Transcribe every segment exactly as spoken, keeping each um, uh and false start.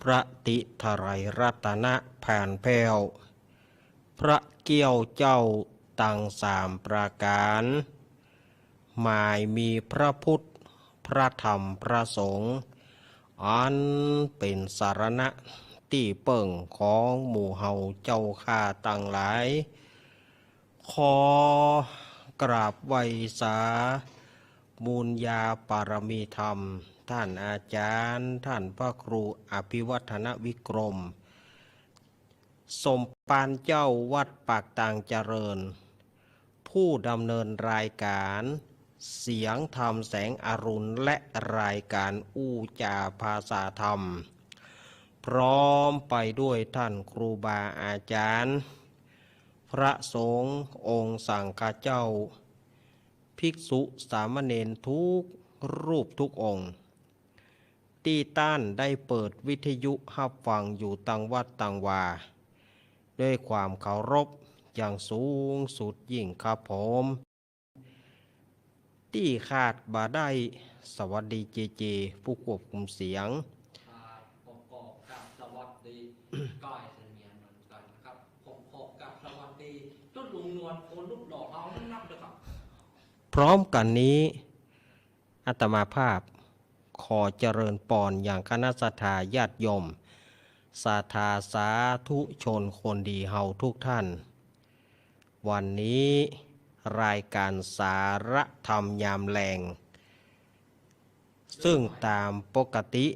ระติไทยรัตนะแผนแผ้ว พระเกี้ยวเจ้าตังสามประก๋าน หมายมีพระพุทธ พระธรรม พระสงฆ์ อันเป๋นสรณะตี้เปิ้งของหมู่เฮาเจ้าข้าตังหลาย ขอกราบไหว้สาบุญญาปารมีธรรม ท่านอาจารย์ ท่านพระครูอภิวัฒนวิกรม สมภารเจ้าวัดปากตางเจริญ ผู้ดำเนินรายการเสียงธรรมแสงอรุณ และรายการอู้จ๋าภาษาธรรม พร้อมไปด้วยท่านครูบาอาจารย์ พระสงฆ์องค์สังฆเจ้า ภิกษุสามเณรทุกรูปทุกองค์ ตี้ต้านได้เปิดวิทยุฮับฟังอยู่ตังวัดตังวา ด้วยความเคารพอย่างสูงสุดยิ่งครับผม ตี้ขาดบ่ได้ สวัสดีเจเจ ผู้ควบคุมเสียง ครับ ผมขอกราบสวัสดี ก้อยเสมียนเหมือนกันนะครับ ผมขอกราบสวัสดีตุ๊ดลุงนวล คนรูปหล่อเฮานักๆ นะครับ พร้อมกั๋นนี้ อาตมาภาพขอเจริญปอนอย่างคณะศรัทธาญาติโยม ศรัทธาสาธุชนคนดีเฮาทุกท่าน วันนี้รายการสารธรรมยามแลง ซึ่งต๋ามปกติ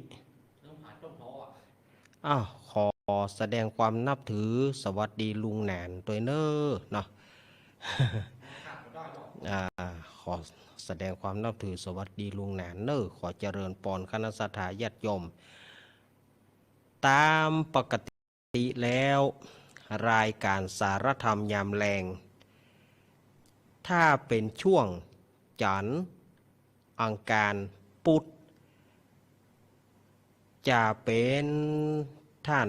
อ้าว ขอแสดงความนับถือสวัสดีลุงหนานตวยเน่อเนาะ อ่า ขอแสดงความนับถือสวัสดีลุงหนานเน่อ ขอเจริญปอนคณะศรัทธาญาติโยม ต๋ามปกติแล้ว รายการสารธรรมยามแลง ถ้าเป๋นช่วงจันทร์ อังคาร พุธ จะเป๋นท่าน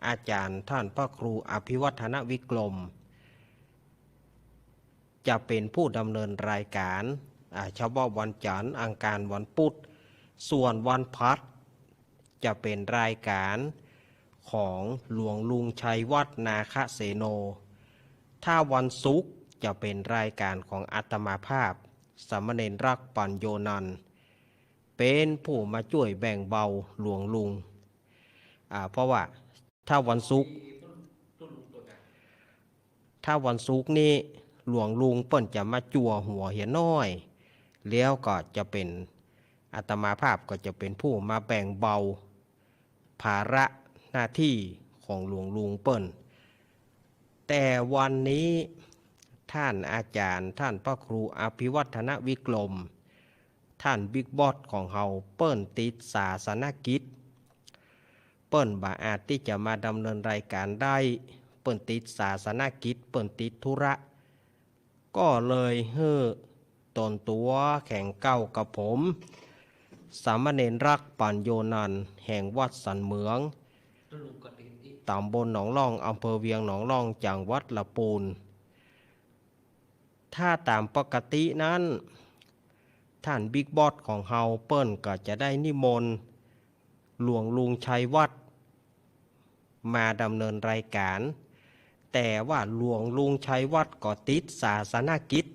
อาจารย์ ท่านพระครูอภิวัฒนวิกรม จะเป๋นผู้ดำเนินรายการ อ่า เฉพาะวันจันทร์ อังคาร วันพุธ ส่วนวันพฤหัส จะเป๋นรายการของหลวงลุงชัยวัฒน์ นาคเสโน ถ้าวันศุกร์จะเป๋นรายการของอาตมาภาพ สามเณรรักษ์ ปัญโญนันท์ เป๋นผู้มาจ้วยแบ่งเบาหลวงลุง อ่า เพราะว่าถ้าวันศุกร์ ถ้าวันศุกร์นี้หลวงลุงเปิ้นจะมาจั่วหัวเหียน้อย แล้วก็จะเป๋น อาตมาภาพก็จะเป๋นผู้มาแบ่งเบาภาระหน้าตี้ของหลวงลุงเปิ้น แต่วันนี้ท่านอาจารย์ ท่านพระครูอภิวัฒนวิกรม ท่านบิ๊กบอสของเฮา เปิ้นติดศาสนกิจ เปิ้นบ่อาจตี้จะมาดำเนินรายการได้ เปิ้นติดศาสนกิจ เปิ้นติดธุระ ก็เลยหื้อต๋นตั๋วแข็งเกล้ากับผม สามเณรรักษ์ ปัญโญนันท์ แห่งวัดสันเหมือง ต๋ำบลหนองล่อง อำเภอเวียงหนองล่อง จังหวัดละปูน ถ้าต๋ามปกตินั้น ท่านบิ๊กบอสของเฮาเปิ้นก็จะได้นิมนต์หลวงลุงชัยวัฒน์มาดำเนินรายการ แต่ว่าหลวงลุงชัยวัฒน์ก็ติดศาสนกิจ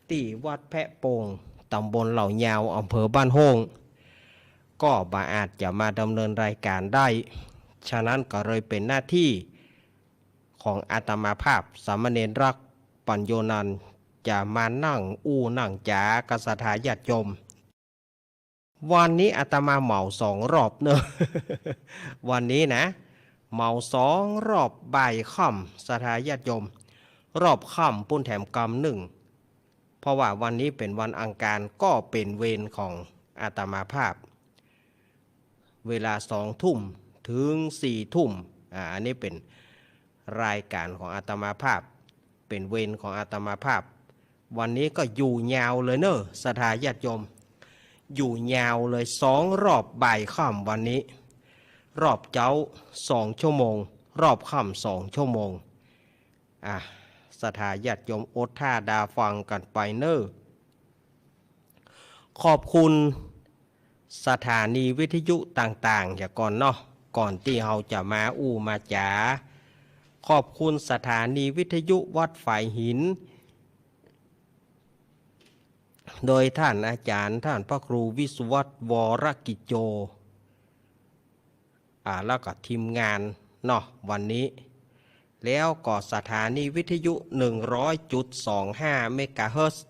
ตี้วัดแพะโป่ง ต๋ำบลเหล่ายาว อำเภอบ้านโฮ่ง ก็บ่อาจจะมาดำเนินรายการได้ ฉะนั้นก็เลยเป๋นหน้าตี้ ของอาตมาภาพ สามเณรรักษ์ ปัญโญนันท์ จะมานั่งอู้นั่งจ๋ากับศรัทธาญาติโยม วันนี้อาตมาเหมาสองรอบเน่อ วันนี้นะ เหมาสองรอบบ่ายค่ำ ศรัทธาญาติโยม รอบค่ำปู้นแถมกำนึ่ง เพราะว่าวันนี้เป๋นวันอังคาร ก็เป๋นเวรของอาตมาภาพ เวลาสองทุ่มเถิงสี่ทุ่ม อ่า อันนี้เป๋นรายการของอาตมาภาพ เป๋นเวรของอาตมาภาพ วันนี้ก็อยู่ยาวเลยเน่อ ศรัทธาญาติโยม อยู่ยาวเลยสองรอบบ่ายค่ำวันนี้ รอบเจ๊าสองชั่วโมง รอบค่ำสองชั่วโมง อ่ะ ศรัทธาญาติโยมอดถ้าดาฟังกั๋นไปเน่อ ขอบคุณ สถานีวิทยุต่างๆ เหียก่อนเนาะ ก่อนตี้เฮาจะมาอู้มาจ๋า ขอบคุณสถานีวิทยุวัดฝายหิน โดยท่านอาจ๋ารย์ ท่านพระครูวิศวัตร วรกิจโจ อ่า แล้วก็ทีมงานเนาะ วันนี้ แล้วก็สถานีวิทยุ หนึ่งร้อยจุดสองห้า เมกะเฮิรตซ์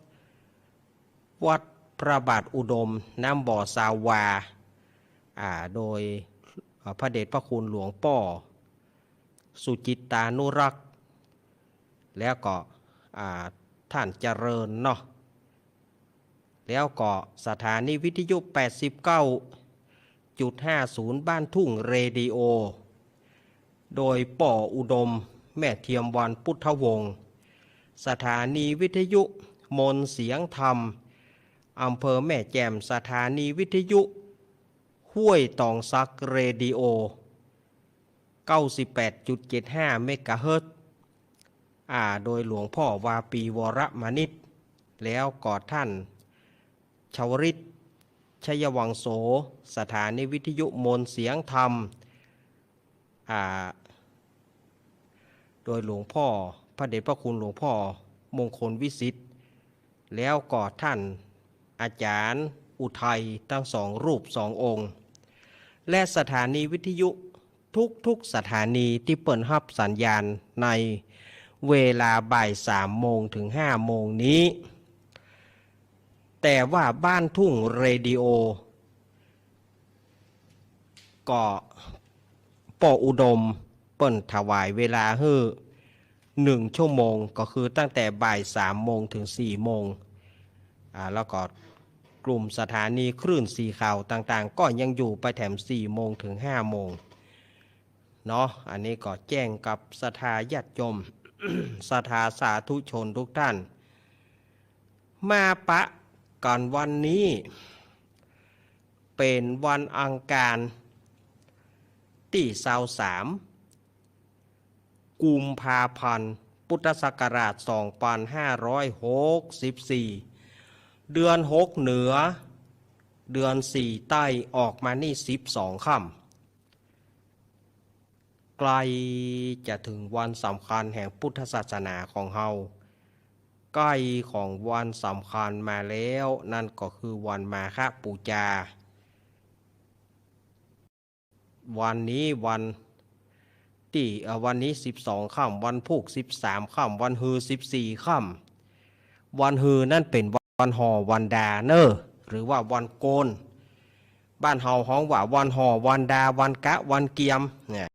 วัดพระบาทอุดม น้ำบ่อซาวา อ่า โดย อ่า พระเดชพระคุณหลวงป้อ สุจิตตานุรักษ์ แล้วก็ อ่า ท่านเจริญเนาะ แล้วก็สถานีวิทยุ แปดสิบเก้าจุดห้าศูนย์ บ้านทุ่งเรดิโอ โดยป้ออุดม แม่เทียมวรรณพุทธวงศ์ สถานีวิทยุมนต์เสียงธรรม อำเภอแม่แจ่ม สถานีวิทยุห้วยตองสักเรดิโอ เก้าสิบแปดจุดเจ็ดห้า เมกะเฮิรตซ์ อ่า โดยหลวงพ่อวาปี วรมณิช แล้วก็ท่านชวริต ชยวังโส สถานีวิทยุมนต์เสียงธรรม อ่า โดยหลวงพ่อ พระเดชพระคุณหลวงพ่อมงคลวิสิทธิ์ แล้วก็ท่านอาจ๋ารย์อุทัย ทั้งสองรูปสององค์ และสถานีวิทยุทุกๆ สถานีตี้เปิ้นฮับสัญญาณในเวลาบ่ายสามโมงถึงห้าโมงนี้ แต่ว่าบ้านทุ่งเรดิโอ ก็ป้ออุดมเปิ้นถวายเวลาหื้อหนึ่งชั่วโมง ก็คือตั้งแต่บ่ายสามโมงถึงสี่โมง อ่า แล้วก็กลุ่มสถานีคลื่นสีขาวต่างๆ ก็ยังอยู่ไปแถมสี่โมงถึงห้าโมงเนาะ อันนี้ก็แจ้งกับศรัทธาญาติโยม ศรัทธาสาธุชนทุกท่าน มาปะกั๋นวันนี้ เป๋นวันอังคารตี้ซาวสาม กุมภาพันธ์ พุทธศักราชสองปันห้าร้อยหกสิบสี่ เดือนหกเหนือ เดือนสี่ใต้ออกมานี่สิบสองค่ำ ใกล้จะเถิงวันสำคัญแห่งพุทธศาสนาของเฮา ใกล้ของวันสำคัญมาแล้ว นั่นก็คือวันมาฆปู๋จา วันนี้วันตี้ เอ่อ วันนี้สิบสองค่ำ วันพูกสิบสามค่ำ วันฮือสิบสี่ค่ำ วันฮือนั้นเป๋นวันห่อวันดาเน่อ หรือว่าวันโกน บ้านเฮาฮ้องว่าวันห่อวันดา วันกะวันเกียม เนี่ย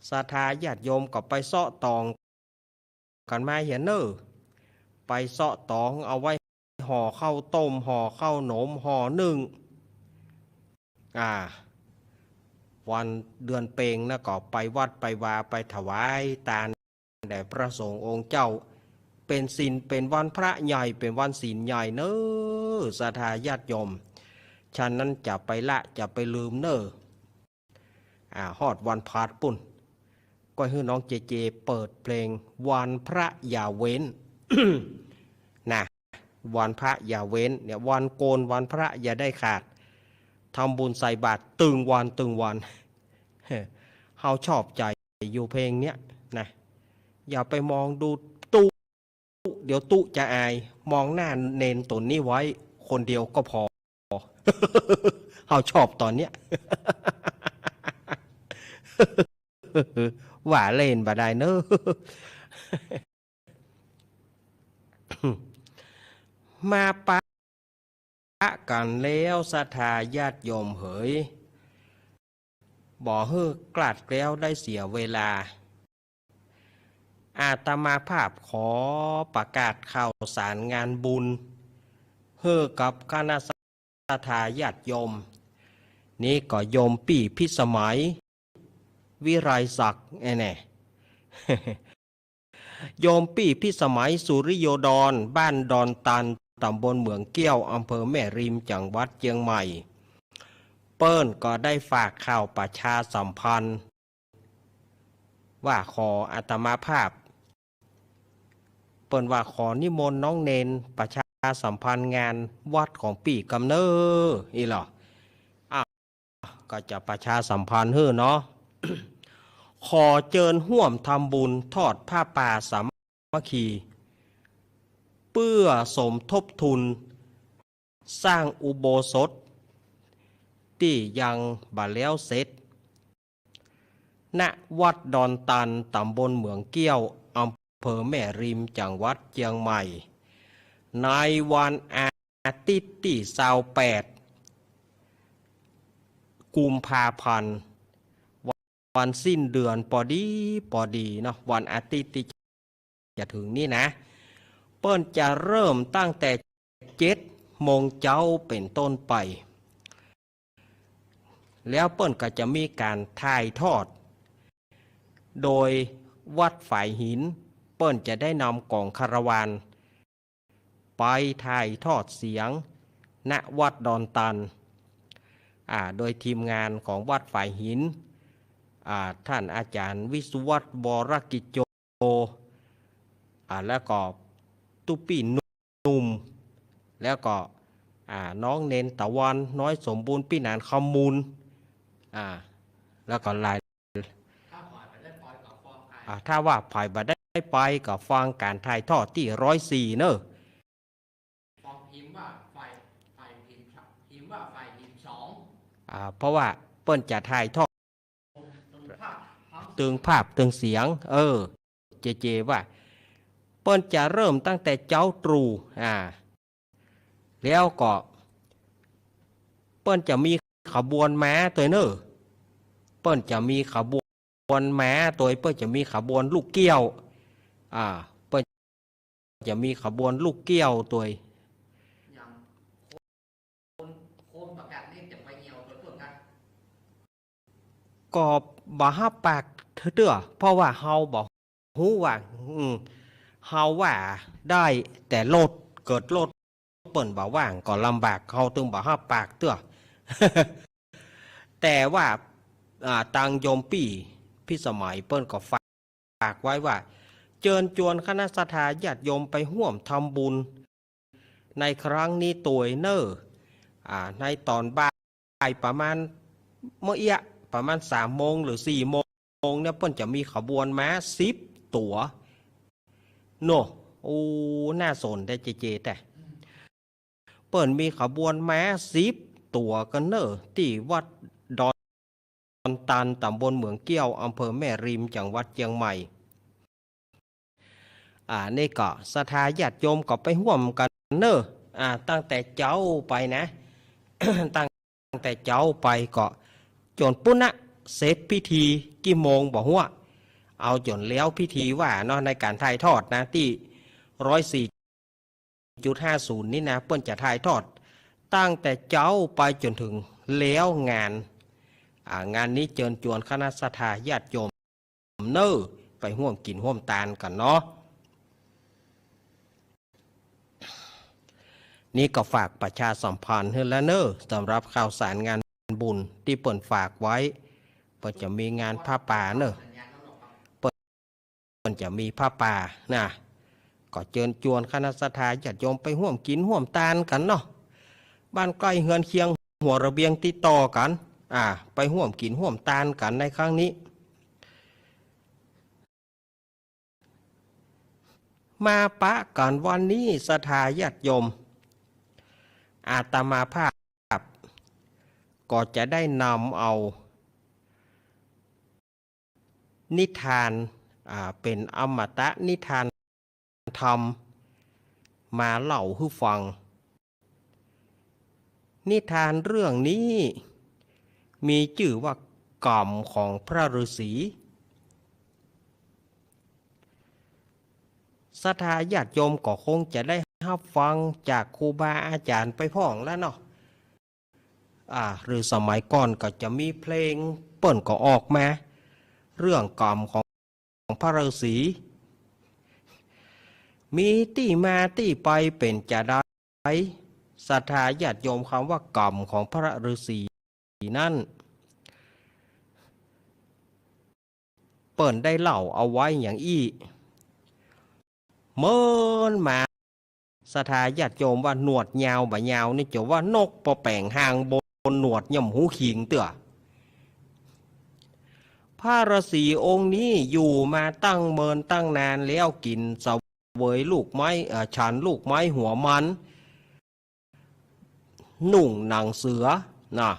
ศรัทธาญาติโยมก็ไปเซาะตองกั๋นมาเหียเน่อ ไปเซาะตองเอาไว้ห่อข้าวต้ม ห่อข้าวหนม ห่อนึ่ง อ่า วันเดือนเพ็ญนะก็ไปวัดไปวา ไปถวายตานแด่พระสงฆ์องค์เจ้า เป๋นศีล เป๋นวันพระใหญ่ เป๋นวันศีลใหญ่เน่อ ศรัทธาญาติโยม ฉะนั้นจะไปละ จะไปลืมเน่อ อ่า ฮอดวันพฤหัสปุ้น ก็หื้อน้องเจเจเปิดเพลงวันพระอย่าเว้น นะ วันพระอย่าเว้น เนี่ย วันโกนวันพระอย่าได้ขาด ทำบุญใส่บาตรตึงวันตึงวัน เฮาชอบใจ๋อยู่เพลงเนี้ยนะ อย่าไปมองดูตุ๊ เดี๋ยวตุ๊จะอาย มองหน้าเณรต๋นนี้ไว้คนเดียวก็พอ เฮาชอบต๋อนเนี้ย ว่าเล่นบ่ได้เน่อ มาปะกั๋นแล้วศรัทธาญาติโยมเหย บ่หื้อคลาดแคล้วได้เสียเวลา อาตมาภาพขอประกาศข่าวสารงานบุญ หื้อกับคณะศรัทธาญาติโยม นี่ก็โยมปี้พิสมัย วิไลศักดิ์ แน่ๆ โยมปี้พิสมัย สุริโยดร บ้านดอนตัน ต๋ำบลเหมืองเกี้ยว อำเภอแม่ริม จังหวัดเจียงใหม่ เปิ้นก็ได้ฝากข่าวประชาสัมพันธ์ ว่าขออาตมาภาพ เปิ้นว่าขอนิมนต์น้องเณรประชา สัมพันธ์งานวัดของปี้กำเน้อ อี้ลอ อ่ะ ก็จะประชาสัมพันธ์หื้อเนาะ ขอเจิญฮ่วมทำบุญทอดผ้าป่าสามัคคี เปื้อสมทบทุนสร้างอุโบสถตี้ยังบ่แล้วเสร็จ ณ วัดดอนตัน ต๋ำบลเหมืองเกี้ยว อำเภอแม่ริม จังหวัดเจียงใหม่ ในวันอาทิตย์ตี้ซาวแปด กุมภาพันธ์ วันสิ้นเดือนปอดีปอดีเนาะ วันอาทิตย์ตี้จะเถิงนี้นะ เปิ้นจะเริ่มตั้งแต่เจ็ดโมงเจ๊าเป๋นต้นไป แล้วเปิ้นก็จะมีก๋านถ่ายทอด โดยวัดฝายหิน เปิ้นจะได้นำก๋องคาราวานไปถ่ายทอดเสียง ณ วัดดอนตัน อ่า โดยทีมงานของวัดฝายหิน อ่า ท่านอาจ๋ารย์วิศวัฒน์ วรกิจโจ อ่า แล้วก็ตุ๊ปี้หนุ่ม แล้วก็ อ่า น้องเณรตะวัน น้อยสมบูรณ์ ปี้หนานคำมูล อ่า แล้วก็หลาย อ่า ถ้าว่าใผบ่ได้ไปก็ฟังก๋านถ่ายทอดตี้ร้อยสี่เนาะ อ่า เพราะว่าเปิ้นจะถ่ายทอด ตึงภาพตึงเสียง เออ เจเจว่า เปิ้นจะเริ่มตั้งแต่เจ๊าตรู่ อ่า แล้วก็ เปิ้นจะมีขบวนม้าตวยเนาะ เปิ้นจะมีขบวนม้าตวย เปิ้นจะมีขบวนลูกเกี้ยว อ่า เปิ้นจะมีขบวนลูกเกี้ยวตวย อย่างคน คนประกาศนี่จะไปเอี่ยวตวยเปิ้นครับ ก็บ่ฮับปากเตื้อ เพราะว่าเฮาบ่ฮู้ว่า อืม เฮาว่าได้แต่รถ เกิดรถเปิ้นบ่ว่างก็ลำบาก เฮาตึงบ่ฮับปากเตื้อ แต่ว่า อ่า ตางโยมปี้พิสมัยเปิ้นก็ฝาก ฝากไว้ว่า เจิญจวนคณะศรัทธาญาติโยมไปฮ่วมทำบุญในครั้งนี้ตวยเนาะ อ่า ในต๋อนบ่ายประมาณ เมื่อเอี้ยะ ประมาณสามโมงหรือสี่โมงเนี่ย เปิ้นจะมีขบวนม้าสิบตั๋วเนาะ โอ้ น่าสนแต๊เจเจแต๊ เปิ้นมีขบวนม้าสิบตั๋วกั๋นเนาะ ตี้วัดดอนตัน ต๋ำบลเหมืองเกี้ยว อำเภอแม่ริม จังหวัดเจียงใหม่ อ่า นี่ก็ศรัทธาญาติโยมก็ไปฮ่วมกั๋นเนาะ อ่า ตั้งแต่เจ๊าไปนะ ตั้ง ตั้งแต่เจ๊าไปก็จ๋นปู้นนะ เสร็จพิธีกี่โมงบ่ฮู้ เอาจ๋นแล้วพิธีว่าเนาะ ในก๋านถ่ายทอดนะ ตี้ร้อยสี่จุดห้าศูนย์นี่นะ เปิ้นจะถ่ายทอดตั้งแต่เจ๊าไปจ๋นเถิงแล้วงาน อ่า งานนี้เจิญจวนคณะศรัทธาญาติโยม เนาะ ไปฮ่วมกิ๋นฮ่วมตานกั๋นเนาะ นี่ก็ฝากประชาสัมพันธ์หื้อแล้วเนาะ สำหรับข่าวสารงานบุญตี้เปิ้นฝากไว้ เปิ้นจะมีงานผ้าป่าเนาะ เปิ้น เปิ้นจะมีผ้าป่านะ ก็เจิญจวนคณะศรัทธาญาติโยมไปฮ่วมกิ๋นฮ่วมตานกั๋นเนาะ บ้านใก้เฮือนเคียง หัวระเบียงติดต่อกั๋น อ่า ไปฮ่วมกิ๋นฮ่วมตานกั๋นในครั้งนี้ มาปะกั๋นวันนี้ศรัทธาญาติโยม อาตมาภาพก็จะได้นำเอา นิทาน อ่า เป๋นอมตะนิทานธรรม มาเล่าหื้อฟัง นิทานเรื่องนี้มีจื้อว่าก๋รรมของพระฤาษี ศรัทธาญาติโยมก็คงจะได้ฮับฟังจากครูบาอาจ๋ารย์ไปพ่องแล้วเนาะ อ่า หรือสมัยก่อนก็จะมีเพลงเปิ้นก็ออกมา เรื่องก๋รรมของ ของพระฤาษี มีตี้มาตี้ไปเป๋นจาใด ศรัทธาญาติโยม คำว่าก๋รรมของพระฤาษีนั้น เปิ้นได้เล่าเอาไว้อย่างอี้ เมินมา ศรัทธาญาติโยมว่าหนวดยาวบ่ยาวนี่ จะว่านกปอแป๋งฮางบนหนวดยังบ่ฮู้คิงเตื้อ พระฤๅษีองค์นี้อยู่มาตั้งเมินตั้งนานแล้ว กิ๋นเสวยลูกไม้ เอ่อ ฉันลูกไม้หัวมัน นุ่งหนังเสือนะ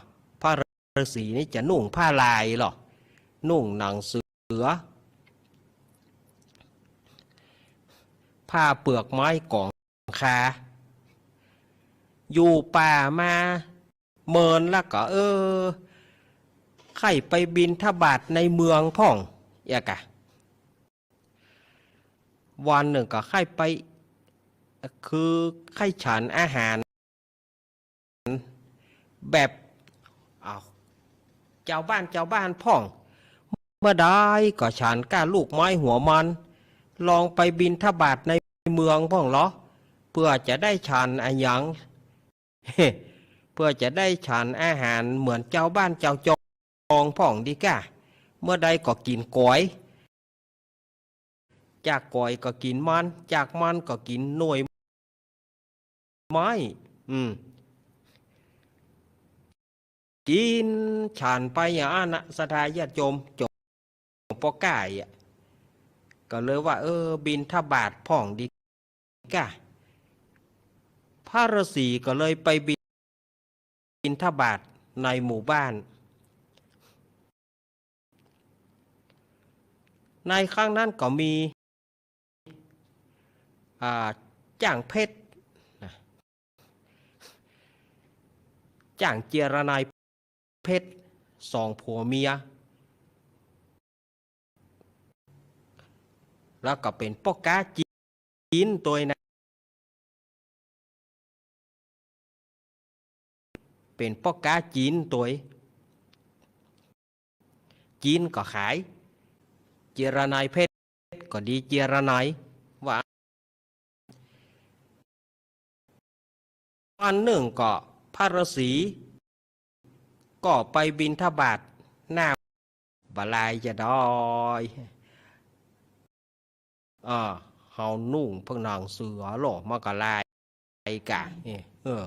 พระฤๅษีนี่จะนุ่งผ้าลายลอ นุ่งหนังเสือ ผ้าเปลือกไม้ก๋องคา อยู่ป่ามาเมินแล้วก็ เออ ใค่ไปบิณฑบาตในเมืองพ่อง เอียกะ วันนึ่งก็ใค่ไป คือใค่ฉันอาหาร แบบ อ้าว จาวบ้านจาวบ้านพ่อง เมื่อใดก็ฉันก้าลูกไม้หัวมัน ลองไปบิณฑบาตในเมืองพ่องลอ เปื้อจะได้ฉันอะหยัง เปื้อจะได้ฉันอาหารเหมือนจาวบ้านจาวจองพ่องดีก้า เมื่อใดก็กิ๋นก๋อย จากก๋อยก็กิ๋นมัน จากมันก็กิ๋นหน่วยไม้ อืม กิ๋นฉันไปอย่างอั้นนะ ศรัทธาญาติโยม จ๋งปอก้ายอะ ก็เลยว่า เออ บิณฑบาตพ่องดีก้า พระฤๅษีก็เลยไปบิณฑบาตในหมู่บ้าน ในครั้งนั้นก็มี อ่า จ้างเพชรนะ จ้างเจียรนายเพชร สองผัวเมีย แล้วก็เป๋นป้อก๊าจีนตวยนะ เป๋นป้อก๊าจีนตวย จีนก็ขาย เจียรนายเพชรก็ดีเจียรนาย ว่า วันนึ่งก็พระฤๅษีก็ไปบิณฑบาตหน้า บ่ลายจะดอย เออ เฮานุ่งผ้าหนังเสือลอ มันก็ลายกะ เออ เออ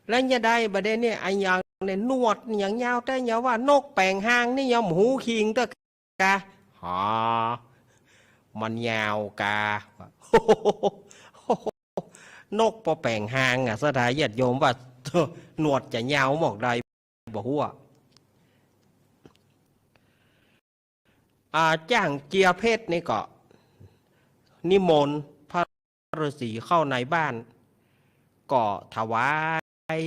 แล้วจะได้บ่ได้เนี่ย อะหยังเนี่ย หนวดอะหยังยาวแต๊ ยาวว่านกแป๋งฮางนี่ยังบ่ฮู้คิงเตื้อ กะ หา มันยาวกะ นกปอแป๋งฮางอะ ศรัทธาญาติโยมว่า หนวดจะยาวหมอกใดบ่ฮู้อะ อ่า จ้างเจียเพชรนี่ก็ นิมนต์พระฤๅษีเข้าในบ้าน ก็ถวาย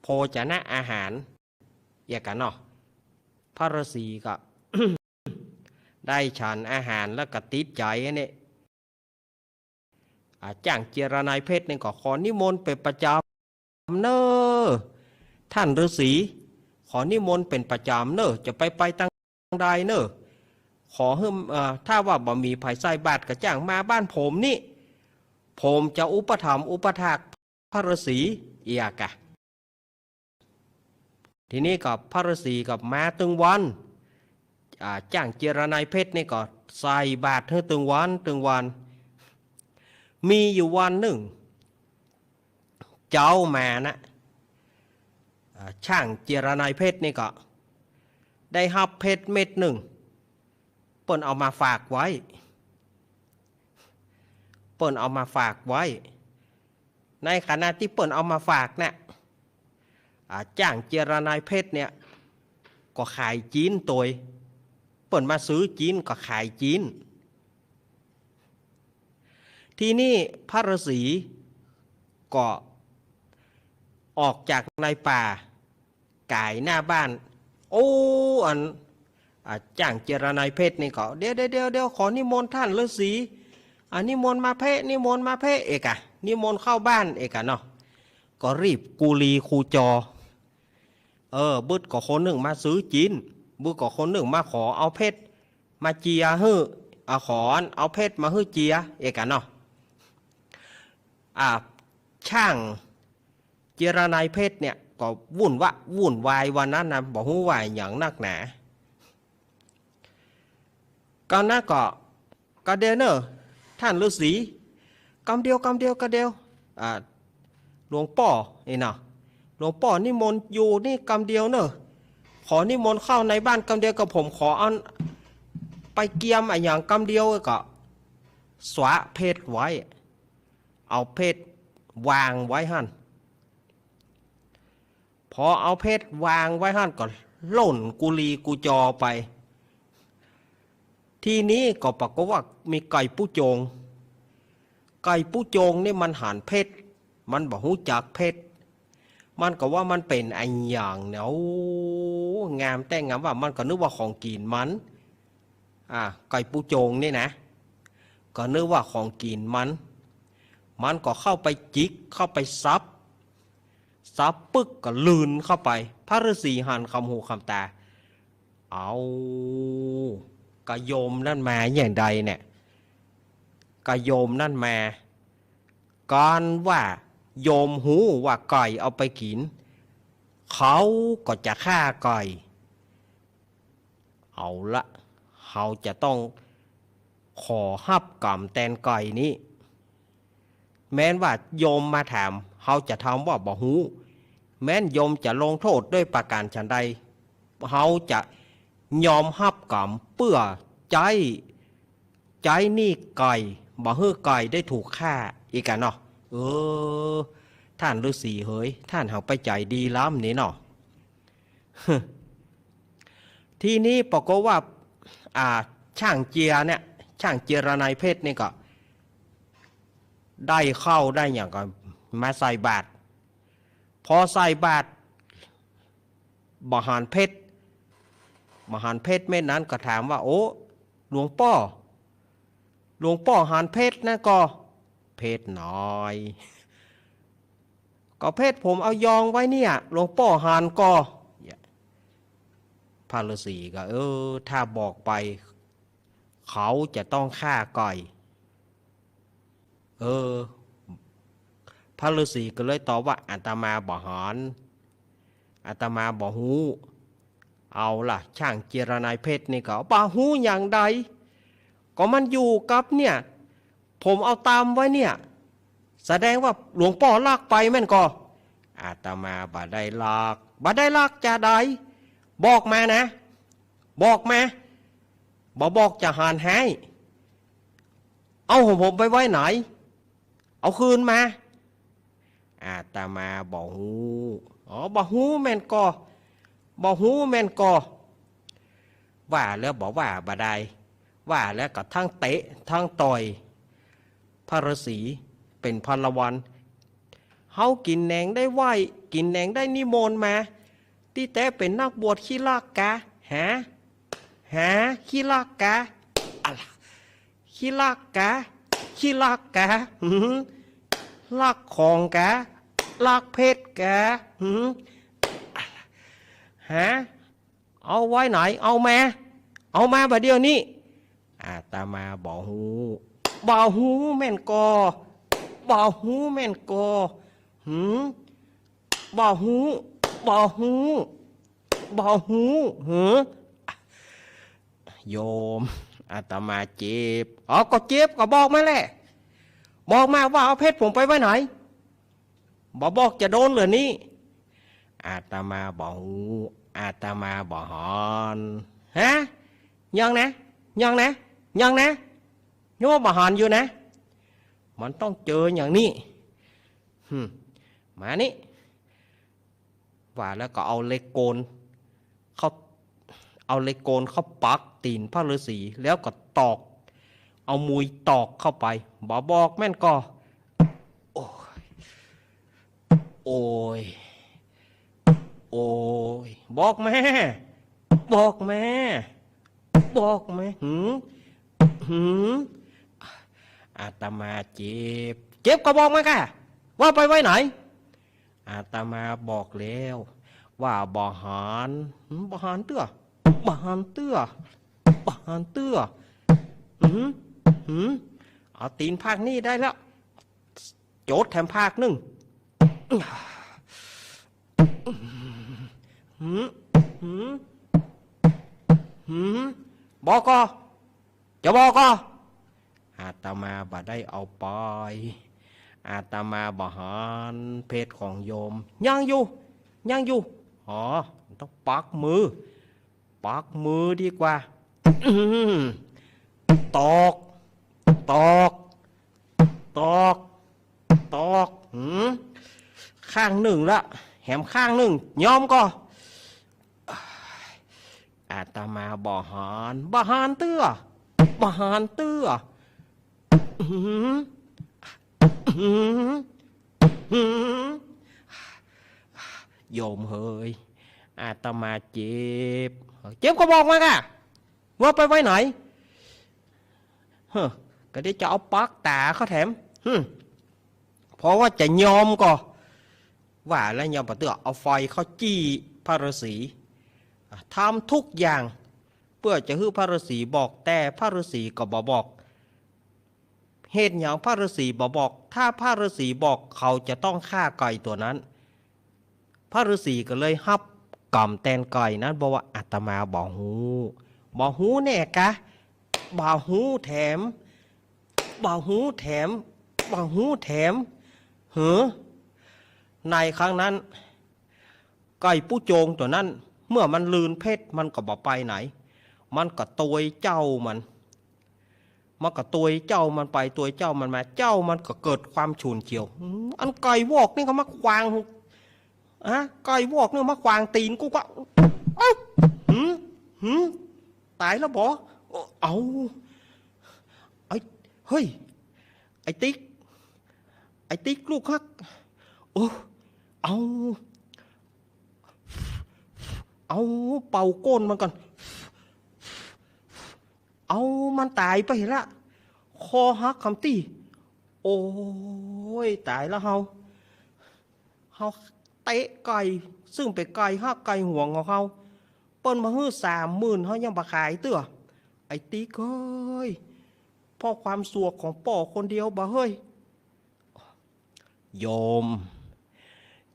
โภชนะอาหาร เอียกะเนาะ พระฤๅษีก็ ได้ฉันอาหารแล้วก็ติดใจ๋อันนี้ อ่า จ้างเจียรนายเพชรนี่ก็ขอนิมนต์เป๋นประจ๋ำเน่อ ต้านฤๅษี ขอนิมนต์เป๋นประจ๋ำเน่อ จะไปไปตางใดเน่อ ขอหื้อ เอ่อ ถ้าว่าบ่มีใผใส่บาตรก็จ้างมาบ้านผมนี่ ผมจะอุปถัมภ์อุปถากพระฤๅษี เอียกะ ทีนี้ก็พระฤๅษีก็มาตึงวัน อ่า จ้างเจียรนายเพชรนี่ก็ใส่บาตรหื้อตึงวันตึงวัน มีอยู่วันนึ่ง เจ๊ามานะ อ่า จ้างเจียรนายเพชรนี่ก็ได้ฮับเพชรเม็ดนึ่ง เปิ้นเอามาฝากไว้ เปิ้นเอามาฝากไว้ ในขณะตี้เปิ้นเอามาฝากเนี่ย อ่า จ้างเจียรนายเพชรเนี่ย ก็ขายจีนตวย เปิ้นมาซื้อจีนก็ขายจีน ทีนี้พระฤๅษีก็ออกจากในป่า ก๋ายหน้าบ้าน โอ้ อัน อ่า จ้างเจียรนายเพชรนี่ก็ เดี๋ยว เดี๋ยว เดี๋ยว เดี๋ยว ขอนิมนต์ต้านฤๅษี อ่า นิมนต์มาเพะ นิมนต์มาเพะ เอียกะ นิมนต์เข้าบ้าน เอียกะเนาะ ก็รีบกูลีคูจอ เออ บึดก็คนนึ่งมาซื้อจีน บึดก็คนนึ่งมาขอเอาเพชรมาเจียหื้อ อ่า ขอเอาเพชรมาหื้อเจีย เอียกะเนาะ อ่า จ้างเจียรนายเพชรเนี่ย ก็วุ่นวะ วุ่นวายวันนั้นนะ บ่ฮู้ว่าหยังนักหนา ก็นะก็ ก็เดี๋ยวเน่อ ต้านฤๅษี กำเดียว กำเดียว กำเดียว อ่า หลวงป้อ นี่นะ หลวงป้อนิมนต์อยู่นี่กำเดียวเน่อ ขอนิมนต์เข้าในบ้านกำเดียว กับผมขอเอาไปเกียมอะหยังกำเดียว ก็สวะเพชรไว้ เอาเพชรวางไว้หั้น พอเอาเพชรวางไว้หั้นก็ล่นกุลีกุจอไป ทีนี้ก็ปรากฏว่ามีไก่ปูโจง ไก่ปูโจงนี่มันหันเพชร มันบ่ฮู้จักเพชร มันก็ว่ามันเป๋นอะหยังเนี่ย โอ้ งามแต๊งามว่า มันก็นึกว่าของกิ๋นมัน อ่า ไก่ปูโจงนี่นะ ก็นึกว่าของกิ๋นมัน มันก็เข้าไปจิก เข้าไปสับ สับปึ๊กก็ลื่นเข้าไป พระฤๅษีหันคำหูคำต๋า เอา กะโยมนั่นมาอย่างใดเนี่ย กะโยมนั่นมา การว่าโยมฮู้ว่าไก่เอาไปกิ๋น เขาก็จะฆ่าไก่ เอาละ เฮาจะต้องขอฮับกรรมแตนไก่นี้ แม้นว่าโยมมาถาม เฮาจะทำว่าบ่ฮู้ แม้นโยมจะลงโต้ษด้วยประก๋านฉันใด เฮาจะยอมฮับกรรมเปื้อใจ๊ ใจ๊หนี้ไก่ บ่หื้อไก่ได้ถูกฆ่า อี้กั๋นเนาะ เออ ต้านฤๅษีเหย ต้านหังไปใจ๋ดีล้ำนี่เนาะ ทีนี้ปรากฏว่า อ่า ช่างเจียเนี่ย ช่างเจียระไนเพชรนี่ก็ ได้ข้าวได้หยังก็มาใส่บาตร พอใส่บาตร บ่หันเพชร บ่หันเพชรเม็ดนั้นก็ถามว่า โอ้ หลวงป้อ หลวงป้อหันเพชรนะก่อ เพชรไหน ก็เพชรผมเอายองไว้เนี่ย หลวงป้อหันก่อ พระฤๅษีก็ เออ ถ้าบอกไป เขาจะต้องฆ่าไก่ เออ พระฤๅษีก็เลยตอบว่า อาตมาบ่หัน อาตมาบ่ฮู้ เอาละ ช่างเจียระไนเพชรนี่ก็ บ่ฮู้อย่างใด ก็มันอยู่กับเนี่ย ผมเอาตำไว้เนี่ย แสดงว่าหลวงป้อลักไปแม่นก่อ อาตมาบ่ได้ลัก บ่ได้ลักจาใด บอกมานะ บอกมา บ่บอกจะหันให้ เอาของผมไปไว้ไหน เอาคืนมา อาตมาบ่ฮู้ อ๋อ บ่ฮู้แม่นก่อ บ่ฮู้แม่นก่อ ว่าแล้วบ่ว่าบ่ได้ ว่าแล้วก็ทั้งเตะทั้งต่อย พระฤๅษีเป๋นพลวัน เฮากิ๋นแหนงได้ไหว้ กิ๋นแหนงได้นิมนต์มา ตี้แต๊เป๋นนักบวชขี้ลักกา หา หา ขี้ลักกา อะละ ขี้ลักกา ขี้ลักกา หืม ลักของกา ลักเพชรกา หืม หา เอาไว้ไหน เอามา เอามาบ่าเดี่ยวนี้ อาตมาบ่ฮู้ บ่ฮู้แม่นก่อ บ่ฮู้แม่นก่อ หืม บ่ฮู้ บ่ฮู้ บ่ฮู้ หือ โยม อาตมาเจ็บ อ๋อ ก็เจ็บก็บอกมาแหละ บอกมาว่าเอาเพชรผมไปไว้ไหน บ่บอกจะโดนเหลือนี้ อาตมาบ่ฮู้ อาตมาบ่หัน ฮะ ยังนะ ยังนะ ยังนะ ยังว่าบ่หันอยู่นะ มันต้องเจออย่างนี้ หึ่ม มานี่ ว่าแล้วก็เอาเหล็กโกนเข้า เอาเหล็กโกนเข้าปักตี๋นพระฤๅษี แล้วก็ตอก เอามุยตอกเข้าไป บ่บอกแม่นก่อ โอ้ย โอ้ย โอ้ย บอกมา บอกมา บอกมา หืม หืม อาตมาเจ็บ เจ็บก็บอกมาก่ะ ว่าไปไว้ไหน อาตมาบอกแล้ว ว่าบ่หัน หืม บ่หันเตื้อ บ่หันเตื้อ บ่หันเตื้อ หืม หืม เอาตี๋นผากนี่ได้แล้ว โจดแถมผากนึ่ง หืม หืม หืม บอกก่อ จะบอกก่อ อาตมาบ่ได้เอาไป อาตมาบ่หันเพชรของโยม ยังอยู่ ยังอยู่ อ๋อ ต้องปักมือ ปักมือดีกว่า อื้อหือ ตอก ตอก ตอก ตอก หืม ข้างนึ่งละ แหมข้างนึ่ง ยอมก่อ อาตมาบ่หัน บ่หันเตื้อ บ่หันเตื้อ อื้อหือ อื้อหือ อื้อหือ โยมเหย อาตมาเจ็บ เจ็บก็บอกมาก่ะ ว่าไปไว้ไหน เฮ้อ ก็เดี๋ยวจะเอาปักต๋าเข้าแถม หึ เพราะว่าจะยอมก่อ ว่าแล้วยอมบ่เตื้อ เอาไฟเข้าจี้พระฤาษี อ่ะ ทำทุกอย่าง เปื้อจะหื้อพระฤาษีบอก แต่พระฤาษีก็บ่บอก เหตุหยังพระฤาษีบ่บอก ถ้าพระฤาษีบอกเขาจะต้องฆ่าไก่ตั๋วนั้น พระฤาษีก็เลยฮับก๋ำแตนไก่นั้น บอกว่าอาตมาบ่ฮู้ บ่ฮู้แน่กะ บ่ฮู้แถม บ่ฮู้แถม บ่ฮู้แถม เหอ ในครั้งนั้น ไก่ปูโจงตั๋วนั้น เมื่อมันลืนเพชรมันก็บ่ไปไหน มันก็ตวยเจ้ามัน มันก็ตวยเจ้ามันไป ตวยเจ้ามันมา เจ้ามันก็เกิดความฉุนเฉียว อืม อันไก่วอกนี่ก็มาขวาง ฮะ ไก่วอกนี่มาขวางตี๋นกูก็ เอ้า หืม หืม ต๋ายแล้วบ่ เอ้า ไอ้ เฮ้ย ไอ้ติ๊ก ไอ้ติ๊กลูกฮัก เออ เอา เอาเป่าก้นมันก่อน เอามันต๋ายไปละ คอหักกำตี้ โอ้ย ต๋ายแล้วเฮา เฮาเตะไก่ ซึ่งเป๋นไก่ฮักไก่หวงของเฮา เปิ้นมาหื้อสามหมื่น เฮายังบ่ขายเตื้อ ไอ้ติ๊กเอ้ย เพราะความสวกของป้อคนเดียวบ่เฮ้ย โยม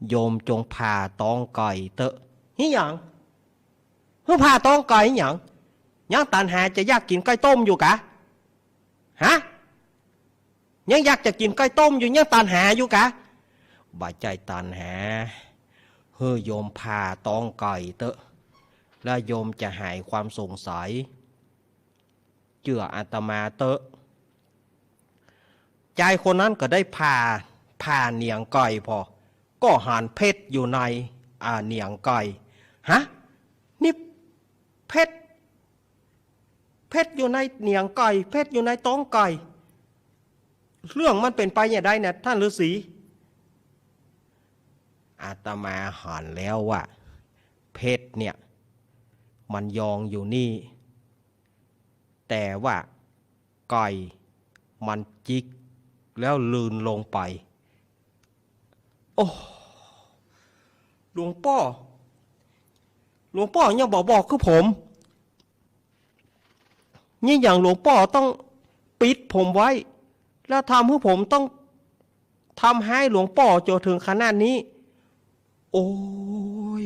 โยมจงผ่าต๊องไก่เต๊อะ หิหยัง หื้อผ่าต๊องไก่หิหยัง ยังตัณหาจะอยากกิ๋นไก่ต้มอยู่กะ ฮะ ยังอยากจะกิ๋นไก่ต้มอยู่ ยังตัณหาอยู่กะ บ่ใจ้ตัณหา หื้อโยมผ่าต๊องไก่เต๊อะ แล้วโยมจะหายความสงสัย เจื้ออาตมาเต๊อะ จายคนนั้นก็ได้ผ่า ผ่าเหนียงไก่ผ่อ ก็หันเพชรอยู่ใน อ่า เหนียงไก่ ฮะ นี่เพชร เพชรอยู่ในเหนียงไก่ เพชรอยู่ในต๊องไก่ เรื่องมันเป๋นไปอย่างใดเนี่ย ท่านฤาษี อาตมาหันแล้วว่า เพชรเนี่ย มันยองอยู่นี่ แต่ว่าไก่มันจิกแล้วลืนลงไป โอ้ หลวงป้อ หลวงป้อยังบ่บอกคือผม นี่อย่างหลวงป้อต้องปิดผมไว้ แล้วทำหื้อผมต้องทำฮ้ายหลวงป้อจ๋นเถิงขนาดนี้ โอ้ย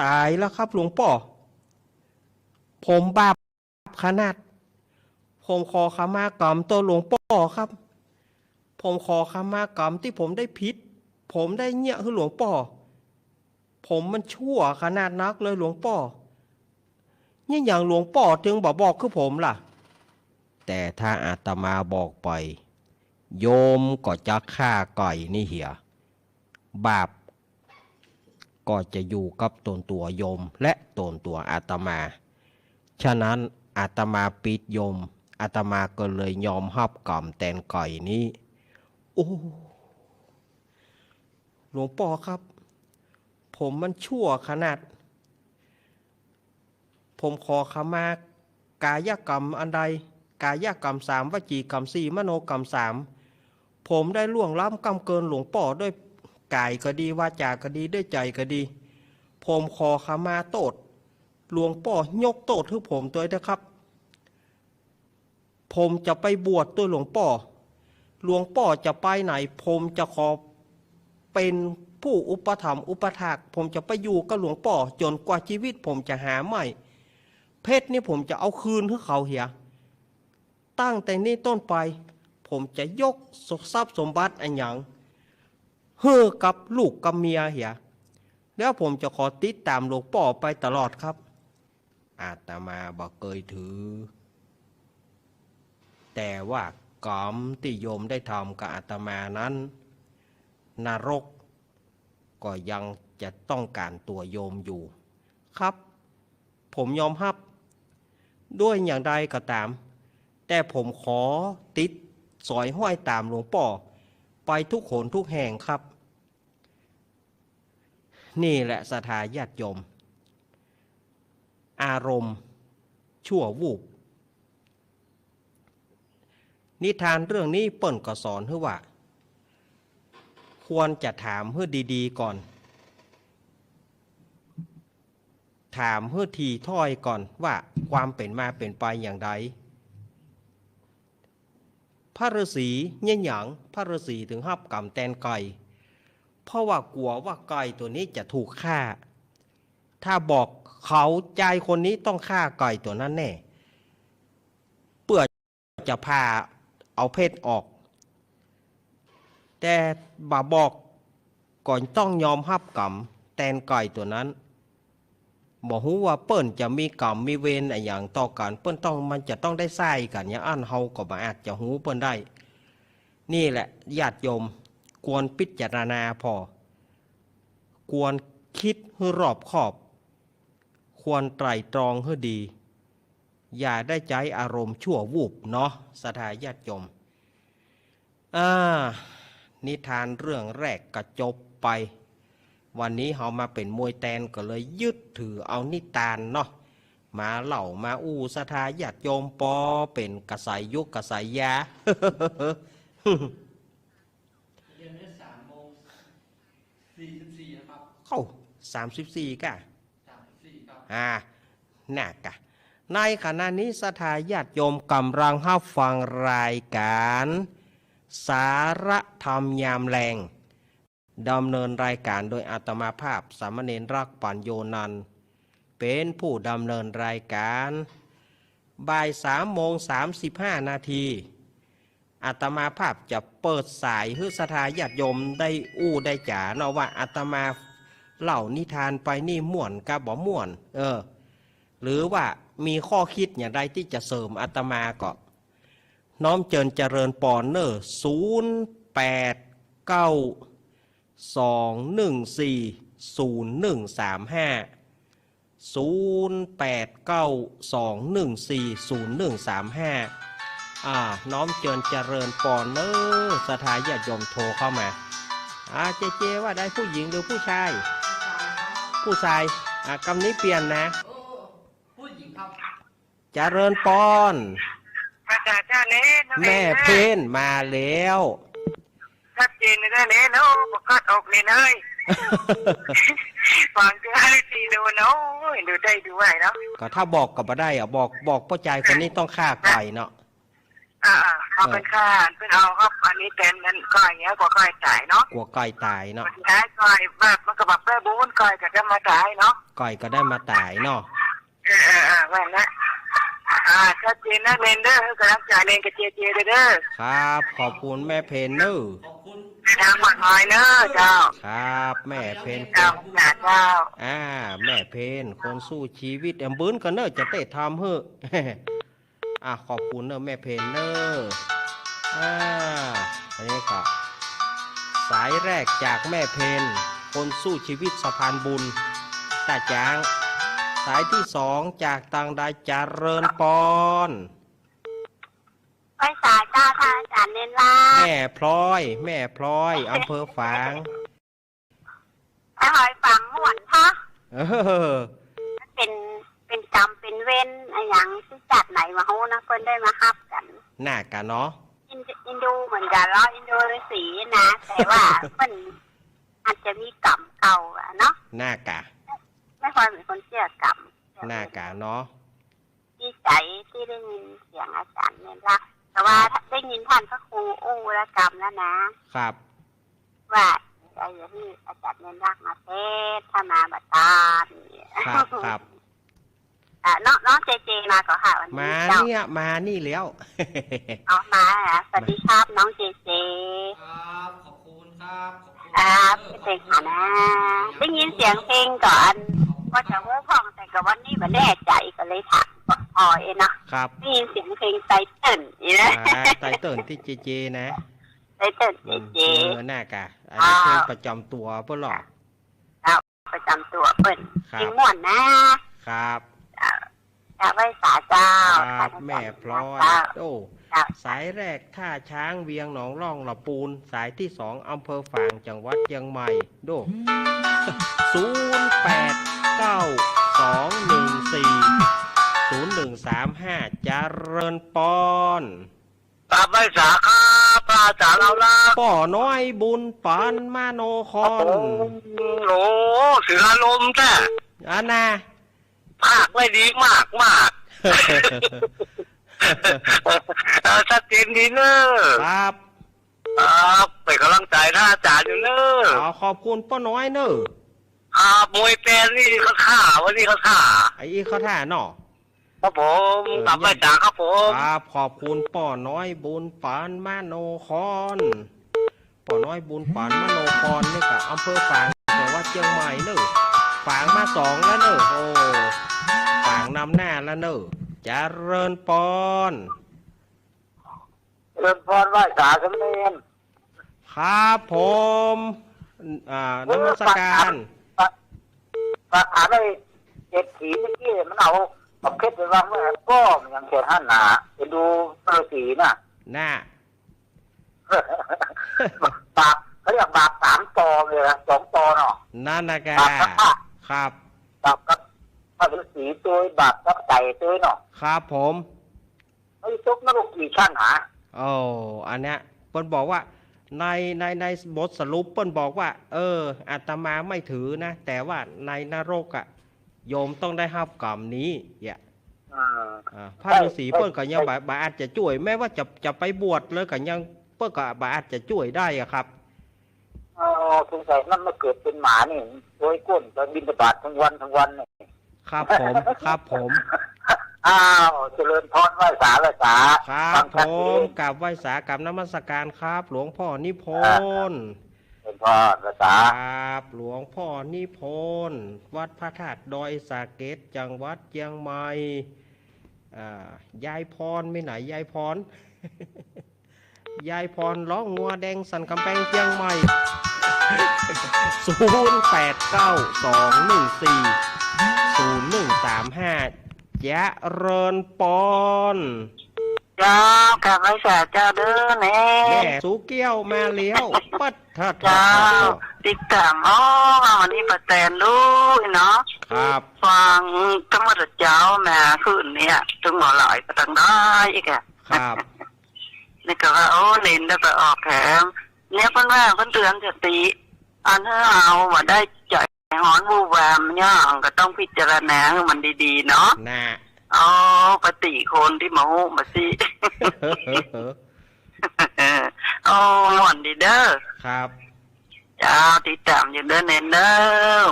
ต๋ายแล้วครับหลวงป้อ ผมบาปขนาด ผมขอขมากรรมต่อหลวงป้อครับ ผมขอขมากรรมตี้ผมได้ผิด ผมได้เยียะหื้อหลวงป้อ ผมมันชั่วขนาดนักเลยหลวงป้อ นี่อย่างหลวงป้อจึงบ่บอกคือผมล่ะ แต่ถ้าอาตมาบอกไป โยมก็จะฆ่าไก่นี่เหีย บาปก็จะอยู่กับต๋นตั๋วโยมและต๋นตั๋วอาตมา ฉะนั้นอาตมาปิดโยม อาตมาก็เลยยอมฮับกรรมแตนไก่นี้ โอ้ หลวงป้อครับ ผมมันชั่วขนาด ผมขอขมากายกรรมอันใด กายกรรมสาม วจีกรรมสี่ มโนกรรมสาม ผมได้ล่วงล้ำก้ำเกินหลวงป้อด้วยก๋ายก็ดี วาจาก็ดี ด้วยใจ๋ก็ดี ผมขอขมาโต้ษ หลวงป้อยกโต้ษหื้อผมตวยเต๊อะครับ ผมจะไปบวชตวยหลวงป้อ หลวงป้อจะไปไหน ผมจะขอเป๋นผู้อุปถัมภ์อุปถาก ผมจะไปอยู่กับหลวงป้อจ๋นกว่าจีวิตผมจะหาใหม่ เพชรนี่ผมจะเอาคืนหื้อเขาเหีย ตั้งแต่นี้ต้นไป ผมจะยกทรัพย์สมบัติอะหยังหื้อกับลูกกับเมียเหีย แล้วผมจะขอติดต๋ามหลวงป้อไปตลอดครับ อาตมาบ่เกยถือ แต่ว่ากรรมตี้โยมได้ทำกับอาตมานั้น นรกก็ยังจะต้องก๋านตั๋วโยมอยู่ ครับ ผมยอมฮับ ด้วยอย่างใดก็ต๋าม แต่ผมขอติดสอยห้อยต๋ามหลวงป้อไปทุกหนทุกแห่งครับ นี่แหละศรัทธาญาติโยม อารมณ์ชั่ววูบ นิทานเรื่องนี้เปิ้นก็สอนหื้อว่า ควรจะถามหื้อดีๆ ก่อน ถามหื้อถี่ถ้อยก่อนว่าความเป๋นมาเป๋นไปอย่างใด พระฤๅษีเยียะหยัง พระฤๅษีถึงฮับกรรมแตนไก่ เพราะว่ากั๋วว่าไก่ตั๋วนี้จะถูกฆ่า ถ้าบอกเขา จายคนนี้ต้องฆ่าไก่ตั๋วนั้นแน่ เปื้อจะผ่าเอาเพชฌ์ออก แต่บ่บอกก็ต้องยอมฮับกรรมแตนไก่ตั๋วนั้น บ่ฮู้ว่าเปิ้นจะมีกรรมมีเวรอะหยังต่อกั๋น เปิ้นต้อง มันจะต้องได้ใส่กั๋นอย่างอั้น เฮาก็บ่อาจจะฮู้เปิ้นได้ นี่แหละญาติโยม ควรพิจารณาผ่อ ควรกึ๊ดหื้อรอบคอบ ควรไตร่ตรองหื้อดี อย่าได้ใจ๊อารมณ์ชั่ววูบเนาะ ศรัทธาญาติโยม อ่า นิทานเรื่องแรกก็จบไป วันนี้เฮามาเป๋นมวยแตนก็เลยยึดถือเอานิทานเนาะ มาเล่ามาอู้ศรัทธาญาติโยมปอเป๋นกระแสยุคกระแสยาม เดี๋ยวนี้สามโมงสี่สิบสี่แล้วครับ เอ้า สามสิบสี่ก่ะ สามสิบสี่ครับ อ่า น่ะก่ะ ในขณะนี้ศรัทธาญาติโยมก่ำลังฮับฟังรายก๋าน สาระธรรมยามแลง ดำเนินรายก๋านโดยอาตมาภาพสามเณรรักษ์ ปัญโญนันท์ เป๋นผู้ดำเนินรายก๋าน บ่ายสามโมงสามสิบห้านาที อาตมาภาพจะเปิดสายหื้อศรัทธาญาติโยมได้อู้ได้จ๋าเนาะ ว่าอาตมาเล่านิทานไปนี่ม่วนกาบ่ม่วน เออ หรือว่ามีข้อกึ๊ดอย่างใดตี้จะเสริมอาตมาก็ น้อมเจิญเจริญปอนเน่อ ศูนย์แปดเก้าสองหนึ่งสี่ศูนย์หนึ่งสามห้า ศูนย์แปดเก้าสองหนึ่งสี่ศูนย์หนึ่งสามห้า อ่า น้อมเจิญเจริญปอนเน่อ ศรัทธาญาติโยมโทรเข้ามา อ่า เจเจ ว่าได้ผู้หญิงหรือผู้ชาย ผู้ชาย อ่า กำนี้เปลี่ยนนะ ผู้หญิงครับ เจริญปอน พระอาจารย์เจ้าเน่ แม่เพ็ญมาแล้ว ชัดเจนเลยเน่เนาะ ประกาศออกเลยเน่ย ฟังเจ้าให้ทีดูเนาะ ดูได้ดูไหวเนาะ ก็ถ้าบอกก็บ่ได้อะ บอก บอกป้อจายคนนี้ต้องฆ่าไก่เนาะ อ่าๆ เอาเป็นฆ่า เปิ้นเอาครับ อันนี้แตนมันไก่เนี้ย กั๋วไก่ต๋ายเนาะ กั๋วไก่ต๋ายเนาะ สุดท้ายไก่แบบมันก็แบบแปรบูน ไก่ก็ได้มาต๋ายเนาะ ไก่ก็ได้มาต๋ายเนาะ เออๆๆ ว่านะ อ่า ชัดเจนนะเนนเด้อ กำลังใจเนนกับเจเจเด้อ ครับ ขอบคุณแม่เพ็ญเน่อ เดินทางปลอดภัยเน่อเจ้า ครับ แม่เพ็ญ เจ้า เจ้า อ่า แม่เพ็ญ คนสู้ชีวิต แอมบึ้นกันเน่อ จะเตะทำหื้อ อ่ะ ขอบคุณเน่อแม่เพ็ญเน่อ อ่า อันนี้ก็ สายแรกจากแม่เพ็ญ คนสู้ชีวิตสะพานบุญ ตาจาง สายที่สองจากตางใด เจริญปอน ไหว้สาเจ้า ท่านอาจารย์เณรรัก แม่พลอย แม่พลอย อำเภอฝาง ไอ้หอยฝังม่วนเถาะ เออ มันเป๋น เป๋นกรรมเป๋นเวรอะหยังตี้จาติไหนบ่ฮู้นะ เปิ้นได้มาฮับกั๋น น่ากะเนาะ อิน อินดูเหมือนกั๋นเนาะ อินดูฤๅษีนะ แต่ว่าเปิ้นอาจจะมีกรรมเก่าอะเนาะ น่ากะ แม่พลอยเป๋นคนเจื้อกรรม น่ากะเนาะ ดีใจ๋ตี้ได้ยินเสียงอาจารย์เณรรัก แต่ว่า ครับ ได้ยินท่านพระครูอู้ละกำแล้วนะ ครับ ว่าจะหื้ออาจารย์เณรรักมาเตสน์ ถ้ามาบ่ตาน ครับ ครับ อ่า น้อง น้องเจเจมาก่อค่ะวันนี้ มา เจ้า เนี่ย มานี่แล้ว เอามา สวัสดีครับ น้องเจเจ ครับ ขอบคุณครับ ขอบคุณ ครับ เด้ยินเสียงเพลงก่อน ว่าจะหัวข้อง แต่ก็วันนี้บ่แน่ใจ๋ ก็เลยถาม อ๋อ เอ็นะ ครับ ได้ยินเสียงเพลงไตเติ้ลนี่นะ อ่า ไตเติ้ลตี้เจเจนะ ไตเติ้ลเจเจ อืม เออ น่ากะ อันนี้ อ่า เพลงประจ๋ำตั๋วเปิ้นหรอ ครับ ประจ๋ำตั๋วเปิ้น ครับ เพลงม่วนนะ ครับ เจ้า เจ้า ไหว้สาเจ้า ครับ ค่ะ แม่พลอย เจ้า โอ้ เจ้า สายแรกท่าช้างเวียงหนองล่องละปูน สายตี้สองอำเภอฝางจังหวัดเจียงใหม่ โด้ ศูนย์แปดเก้าสองหนึ่งสี่ศูนย์หนึ่งสามห้า เจริญปอน กราบไหว้สาครับ พระอาจ๋ารย์เอาละ ป้อน้อยบุญปานมโนคร ครับผม โอ้ เสือลมแท้ อันน่ะ พากได้ดีมากมาก เออ ชัดเจนดีเนอะ ครับ ครับ เป๋นก๋ำลังใจ๋ท่านอาจ๋ารย์อยู่เนอะ ขอขอบคุณป้อน้อยเนอะ ครับ มวยแปนนี่เข้าท่า วันนี้เข้าท่า ไอ้อี้เข้าท่าเนาะ ครับผม เออ กราบไหว้สาครับผม ครับ ขอบคุณป้อน้อยบุญปานมโนคร ป้อน้อยบุญปานมโนครนี่กะอำเภอฝางจังหวัดเจียงใหม่เนอะ ฝางมาสองแล้วเนอะ โอ้ ฝางนำหน้าแล้วเนอะ เจริญปอน เจริญปอน ไหว้สาสามเณร ครับผม อ่า นมัสการ ฝากถาม ฝากถามไอ้เศรษฐีเมื่อกี้ มันเอา เอาเพชรไปวางไว้ ก็มันยังเขียนหั้นน่ะ ไปดูฤๅษีน่ะ น่ะ บาป เขาเรียกบาปสามตอเลยนะ สองตอเนาะ นั่นนะกะ บาปพระธาตุ ครับ บาปกับพระฤๅษีตวย บาปกับไก่ตวยเนาะ ครับผม ไอ้ตกนรกกี่ชั้นหา โอ้ อันเนี้ย เปิ้นบอกว่า ใน ใน ในบทสรุปเปิ้นบอกว่า เออ อาตมาไม่ถือนะ แต่ว่าในนรกอะ โยมต้องได้ฮับกรรมนี้ เนี่ย อ่า อ่า พระฤๅษีเปิ้นก็ยังบ่ บ่อาจจะจ้วย แม้ว่าจะ จะไปบวชเลยก็ยัง เปิ้นก็บ่อาจจะจ้วยได้อะครับ อ๋อ สงสัยมันมาเกิดเป๋นหมานี่ โอยก้นไปบิณฑบาตทั้งวันทั้งวันนี่ ครับผม ครับผม อ้าว เจริญพร ไหว้สา ไหว้สา ครับผม กราบไหว้สา กราบนมัสการครับ หลวงพ่อนิพนธ์ เจริญพร ไหว้สา ครับ หลวงพ่อนิพนธ์ วัดพระธาตุดอยสะเก็ด จังหวัดเจียงใหม่ อ่า ยายพร ไปไหนยายพร ยายพร ร้องงัวแดงสันก๋ำแปงเจียงใหม่ ศูนย์แปดเก้าสองหนึ่งสี่ศูนย์หนึ่งสามห้า เจริญปอน เจ้า กราบไหว้สาเจ้าเด้อแน่ แม่สุเกี้ยวมาแล้ว ปัดเถิด เจ้า ติดต๋าม อ๋อ วันนี้ป้าแตนลูกเนาะ ครับ ฟังตังหมดเจ้ามาคืนเนี่ย ตึงบ่หลายก็ตังได้อีกอะ ครับ นี่ก็ว่า โอ้ เณรได้ไปออกแถม เนี่ยเปิ้นว่าเปิ้นเตือนสติ อันหื้อเฮาบ่ได้ใจ๋ฮ้อนวู่วามเนี่ย ก็ต้องพิจารณาหื้อมันดีๆ เนาะ น่ะ อ๋อ ปฏิคนตี้มาฮู้มาซี้ โอ้ ม่วนดีเด้อ ครับ เจ้า ติดต๋ามอยู่เด้อเณรเด้อ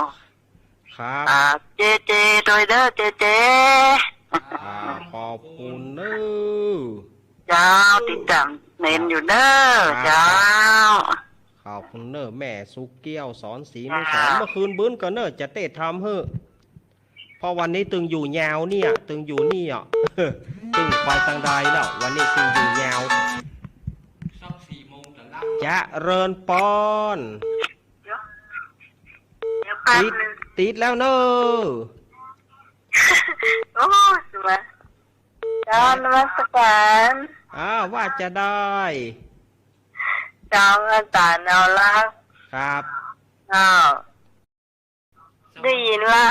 ครับ อ่า เจเจ ตวยเด้อ เจเจ อ่า ขอบคุณเน้อ เจ้า ติดต๋ามเณรอยู่เน้อ ครับ เจ้า ขอบคุณเน้อ แม่สุเกี้ยว สอนศรีนุสรณ์ เจ้า เมื่อคืนบึ้นก่อเน้อ จะเต้นทำหื้อ เพราะวันนี้ตึงอยู่ยาวเนี่ย ตึงอยู่นี่อ่ะ ตึงไปตังใดแล้ว วันนี้ตึงอยู่ยาว เจริญปอน เดี๋ยวแป๊บนึง ติด ติดแล้วเน้อ โอ้ สวย เจ้านมัสการ อ่า ว่าจะได้ เจ้าอาจ๋ารย์เอาละ ครับ เจ้า ได้ยินละ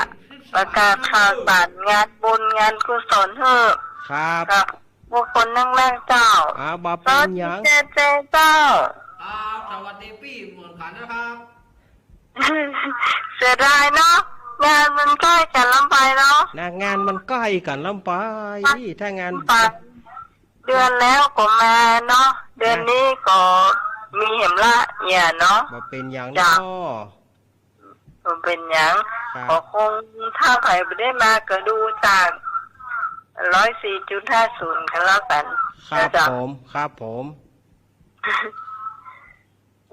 ประกาศข่าวสารงานบุญงานกุศลเถอะ ครับ กับพวกคนนั่งแรกเจ้า อ่า บ่เป๋นหยัง สวัสดีเจเจเจ้า ครับ สวัสดีปี้เหมือนกันนะครับ เสียดายเนาะ งานมันใก้กั๋นล้ำไปเนาะ นะ งานมันใก้กั๋นล้ำไป ถ้างาน เดือนแล้วก็มาเนาะ เดือนนี้ก็มีแหมละเนี่ยเนาะ บ่เป๋นหยังเนาะ เจ้า บ่เป๋นหยัง ครับ ก็คงถ้าใผบ่ได้มาก็ดูจาก ร้อยสี่จุดห้าศูนย์ ก็แล้วกั๋น ครับ นะเจ้า ผม ครับผม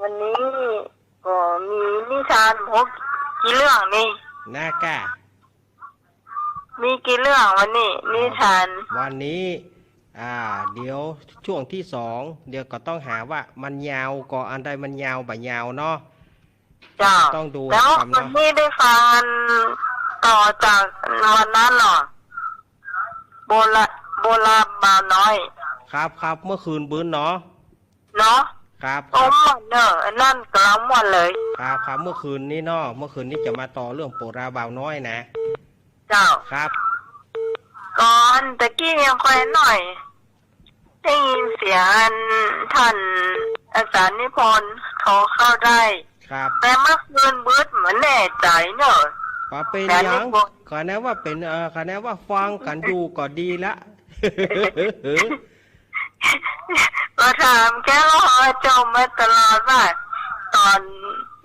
วันนี้ก็มีนิทานบ่กี่เรื่องนี่ นะก้า มีกี่เรื่องวันนี้ นิทาน วันนี้ อ่า เดี๋ยวช่วงตี้สอง เดี๋ยวก็ต้องหาว่ามันยาวก่ออันใด มันยาวบ่ยาวเนาะ เจ้า ต้องดู แล้ว กำ วัน เนาะ นี้ได้ฟังต่อจากวันนั้นเนาะ โบรา โบราณบ่าวน้อย ครับ ครับ เมื่อคืนปื๊นเนาะ เนาะ ครับ โอ้ ครับ ม่วนเน่อ อันนั้นก็ม่วนเลย ครับ ครับ เมื่อคืนนี้เนาะ เมื่อคืนนี้จะมาต่อเรื่องโบราณบ่าวน้อยนะ เจ้า ครับ ก่อนตะกี้ยังค่อยหน่อย ได้ยินเสียงอันท่านอาจารย์นิพนธ์โทรเข้าได้ ครับ แต่เมื่อคืนมืดบ่แน่ใจ๋เน่อ ว่าเป๋น อาจารย์ หยัง นิพนธ์ ขะแนนว่าเป๋น เอ่อ ขะแนนว่าฟังกั๋นอยู่ก็ดีละ ก็ถามแกว่า โจมมาตลอดว่า ต๋อน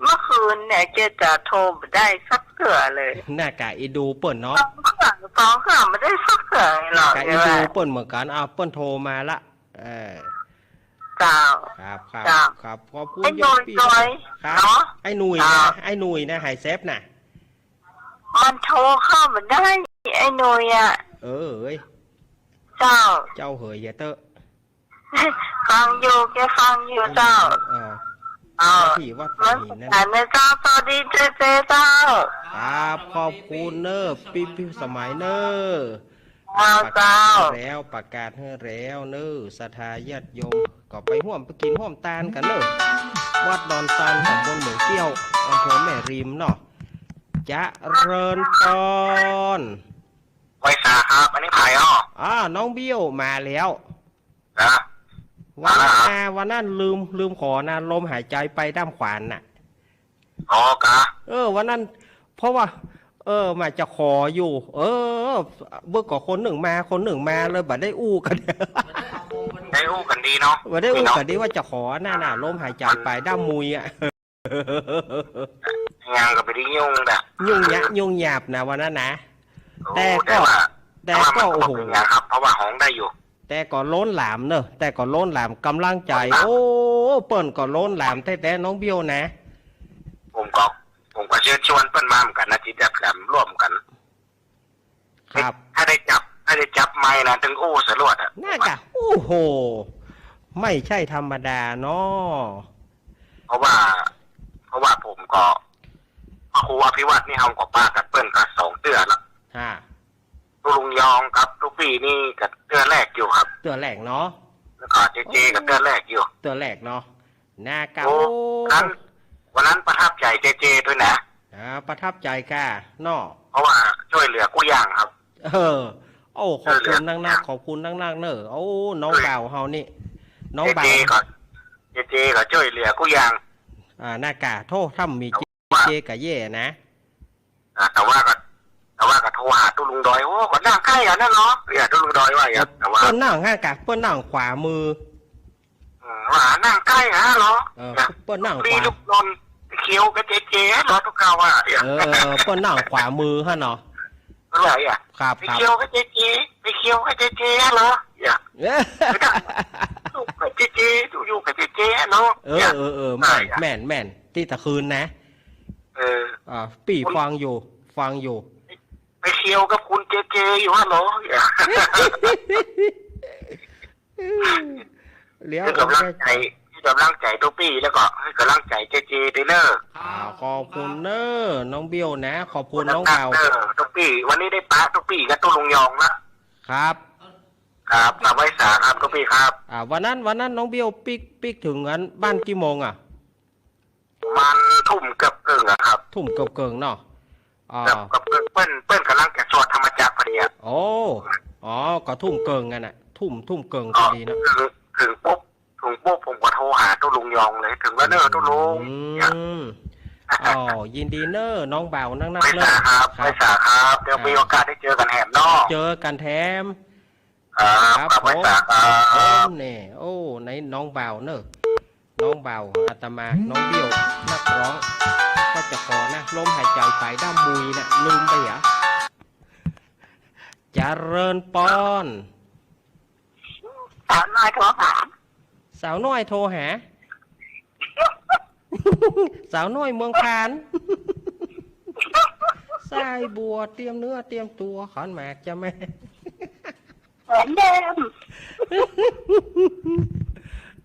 เมื่อคืนเนี่ยแกจะโทรบ่ได้สักเตื้อเลย นะก้า อีดูเปิ้นเนาะ สองเตื้อ สองเตื้อบ่ได้สักเตื้อหรอก นะก้า อีดูเปิ้นเหมือนกั๋น อ้าว เปิ้นโทรมาละ เออ เจ้า ครับ ครับ เจ้า ครับ ขอบคุณ ไอ้หนุ่ย เจ้าปี้ ด้วย ครับ เนาะ ไอ้หนุ่ยนะ เจ้า ไอ้หนุ่ยนะ หายแซบนะ มันโทรเข้าบ่ได้ ไอ้หนุ่ยอะ เออ เอ้ย เจ้า เจ้าเหยอย่าเต๊อะ ฟังอยู่ แกฟังอยู่เจ้า เออ เออ ที่วัดป่าหินนั่น อันนี้เจ้า สวัสดีเจเจเจ้า ครับ ขอบคุณเน้อ ปี้ ปี้สมัยเน้อ เจ้า ประกาศหื้อแล้ว ประกาศหื้อแล้วเน้อ ศรัทธาญาติโยม ก็ไปฮ่วม ไปกิ๋นฮ่วมตานกั๋นเน้อ วัดดอนตาน ตำบลเหมืองเกี้ยว อำเภอแม่ริมเนาะ เจริญพร ไหว้สาครับ อันนี้ใผอ้อ อ่า น้องเบี้ยวมาแล้ว นะ วันนั้น มาแล้วเหรอ นะ วันนั้นลืม ลืมขอนะ ลมหายใจไปด้ามขวานน่ะ อ๋อ กะ เออ วันนั้น เพราะว่า เออ มาจะขออยู่ เออ เมื่อก่อนคนนึ่งมา คนนึ่งมาเลย บ่ได้อู้กั๋น ได้อู้กั๋นดีเนาะ บ่ได้อู้กั๋นดี นี่เนาะ ว่าจะขอนั่นน่ะ ลมหายใจไปด้ามมุยอะ ยังก็ไปได้ยุ่งน่ะ ยุ่งยะ ยุ่งยาบนะวันนั้นนะ โอ้ แต่ก็ แต่ว่า แต่ก็ แต่ว่ามันก็ โอ้โห บ่เป๋นหยังครับ เพราะว่าฮ้องได้อยู่ แต่ก็ล้นหลามเนอะ แต่ก็ล้นหลาม กำลังใจ๋ โอ้ เปิ้นก็ล้นหลามแต๊ๆ น้องเบี้ยวนะ ผมก็ ผมก็เชิญชวนเปิ้นมาเหมือนกั๋นนะ ตี้จะแถมร่วมกั๋น ครับ ถ้าได้จับ ถ้าได้จับไมค์นะ ตึงอู้สลวดอะ น่าจะ โอ้โห ไม่ใช่ธรรมดาเนาะ เพราะว่า เพราะว่าผมก็ พระครูอภิวัฒน์นี่เฮาก็ปะกั๋นเปิ้นก็สองเตื้อละ ฮะ ตุ๊ลุงยองกับตุ๊ปี้นี่ก็เตื้อแรกอยู่ครับ เตื้อแรกเนาะ แล้วก็เจเจก็เตื้อแรกอยู่ เตื้อแรกเนาะ นะก้า โอ้ โอ้ วันนั้น วันนั้นประทับใจ๋เจเจด้วยนะ อ่า ประทับใจ๋ก้าเนาะ เพราะว่าจ้วยเหลือกู้อย่างครับ เออ โอ้ ขอบคุณนักๆ จ้วยเหลือ ขอบคุณนักๆ เน้อ โอ้ น้องบ่าวเฮานี่ น้องบ่าว เจเจก็ เจเจก็จ้วยเหลือกู้อย่าง อ่า นะก้า โธ่ ถ้ามี เจเจก็แย่นะ อ่า แต่ว่าก็ แต่ว่าก็โทรหาตุ๊ลุงดอย โอ้ ก็นั่งใก้กั๋นนั่นเนาะ เนี่ย ตุ๊ลุงดอยว่าอย่าง แต่ว่า เปิ้นนั่งฮะก้า เปิ้นนั่งขวามือ อืม ว่านั่งใก้กั๋นเนาะ เออ เนี่ย เปิ้นนั่งขวา มีตุ๊ลุงนนท์เขียวกับเจเจเนาะ ตุ๊กเก่าว่า เนี่ย เออ เปิ้นนั่งขวามือฮะเนาะ ว่าอย่าง ครับ ครับ เขียวกับเจเจ ไปเขียวกับเจเจเนาะ เนี่ย เออ ตุ๊ลุงกับเจเจ ตุ๊ลุงอยู่กับเจเจเนาะ เออ เนี่ย เออ เออ แม่น ว่าอย่าง แม่น แม่น ตี้ตะคืนนะ เออ อ่า ปี้ฟังอยู่ ฟังอยู่ ไปเขียวกับคุณเจเจอยู่ฮั่นเหรอ เดี๋ยว ให้ก๋ำลังใจ๋ ให้ก๋ำลังใจ๋ตุ๊ปี้ แล้วก็ให้ก๋ำลังใจ๋เจเจด้วยเน้อ อ่า ขอบคุณเน้อ น้องเบี้ยวนะ ขอบคุณน้องบ่าว เน้อ ตุ๊ปี้ วันนี้ได้ปะตุ๊ปี้กับตุ๊ลุงยองละ ครับ ครับ กราบไหว้สาครับ ตุ๊ปี้ครับ อ่า วันนั้น วันนั้นน้องเบี้ยวปิ๊ก ปิ๊กเถิงอันบ้านกี่โมงอะ ประมาณทุ่มเกือบเกิ่งอะครับ ทุ่มเกือบเกิ่งเนาะ อ่า เกือบ เกือบเกิ่ง เปิ้น เปิ้นก๋ำลังจะสวดธรรมจักรพอดีอะ โอ้ อ๋อ ก็ทุ่มเกิ่งอันน่ะ ทุ่ม ทุ่มเกิ่งพอดีเนาะ เถิง เถิงปุ๊บ เถิงปุ๊บผมก็โทรหาตุ๊ลุงยองเลย เถิงแล้วเน้อตุ๊ลุง อืม เนี่ย อ๋อ ยินดีเน้อ น้องบ่าวนักๆ เน้อ ไหว้สาครับ ครับ ไหว้สาครับ เดี๋ยวมีโอกาสได้เจอกั๋นแหมเนาะ เจอกั๋นแถม ครับ ครับผม ขอบคุณครับ ผมเนี่ย โอ้ ในน้องบ่าวเนอะ น้องบ่าวอาตมา น้องเบี้ยว นักร้อง ก็จะขอนะ ลมหายใจไปด้ามมุยนะ ลืมไปเหรอ จะ จริญปอน สาวน้อยโทรหา สาวน้อยโทรหา สาวน้อยเมืองพาน สายบัวเตรียมเนื้อเตรียมตัว ขันหมากจะมา เหมือนเดิม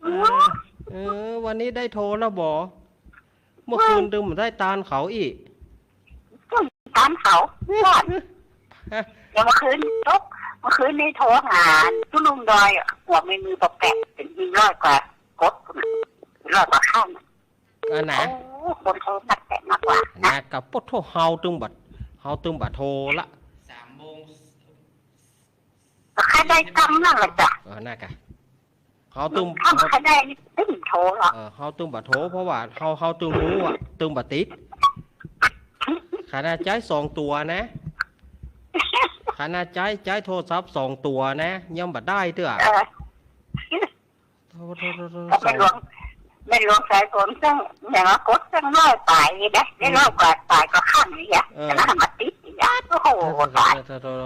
เออ เออ วันนี้ได้โทรแล้วบ่ เมื่อคืนตึงบ่ได้ตานเขาอี้ ตึงตานเขาก่อน ฮะ เดี๋ยวเมื่อคืนตก เมื่อคืนนี้โทรหาผู้ลุงดอยอะ หัวไม่มือปอกแปะ เป็นร้อยกว่ากด ร้อยกว่าข้าง อันไหน โอ้ คนโทรมาแต่มากกว่านะ นะ กะปะโถ เฮาตึงบ่ เฮาตึงบ่โทรละ สามโมง ก็แค่ได้กำนั่นแหละจ้ะ เออ น่ากะ เฮาตึง ถ้ามันแค่ได้นี่ตึงโทรหรอก เออ เฮาตึงบ่โทร เพราะว่าเฮา เฮาตึงฮู้อะ ตึงบ่ติด ขนาดใจ๊สองตั๋วนะ ขนาดใจ๊ ใจ๊โทรศัพท์สองตั๋วนะ ยังบ่ได้เตื้อ เออ โทร โทร โทร โทร ก็แม่หลวง แม่หลวงสายฝนตั้ง อย่างว่ากดตั้งร้อยปายนี่นะ ได้ร้อยกว่าปายก็ข้างนี่อะ เออ แต่นั้นมาติดอีกอะ โอ้โห ตาย โทร โทร โทร โทร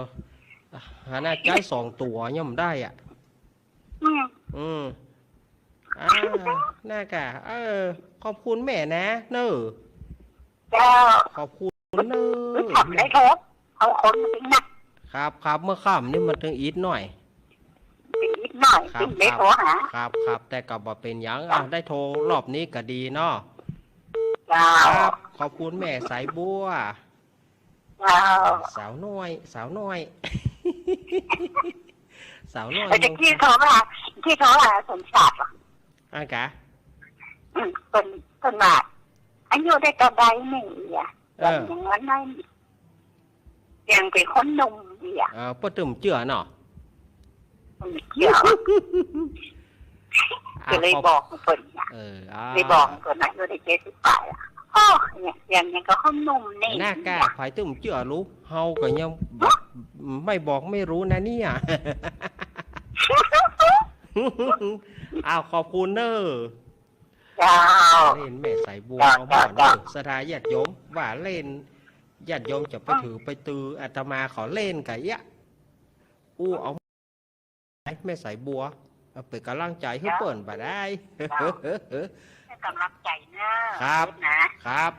ขนาดใจ๊สองตั๋วยังบ่ได้อะ อืม อืม อ่า น่ากะ เออ ขอบคุณแม่นะ เนอะ เจ้า ขอบคุณเนอะ ทำได้ครับ เอาคนจริงนะ ครับ ครับ เมื่อค่ำนี่มันตึงอิดหน่อย อิดหน่อย ครับ ตึงได้โทรหา ครับ ครับ แต่ก็บ่เป๋นหยัง อ่ะ ได้โทรรอบนี้ก็ดีเนาะ เจ้า ครับ ขอบคุณแม่สายบัว เจ้า สาวน้อย สาวน้อย สาวน้อย เออ ตะกี้โทรหา ตะกี้โทรหาสมศักดิ์อะ อ่ะกะ อืม เปิ้น เปิ้นว่า อายุได้เต้าใดนี่อะ เออ อย่างนั้นนั่น ยังเป๋นคนหนุ่มเนี่ย เออ เปิ้นตึงเจื้อเนาะ เปิ้นเจื้อ อ่ะ ก็เลยบอกเปิ้นนะ เออ อ่า เลยบอกเปิ้นนะ อายุได้เจ็ดสิบปายอะ โอ้ เนี่ย ยัง ยังก็คนหนุ่มนี่ น่ากะ ใผตึงเจื้อลูก เฮาก็ยังบอก ไม่บอกไม่รู้นะเนี่ย อ้าว ขอบคุณเนอะ เจ้า เล่นแม่สายบัว เจ้า เอาหม้อ เจ้า เนอะ ศรัทธาญาติโยม ว่าเล่น ญาติโยมจะไปถือไปตือ อาตมาขอเล่นกะเอี้ยะ อู้ เอาแม่สายบัว เอาเป๋นก๋ำลังใจ๋หื้อเปิ้นบ่ได้ เจ้า ให้ก๋ำลังใจ๋เนอะ ครับ นะ ครับ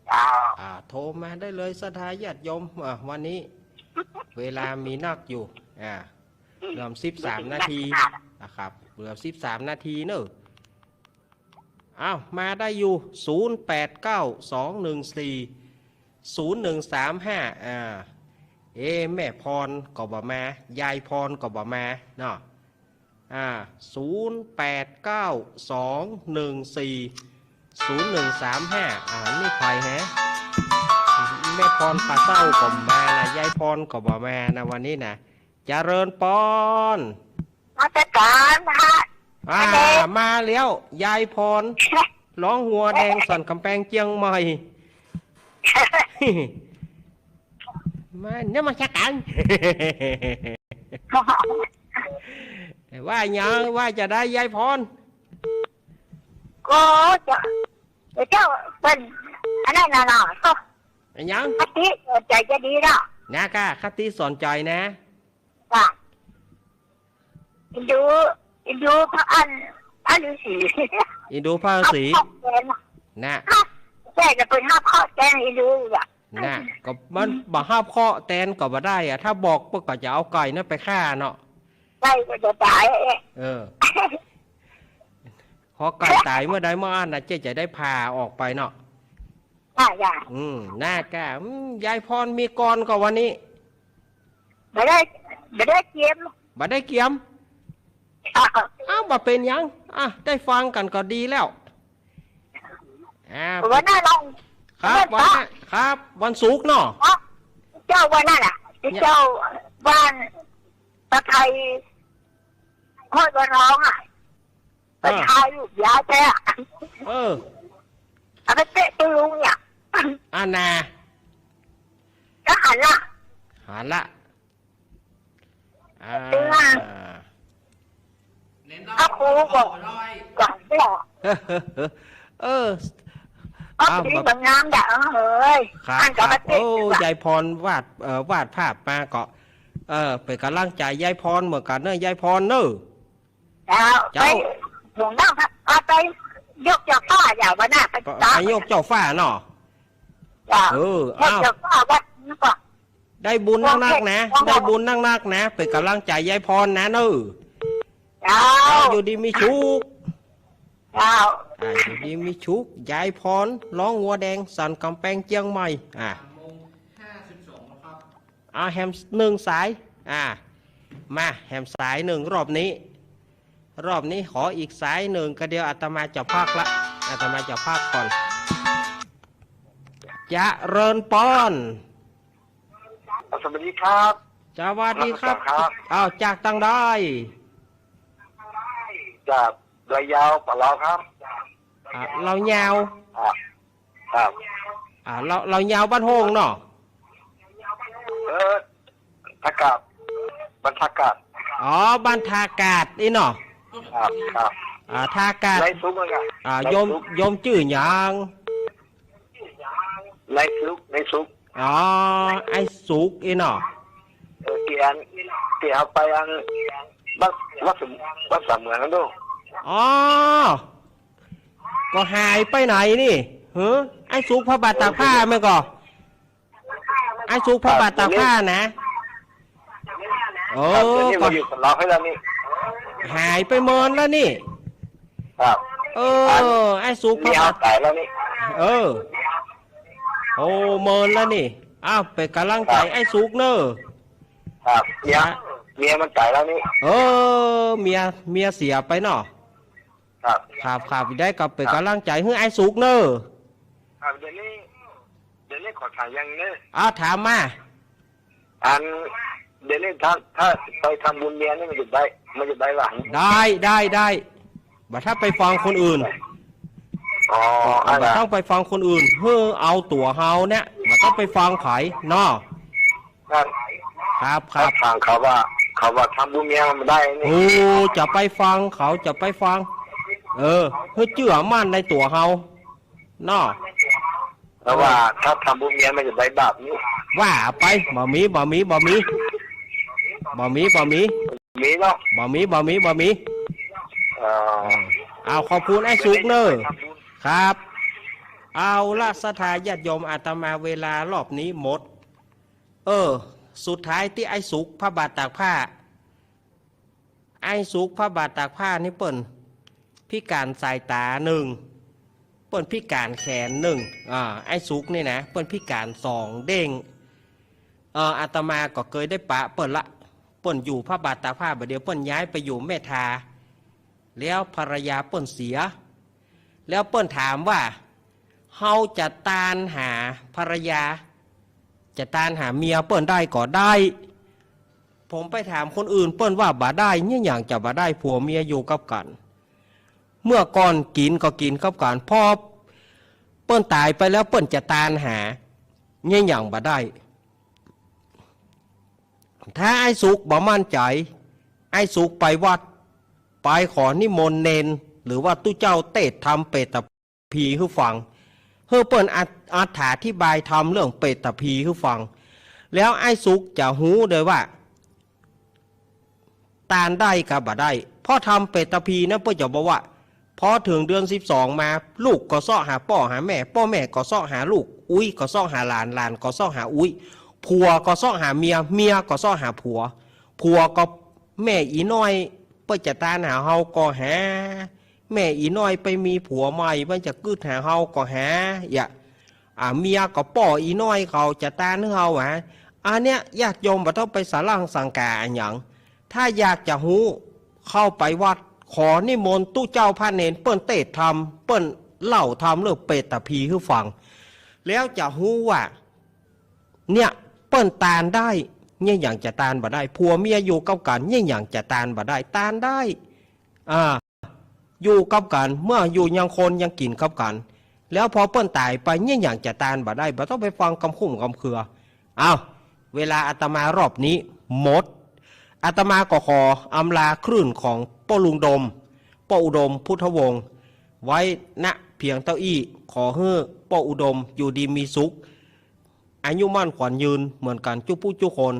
เจ้า อ่า โทรมาได้เลย ศรัทธาญาติโยม อ่า วันนี้ เวลามีนักอยู่ อ่า อืม เหลือสิบสามนาที นะครับ เหลือสิบสามนาทีเนอะ อ้าว มาได้อยู่ ศูนย์แปดเก้า สองหนึ่งสี่ ศูนย์หนึ่งสามห้า อ่า เอ๊ะ แม่พรก็บ่มา ยายพรก็บ่มาเนาะ อ่า ศูนย์แปดเก้า สองหนึ่งสี่ ศูนย์หนึ่งสามห้า อ่า นี่ใผแฮะ แม่พรปาเต้าก็บ่มานะ ยายพรก็บ่มานะ วันนี้นะ เจริญปอน นมัสก๋านพระ อ่า มาแล้ว ยายพร ร้องหัวแดงสั่นก๋ำแปงเจียงใหม่ มานมัสก๋าน ว่าหยัง ว่าจะใดยายพร ก็จะ เจ้าเปิ้น อันนั้นน่ะเนาะ อะหยัง คติสอนใจ๋จะดีเนาะ นะกะ คติสอนใจ๋นะ จ้ะ อินดู อินดูพระอัน พระฤาษี อินดูพระฤาษี ฮับเคราะห์แตน นะ ใจ้ จะเปิ้นฮับเคราะห์แตนอินดูอะ นะ ก็มันบ่ฮับเคราะห์แตนก็บ่ได้อะ ถ้าบอกเปิ้นก็จะเอาไก่นั้นไปฆ่าเนาะ ไก่ก็จะต๋าย เออ พอไก่ต๋ายเมื่อใดเมื่ออั้นนะ เจ๊จะได้ผ่าออกไปเนาะ จ้ะ จ้ะ อืม นะกะ อืม ยายพรมีกรก็วันนี้ บ่ได้ บ่ได้เกียม บ่ได้เกียม อ่ะ อ้าว บ่เป๋นหยัง อ่ะ ได้ฟังกั๋นก็ดีแล้ว อ่า วันนั้นลอง ครับ วันนั้น วันนั้น ครับ วันศุกร์เนาะ เจ้าวันนั้นน่ะ เนี่ย เจ้าบ้านตะไคร้ ห้วยบัวทองอะ ไป เออ ถ่ายรูปยายแกอะ เออ เอาไปเตะตุ๊ลุงเนี่ย อ่า น่ะ ก็หันละ หันละ อ่า เออ พระครูบอก บอกเนี่ย เออ เอา เอา สี แบบ งามๆ ด่ะ เออ เฮ้ย ครับ อันก็มาเตะ ครับ โอ้ ดีกว่า ยายพรวาด เอ่อ วาดภาพมาก็ เออ เป๋นก๋ำลังใจ๋ยายพรเหมือนกั๋นเน่อ ยายพรเน่อ เจ้า เจ้า ไปหลวงน้องครับ เอาไปยกเจ้าฟ้าอย่าวันหน้าไป ไป ตาม ไปยกเจ้าฟ้าเนาะ เจ้า เออ ยก เอ้า เจ้าฟ้าวัดนี้ก่อน ได้บุญนักๆ นะ ได้บุญนักๆ นะ เป๋นก๋ำลังใจ๋ยายพรนะเน่อ เจ้า เจ้า อยู่ดีมีสุข เจ้า อ่า อยู่ดีมีสุข ยายพร ร้องงัวแดง สันก๋ำแปง เจียงใหม่ อ่า อ่า แหมหนึ่งสาย อ่า มา แหมสายหนึ่งรอบนี้ รอบนี้ขออีกสายหนึ่ง ก็เดี๋ยวอาตมาจะพักละ อาตมาจะพักก่อน เจริญปอน สวัสดีครับ สวัสดีครับ นมัสก๋านครับ อ้าว จากตางใด จากระยอง ปะเลาครับ อ่า ระยอง อ่า ครับ อ่า ระ ระยองบ้านโฮงเนาะ เออ ท่ากาศ บ้านท่ากาศ อ๋อ บ้านท่ากาศอี้เนาะ ครับ ครับ อ่า ท่ากาศ นายสุขเหมือนกั๋น อ่า นายสุข โยม โยมจื้อหยัง นายสุข นายสุข อ๋อ ไอ้สุขอี้เนาะ เออ ตี้อัน ตี้เอาไปอัน วัด วัดสม วัดสามเหมืองกั๋นดู อ๋อ ก็หายไปไหนนี่ หือ ไอ้สุขพระบาทตากผ้าแม่นก่อ ไอ้สุขพระบาทตากผ้านะ เออ ครับ เดี๋ยวนี้ ก็ มาอยู่กับเราให้แล้วนี่ หายไปเมินแล้วนี่ ครับ เออ อัน ไอ้สุขพระบาท เมียต๋ายแล้วนี่ เออ โอ้ เมินแล้วนี่ อ้าว เป๋นก๋ำลังใจ๋ ครับ ไอ้สุขเน่อ ครับ เมีย ฮะ เมียมันต๋ายแล้วนี่ เออ เมีย เมียเสียไปเนาะ ครับ ครับ ครับ ได้ก็เป๋น ครับ ก๋ำลังใจ๋หื้อไอ้สุขเน่อ ครับ เดี๋ยวนี้ เดี๋ยวนี้ขอถามอย่างนี้ อ้าว ถามมา อัน เดี๋ยวนี้ถ้า ถ้าไปทำบุญเมียนี่มันจะได้ มันจะได้หรือ ได้ ได้ ได้ บ่ต้องไปฟังคนอื่น อ๋อ บ่ต้องไปฟังคนอื่น หื้อเอาตั๋วเฮาเนี่ย บ่ต้องไปฟังใผเนาะ นั่น ครับ ครับ ถามเขาว่า เขาว่าทำบุญเมียมันได้นี่ โอ้ จะไปฟังเขา จะไปฟัง เออ หื้อเจื้อมั่นในตั๋วเฮา เนาะ เพราะว่าถ้าทำบุญเมียมันจะได้บาปนี่ ว่าไป บ่มี บ่มี บ่มี บ่มี บ่มี มีเนาะ บ่มี บ่มี บ่มี เออ เออ เอา ขอบคุณไอ้สุขเน่อ ครับ เอาละ ศรัทธาญาติโยม อาตมาเวลารอบนี้หมด เออ สุดท้ายตี้ไอ้สุขพระบาทตากผ้า ไอ้สุขพระบาทตากผ้านี่เปิ้นพิการสายต๋าหนึ่ง เปิ้นพิการแขนหนึ่ง อ่า ไอ้สุขนี่นะ เปิ้นพิการสองเด้ง เอ่อ อาตมาก็เกยได้ปะเปิ้นละ เปิ้นอยู่พระบาทตากผ้าบ่าเดี่ยว เปิ้นย้ายไปอยู่แม่ทา แล้วภรรยาเปิ้นเสีย แล้วเปิ้นถามว่า เฮาจะตานหาภรรยา จะตานหาเมียเปิ้นได้ก่อได้ ผมไปถามคนอื่นเปิ้นว่าบ่ได้ เยียะหยังจะบ่ได้ ผัวเมียอยู่กับกั๋น เมื่อก่อนกิ๋นก็กิ๋นกับกั๋น พอเปิ้นต๋ายไปแล้วเปิ้นจะตานหา เยียะหยังบ่ได้ ถ้าไอ้สุขบ่มั่นใจ๋ ไอ้สุขไปวัด ไปขอนิมนต์เณร หรือว่าตุ๊เจ้าเตสน์ธรรมเปตตะ ภีร์หื้อฟัง หื้อเปิ้นอ- อรรถาธิบายธรรมเรื่องเปตตะภีร์หื้อฟัง แล้วไอ้สุขจะฮู้เลยว่า ตานได้กับบ่ได้ เพราะธรรมเปตตะภีร์นั้นเปิ้นจะบอกว่า พอเถิงเดือนสิบสองมา ลูกก็เซาะหาป้อหาแม่ ป้อแม่ก็เซาะหาลูก อุ๊ยก็เซาะหาหลาน หลานก็เซาะหาอุ๊ย ผัวก็เซาะหาเมีย เมียก็เซาะหาผัว ผัวก็ แม่อีน้อย เปิ้นจะตานหาเฮาก็หา แม่อีน้อยไปมีผัวใหม่ เปิ้นจะกึ๊ดหาเฮาก็หา เยียะ อ่า เมียก็ป้ออีน้อยเขาจะตานหื้อเฮาหา อันเนี้ยญาติโยมบ่ต้องไปสาร่างสังก๋าอะหยัง ถ้าอยากจะฮู้ เข้าไปวัด ขอนิมนต์ตุ๊เจ้าพระเณร เปิ้นเตสน์ธรรม เปิ้นเล่าธรรมเรื่องเปตตะภีร์หื้อฟัง แล้วจะฮู้ว่า เนี่ย เปิ้นตานได้ เยียะหยังจะตานบ่ได้ ผัวเมียอยู่กับกั๋น เยียะหยังจะตานบ่ได้ ตานได้ อ่า อยู่กับกั๋น เมื่ออยู่ยังคนยังกิ๋นกับกั๋น แล้วพอเปิ้นต๋ายไป เยียะหยังจะตานบ่ได้ บ่ต้องไปฟังกำคุ้มกำเคือ เอ้า เวลาอาตมารอบนี้หมด อาตมาก็ขออำลาคลื่นของป้อลุงดม ป้ออุดมพุทธวงศ์ ไว้ ณ เพียงเต้าอี้ ขอหื้อป้ออุดมอยู่ดีมีสุข อายุมั่นขวัญยืนเหมือนกั๋นจุ๊ผู้จุ๊คน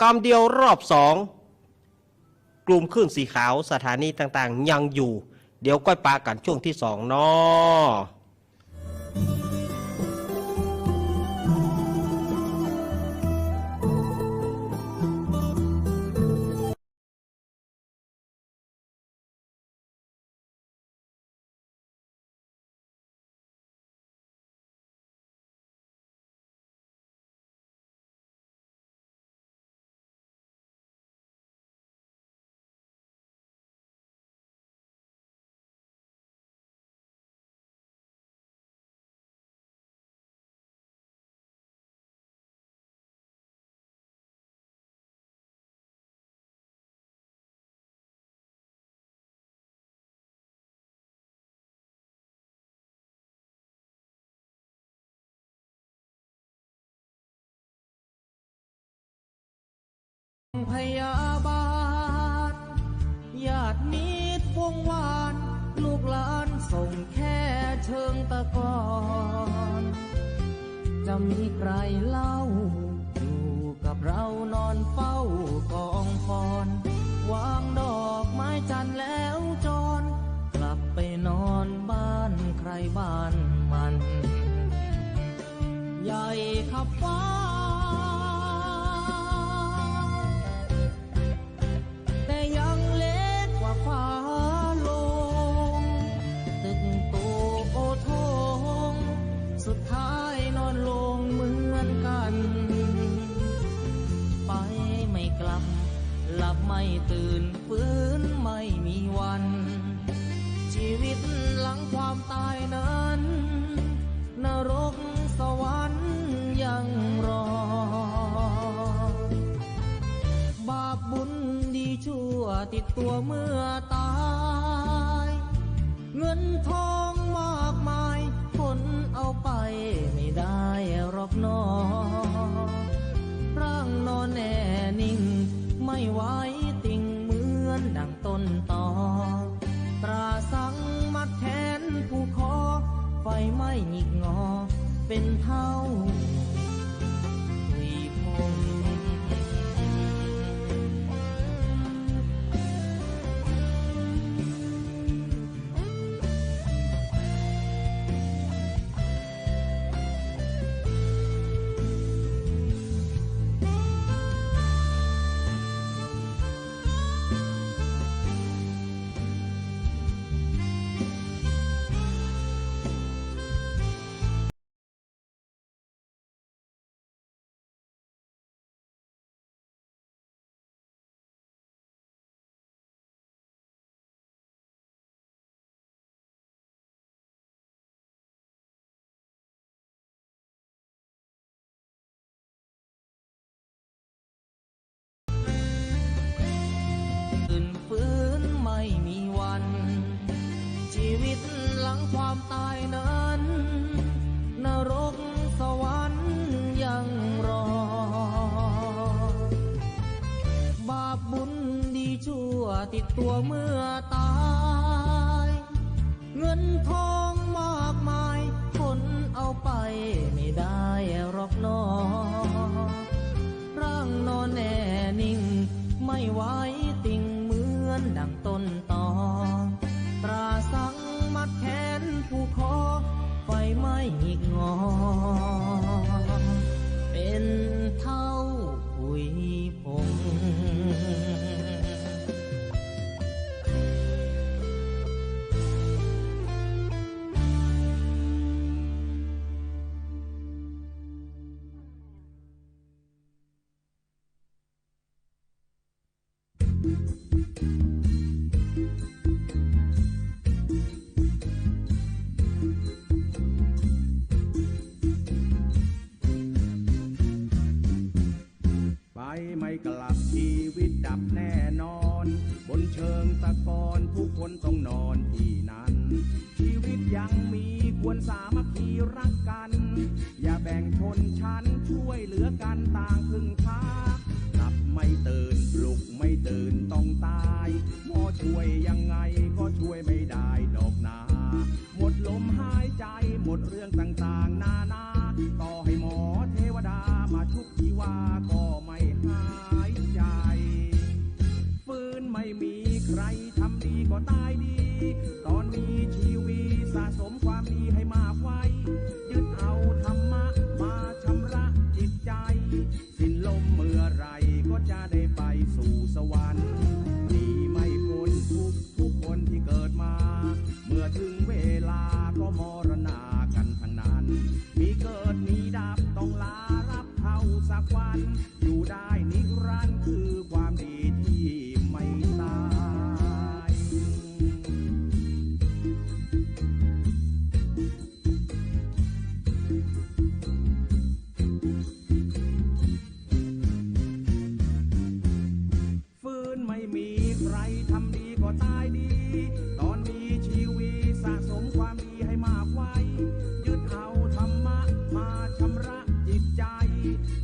กำเดียวรอบสอง กลุ่มคลื่นสีขาว สถานีต่างๆ ยังอยู่ เดี๋ยวก้อยปะกั๋นช่วงตี้สองเนาะพยาบาล ญาติมิตรวงวาน ลูกหลานส่งแค่เชิงตะกอน จะมีใครเล่า อยู่กับเรานอนเฝ้ากองฟอน วางดอกไม้จันทร์แล้วจร กลับไปนอนบ้านใครบ้านมัน ใหญ่ขับฟ้า แต่ยังเล็กกว่าฟ้าโลง ตึกโตโอโถง สุดท้ายนอนลงเหมือนกัน ไปไม่กลับ หลับไม่ตื่น ฟื้นไม่มีวัน ชีวิตหลังความตายนั้น นรกสวรรค์ยังรอ บาปบุญดีชั่วติดตัวเมื่อตาย เงินทองมากมาย ขนเอาไปไม่ได้หรอกหนอ ร่างนอนแน่นิ่ง ไม่ไหวติงเหมือนดังต้นตอ ตราสังมัดแขนผูกคอ ไฟไหม้หงิกงอ เป็นเท่าหุยผง ตื่นฟื้นไม่มีวัน ชีวิตหลังความตายนั้น นรกสวรรค์ยังรอ บาปบุญดีชั่วติดตัวเมื่อตาย เงินทองมากมาย ขนเอาไปไม่ได้หรอกหนอ ร่างนอนแน่นิ่ง ไม่ไหวติงเหมือนดังต้นตอ ตราสังมัดแขนผูกคอ ไฟไหม้หงิกงอ เป็นเท่าหุยผง ไปไม่กลับ ชีวิตดับแน่นอน บนเชิงตะกอนทุกคนต้องนอนที่นั่น ชีวิตยังมีควรสามัคคีรักกัน อย่าแบ่งชนชั้น ช่วยเหลือกันต่างพึ่งพา หลับไม่ตื่น ปลุกไม่ตื่นต้องตาย หมอช่วยยังไงก็ช่วยไม่ได้ดอกนา หมดลมหายใจ หมดเรื่องต่างๆนานา ต่อให้หมอเทวดามาชุบชีวาก็ไม่หาย สู่สวรรค์ หนีไม่พ้นทุกข์ทุกคนที่เกิดมา เมื่อถึงเวลาก็มรณากันทั้งนั้น มีเกิดมีดับต้องลารับเท่าสักวัน อยู่ได้นิรันดร์คือความดีที่ไม่ตาย ฟื้นไม่มีใครทำดีก็ตายดี ตอนมีชีวิตสะสมความดีให้มากไว้ ยึดเอาธรรมะมาชำระจิตใจ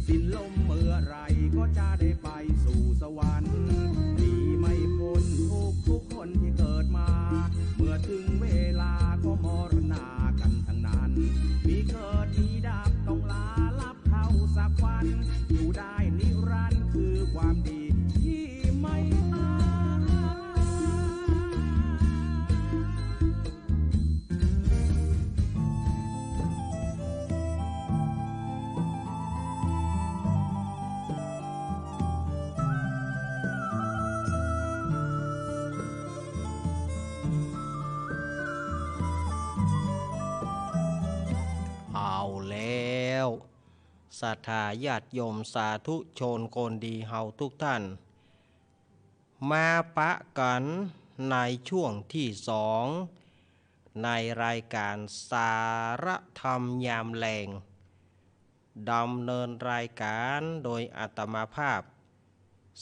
สิ้นลมเมื่อไหร่ก็จะได้ไปสู่สวรรค์ หนีไม่พ้นทุกทุกคนที่เกิดมา เมื่อถึงเวลาก็มรณากันทั้งนั้น มีเกิดมีดับต้องลารับเท่าสักวัน อยู่ได้นิรันดร์คือความดีที่ไม่ตาย เอาแล้ว ศรัทธาญาติโยมสาธุชนคนดีเฮาทุกท่าน มาปะกั๋นในช่วงที่สอง ในรายการสาระธรรมยามแลง ดำเนินรายการโดยอาตมาภาพ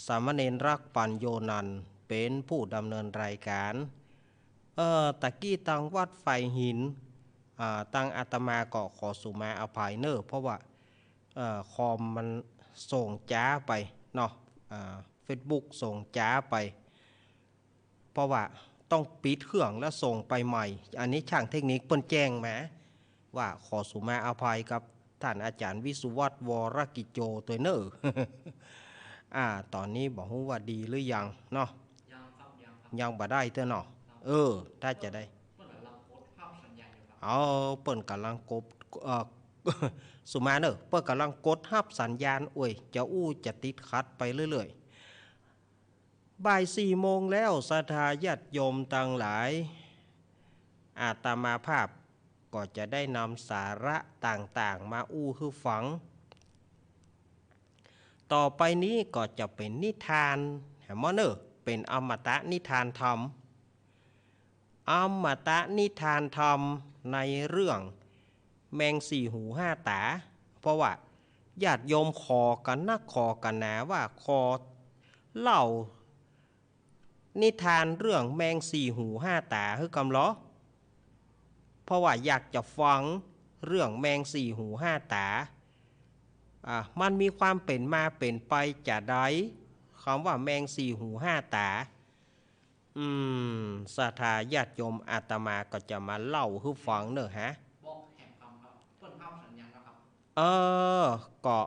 สามเณรรักปัญโญนันท์ เป๋นผู้ดำเนินรายการ เอ่อ ตะกี้ตังวัดฝายหิน อ่า ตังอาตมาก็ขอสุมาอภัยเน่อ เพราะว่า เอ่อ คอมมันส่งจ๋าไปเนาะ อ่า เฟซบุ๊กส่งจ๋าไป เพราะว่าต้องปิดเครื่องแล้วส่งไปใหม่ อันนี้ช่างเทคนิคเปิ้นแจ้งมา ว่าขอสุมาอภัยกับท่านอาจารย์วิสุวัฒน์ วรกิจโจ ตวยเน่อ อ่า ต๋อนนี้บ่ฮู้ว่าดีหรือยังเนาะ ยังครับ ยังครับ ยังบ่ได้เตื้อเนาะ ครับ เออ ถ้าจะได้ เปิ้นก๋ำลังกดฮับสัญญาณอยู่ครับ เอา เปิ้นก๋ำลังกด เอ่อ สุมาเน่อ เปิ้นก๋ำลังกดฮับสัญญาณ โอ้ย จะอู้จะติดขัดไปเรื่อยๆ บ่ายสี่โมงแล้ว ศรัทธาญาติโยมตังหลาย อาตมาภาพก็จะได้นำสาระต่างๆ มาอู้หื้อฟัง ต่อไปนี้ก็จะเป๋นนิทาน แหมเน่อ เป๋นอมตะนิทานธรรม อมตะนิทานธรรมในเรื่องแมงสี่หูห้าต๋า เพราะว่าญาติโยมขอกั๋นนักขอกั๋นหนาว่าขอเล่านิทานเรื่องแมงสี่หูห้าต๋าหื้อกำลอ เพราะว่าอยากจะฟังเรื่องแมงสี่หูห้าต๋า อ่ะ มันมีความเป๋นมาเป๋นไปจาใด กำว่าแมงสี่หูห้าต๋า อืม ศรัทธาญาติโยม อาตมาก็จะมาเล่าหื้อฟังเน่อฮะ บอกแหมคำครับ เปิ้นฮับสัญญาณแล้วครับ เออ ก็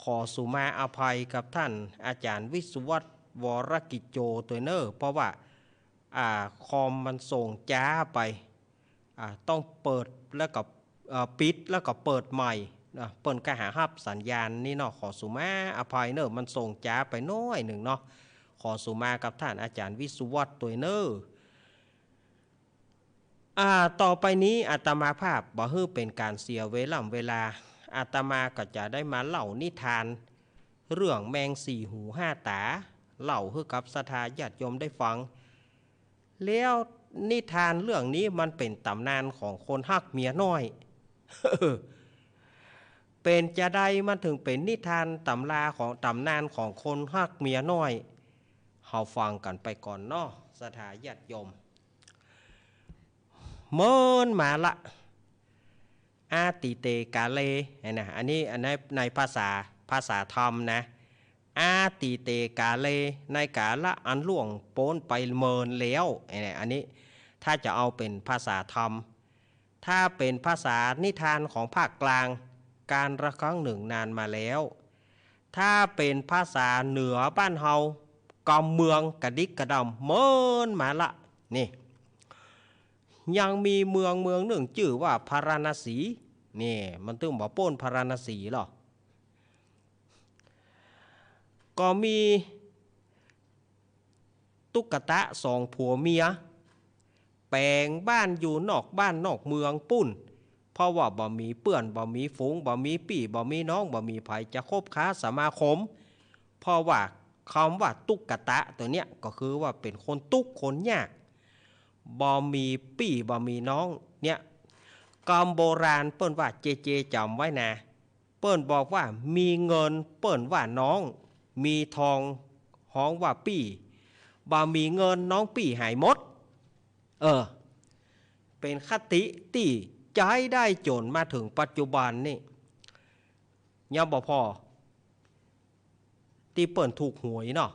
ขอสุมาอภัยกับท่านอาจารย์วิสุวัฒน์ วรกิจโจ ตวยเน่อ เพราะว่า อ่า คอมมันส่งจ๋าไป อ่า ต้องเปิดแล้วก็ เอ่อ ปิดแล้วก็เปิดใหม่นะ เปิ้นก็หาฮับสัญญาณนี่เนาะ ขอสุมาอภัยเน่อ มันส่งจ๋าไปหน้อยนึ่งเนาะ ขอสุมากับท่านอาจารย์วิสุวัฒน์ตวยเน่อ อ่า ต่อไปนี้อาตมาภาพบ่หื้อเป๋นก๋านเสียเวล่ำเวลา อาตมาก็จะได้มาเล่านิทานเรื่องแมงสี่หูห้าต๋า เล่าหื้อกับศรัทธาญาติโยมได้ฟัง แล้วนิทานเรื่องนี้มันเป๋นต๋ำนานของคนฮักเมียน้อย เป๋นจาใดมันเถิงเป๋นนิทานต๋ำราของ ต๋ำนานของคนฮักเมียน้อย เฮาฟังกั๋นไปก่อนเนาะ ศรัทธาญาติโยม เมินมาละ อาทิเต กาเล นะ อันนี้ อันใน ในภาษา ภาษาธรรมนะ อาทิเต กาเล ในกาละอันล่วงป๊นไปเมินแล้ว อันนี้ ถ้าจะเอาเป๋นภาษาธรรม ถ้าเป๋นภาษานิทานของภาคกลาง กาลครั้งหนึ่งนานมาแล้ว ถ้าเป๋นภาษาเหนือบ้านเฮา กำเมืองกระดิกกระดำ เมินมาละ นี่ ยังมีเมืองเมืองนึ่งจื้อว่าพาราณสี นี่ มันตึงบ่ป๊นพาราณสีหรอ ก็มี ตุ๊กตะสองผัวเมีย แป๋งบ้านอยู่นอกบ้านนอกเมืองปู้น เพราะว่าบ่มีเปื้อน บ่มีฝูง บ่มีปี้ บ่มีน้อง บ่มีใผจะคบค้าสมาคม เพราะว่ากำว่าตุ๊กตะตั๋วเนี้ยก็คือว่าเป๋นคนตุ๊กข์คนยาก บ่มีปี้ บ่มีน้อง เนี่ย กำโบราณเปิ้นว่า เจเจจ๋ำไว้นะ เปิ้นบอกว่ามีเงินเปิ้นว่าน้อง มีทองฮ้องว่าปี้ บ่มีเงินน้องปี้หายหมด เออ เป๋นคติตี้ใจ๊ได้จ๋นมาเถิงปัจจุบันนี่ ยังบ่พอ ตี้เปิ้นถูกหวยเนาะ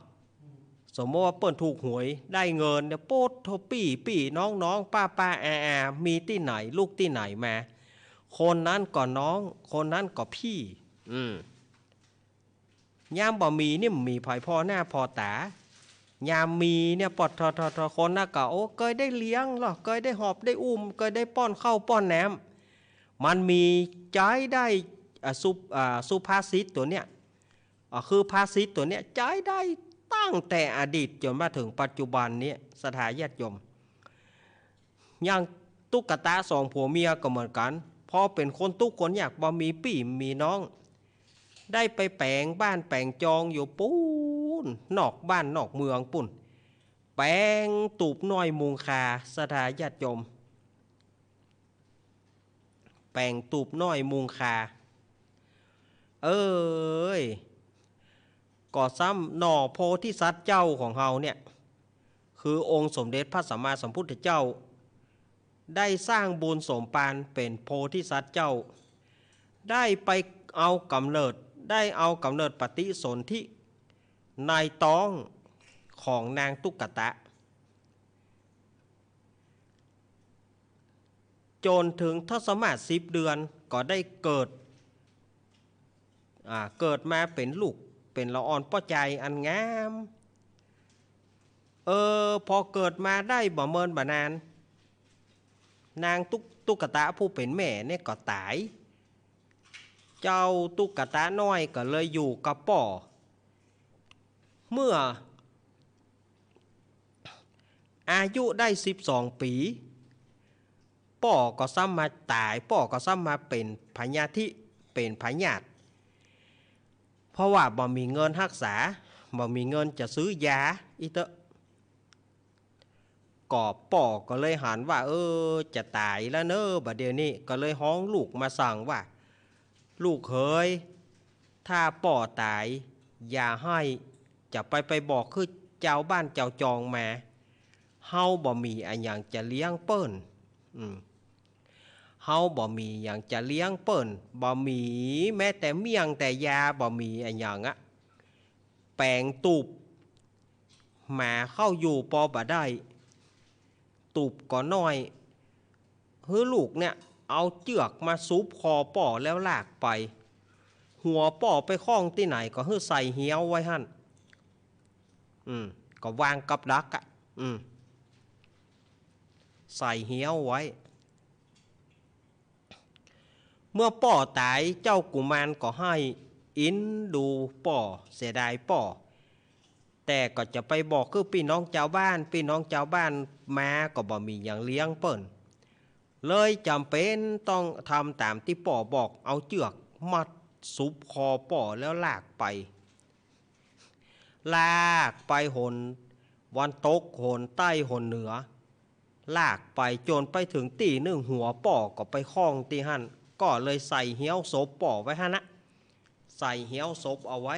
สมมติว่าเปิ้นถูกหวยได้เงินเนี่ย โป๊ดโธ่ ปี้ปี้น้องน้อง ป้าป้าอาอา มีตี้ไหน ลุกตี้ไหนมา คนนั้นก็น้อง คนนั้นก็ปี้ อืม ยามบ่มีนี่บ่มีใผผ่อหน้าผ่อต๋า ยามมีเนี่ย ปอดทอทอทอ คนนั้นก็ โอ้ เกยได้เลี้ยงลอ เกยได้หอบได้อุ้ม เกยได้ป้อนข้าวป้อนน้ำ มันมีใจ๊ได้ อ่า สุ อ่า สุภาษิตตั๋วเนี้ย อ่า คือภาษิตตั๋วเนี้ยใจ๊ได้ตั้งแต่อดีตจ๋นมาเถิงปัจจุบันนี้ ศรัทธาญาติโยม อย่างตุ๊กตะสองผัวเมียก็เหมือนกั๋น พอเป๋นคนตุ๊กข์คนยาก บ่มีปี้มีน้อง ได้ไปแป๋งบ้านแป๋งจองอยู่ปู๊น นอกบ้านนอกเมืองปู๊น แป๋งตูบน้อยมุงคา ศรัทธาญาติโยม แป๋งตูบน้อยมุงคา เอ้ย ก็ซ้ำหน่อโพธิสัตว์เจ้าของเฮาเนี่ย คือองค์สมเด็จพระสัมมาสัมพุทธเจ้า ได้สร้างบุญสมภารเป๋นโพธิสัตว์เจ้า ได้ไปเอาก๋ำเนิด ได้เอาก๋ำเนิดปฏิสนธิในต๊องของนางตุ๊กตะ จ๋นเถิงทศมาศสิบเดือนก็ได้เกิด อ่า เกิดมาเป๋นลูก เป๋นละอ่อนป้อจายอันงาม เออ พอเกิดมาได้บ่เมินบ่นาน นางตุ๊ก ตุ๊กตะผู้เป๋นแม่เนี่ยก็ต๋าย เจ้าตุ๊กตะน้อยก็เลยอยู่กับป้อ เมื่อ อายุได้สิบสองปี๋ ป้อก็ซ้ำมาต๋าย ป้อก็ซ้ำมาเป๋นพยาธิ เป๋นพยาธิ เพราะว่าบ่มีเงินฮักษา บ่มีเงินจะซื้อยาอี้เต๊อะ ก็ป้อก็เลยหันว่า เออ จะต๋ายแล้วเนอะ บ่าเดี่ยวนี้ ก็เลยฮ้องลูกมาสั่งว่า ลูกเหย ถ้าป้อต๋าย อย่าหื้อ จะไป ไปบอกคือจาวบ้านจาวจองมา เฮาบ่มีอะหยังจะเลี้ยงเปิ้น อืม เฮาบ่มีหยังจะเลี้ยงเปิ้น บ่มีแม้แต่เมี่ยงแต่ยา บ่มีอะหยังอะ แป๋งตูบ หมาเข้าอยู่ปอบ่ได้ ตูบก็น้อย หื้อลูกเนี่ย เอาเจื้อกมาสุบคอป้อแล้วลากไป หัวป้อไปข้องตี้ไหนก็หื้อใส่เฮี้ยวไว้หั้น อืม ก็วางกับดักอะ อืม ใส่เฮี้ยวไว้ เมื่อป้อต๋าย เจ้ากุมารก็หื้ออินดูป้อ เสียดายป้อ แต่ก็จะไปบอกคือปี้น้องจาวบ้าน ปี้น้องจาวบ้านมาก็บ่มีหยังเลี้ยงเปิ้น เลยจ๋ำเป๋นต้องทำต๋ามตี้ป้อบอก เอาเจื้อกมัดสุบคอป้อแล้วลากไป ลากไปหนวันตก หนใต้ หนเหนือ ลากไปจ๋นไปเถิงตี้นึ่ง หัวป้อก็ไปข้องตี้หั้น ก็เลยใส่เฮี้ยวศพป้อไว้หั้นนะ ใส่เฮี้ยวศพเอาไว้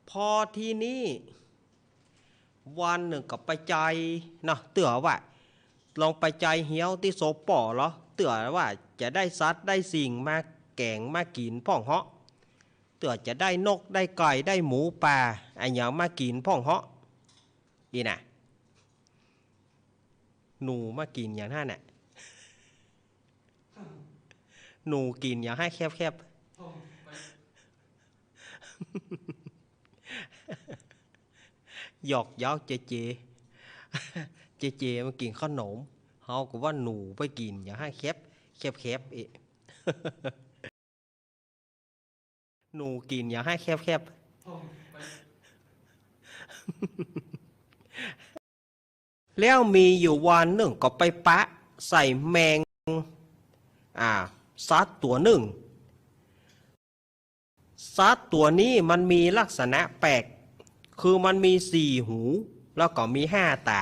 พอทีนี้ วันนึ่งก็ไปไจเนาะ เตื้อว่า ลองไปไจเฮี้ยวตี้ศพป้อลอ เตื้อว่าจะได้สัตว์ได้สิ่งมาแก๋งมากิ๋นพ่องเหาะ เตื้อจะได้นกได้ไก่ได้หมูป่าอะหยังมากิ๋นพ่องเหาะ อี้นะ หนูมากิ๋นอย่างหั้นน่ะ หนูกิ๋นอย่างหั้นแคบๆ หยอกเย้าเจเจ เจเจมากิ๋นข้าวหนม เฮาก็ว่าหนูไปกิ๋นอย่างหั้นแคบ แคบๆ เอ๊ะ หนูกิ๋นอย่างหั้นแคบๆ ผมไป แล้วมีอยู่วันนึ่งก็ไปปะใส่แมง อ่า สัตว์ตั๋วนึ่ง สัตว์ตั๋วนี้มันมีลักษณะแปลก คือมันมีสี่หู แล้วก็มีห้าต๋า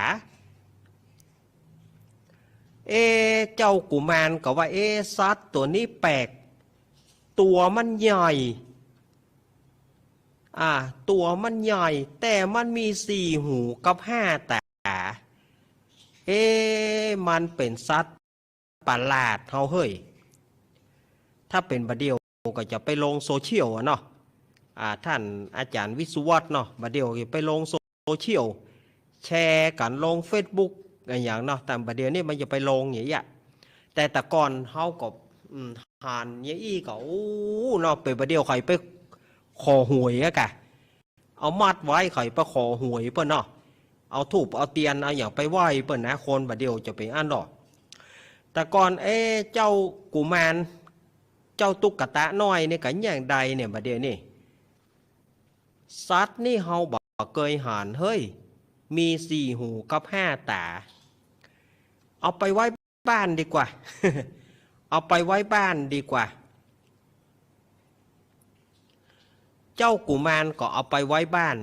เอ๊ะ เจ้ากุมารก็ว่า เอ๊ะ สัตว์ตั๋วนี้แปลก ตั๋วมันใหญ่ อ่า ตั๋วมันใหญ่ แต่มันมีสี่หูกับห้าต๋า เอ๊ะ มันเป๋นสัตว์ประหลาดเฮาเฮ้ย ถ้าเป๋นบ่าเดี่ยวก็จะไปลงโซเชียลอะเนาะ อ่า ท่านอาจ๋ารย์วิศวัฒน์เนาะ บ่าเดี่ยวจะไปลงโซเชียล แชร์กั๋นลงเฟซบุ๊กอะหยังเนาะ แต่บ่าเดี่ยวนี้มันจะไปลงอย่างเงี้ย แต่แต่ก่อนเฮาก็ อืม หันอย่างอี้ก็ โอ้ เนาะ เป๋นบ่าเดี่ยวใค่ไปขอหวยอะกะ เอามัดไว้ใค่ไปขอหวยเปิ้นเนาะ เอาธูปเอาเตียนเอาหยังไปไหว้เปิ้นนะ คนบ่าเดี่ยวจะเป๋นอั้นดอก แต่ก่อน เอ๊ะ เจ้ากุมาร เจ้าตุ๊กตาน้อยนี่ก็อย่างใดเนี่ย บ่าเดี่ยวนี้ สัตว์นี่เฮาบ่เกยหันเฮ้ย มีสี่หูกับห้าต๋า เอาไปไว้บ้านดีกว่า เอาไปไว้บ้านดีกว่า เจ้ากุมารก็เอาไปไว้บ้าน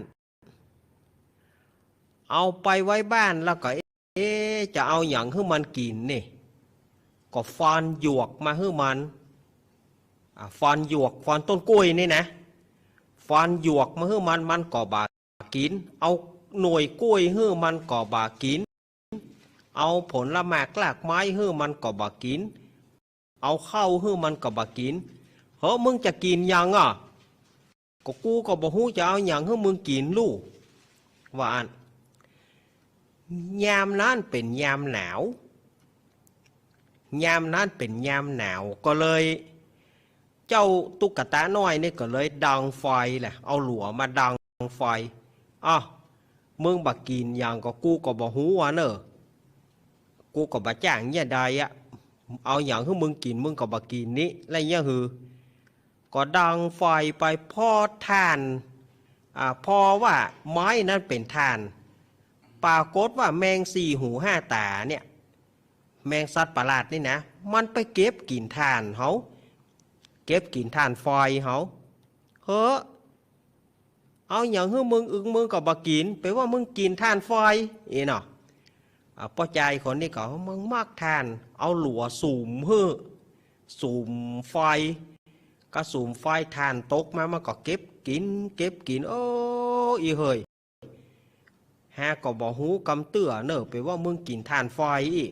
เอาไปไว้บ้านแล้วก็ เอ๊ะ จะเอาหยังหื้อมันกิ๋นนี่ ก็ฟันหยวกมาหื้อมัน อ่า ฟันหยวก ฟันต้นกล้วยนี่นะ ฟันหยวกมาหื้อมัน มันก็บ่ากิ๋น เอาหน่วยกล้วยหื้อมันก็บ่ากิ๋น เอาผลหมากรากไม้หื้อมันก็บ่ากิ๋น เอาข้าวหื้อมันก็บ่ากิ๋น เฮ้อ มึงจะกิ๋นหยังอะ ก็กูก็บ่ฮู้จะเอาหยังหื้อมึงกิ๋นลู่ ว่าอั้น ยามนั้นเป๋นยามหนาว ยามนั้นเป๋นยามหนาว ก็เลย เจ้าตุ๊กตาน้อยนี่ก็เลยดังไฟแหละ เอาหลัวมาดังไฟ อ้าว มึงบ่ากิ๋นหยังก็กูก็บ่ฮู้อะเนอะ กูก็บ่าจ้างเยียะใดอะ เอาหยังหื้อมึงกิ๋น มึงก็บ่ากิ๋นนี้ แล้วเยียะหื้อ ก็ดังไฟไป พอถ่าน อ่า พอว่าไม้นั้นเป๋นถ่าน ปรากฏว่าแมงสี่หูห้าต๋าเนี่ย แมงสัตว์ประหลาดนี่นะ มันไปเก็บกิ๋นถ่านเฮา เก็บกิ๋นถ่านไฟเฮา เฮ้อ เอาหยังหื้อมึง อึงมึงก็บ่ากิ๋น แป๋ว่ามึงกิ๋นถ่านไฟ เอ๊ะเนาะ อ่า ป้อจายคนนี้ก็ มึงมักถ่าน เอาหลัวสุมหื้อ สุมไฟ ก็สุมไฟ ถ่านตกมา มันก็เก็บกิ๋น เก็บกิ๋น โอ้ อีเฮย หาก็บ่ฮู้กำเตื้อเนอะ แป๋ว่ามึงกิ๋นถ่านไฟอี้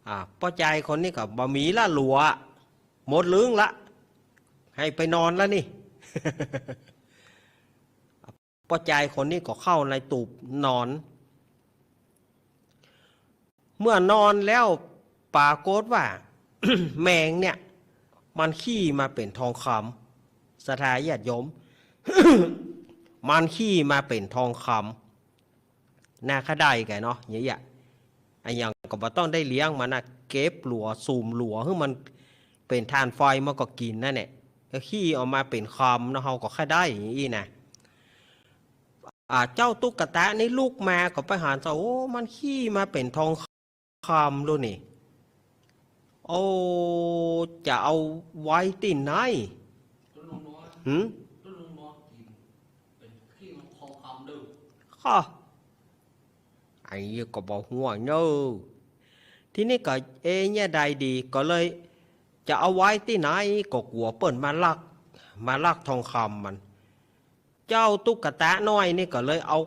อ่า ป้อจายคนนี้ก็บ่มีละหลัว หมดลึงละ หื้อไปนอนละนี่ ป้อจายคนนี้ก็เข้าในตูบนอน เมื่อนอนแล้วปรากฏว่า แมงเนี่ย มันขี้มาเป๋นทองคำ ศรัทธาญาติโยม มันขี้มาเป๋นทองคำ น่าขะได้แก่เนาะ อย่างเงี้ย อะหยังก็บ่ต้องได้เลี้ยงมันนะ เก็บหลัว สุมหลัว หื้อมันเป๋นถ่านไฟ มันก็กิ๋นนั่นแหละ ก็ขี้ออกมาเป๋นคำเนาะ เฮาก็ขะได้อย่างอี้นะ อ่า เจ้าตุ๊กตานี่ลุกมาก็ไปหันซะ โอ้ มันขี้มาเป๋นทองคำลูกนี่ โอ้ จะเอาไว้ตี้ไหน หืม ค่ะ อันนี้ก็บ่ฮู้เนอะ ทีนี้ก็ เอ๊ะ เยียะใดดี ก็เลย จะเอาไว้ตี้ไหน ก็กั๋วเปิ้นมาลัก มาลักทองคำมัน เจ้าตุ๊กตาน้อยนี่ก็เลยเอา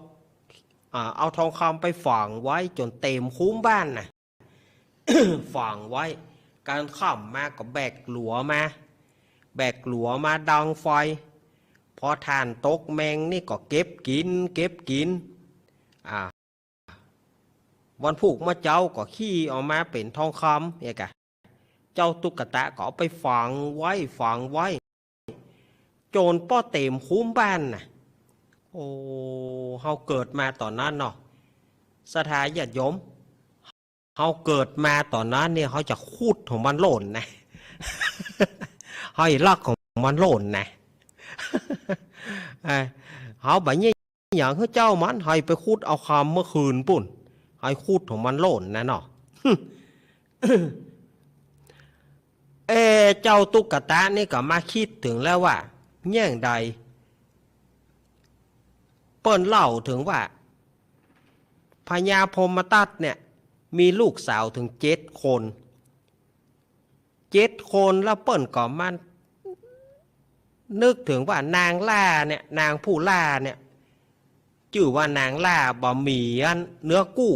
อ่า เอาทองคำไปฝังไว้จ๋นเต๋มคุ้มบ้านน่ะ ฝังไว้ กลางค่ำมาก็แบกหลัวมา แบกหลัวมาดังไฟ พอถ่านตกแมงนี่ก็เก็บกิ๋น เก็บกิ๋น อ่า วันพูกเมื่อเจ๊าก็ขี้ออกมาเป๋นทองคำเนี่ยกะ เจ้าตุ๊กตาก็เอาไปฝังไว้ ฝังไว้ จ๋นป้อเต๋มคุ้มบ้านน่ะ โอ้ เฮาเกิดมาต๋อนนั้นเนาะ ศรัทธาญาติโยม เฮาเกิดมาต๋อนนั้นเนี่ย เฮาจะขุดของมันโล่นนะ เฮาจะลักของมันโล่นนะ เออ เฮาบ่าเยียะ หยังหื้อเจ้ามัน หื้อไปขุดเอาคำเมื่อคืนปู้น หื้อขุดของมันโล่นนะเนาะ เอ เจ้าตุ๊กตานี่ก็มาคิดเถิงแล้วว่า แหน่งใด เปิ้นเล่าเถิงว่า พญาพรหมทัตเนี่ย มีลูกสาวเถิงเจ็ดคน เจ็ดคน แล้วเปิ้นก็มานึกเถิงว่านางหล้าเนี่ย นางผู้หล้าเนี่ย จื้อว่านางหล้าบ่มีอันเนื้อกู้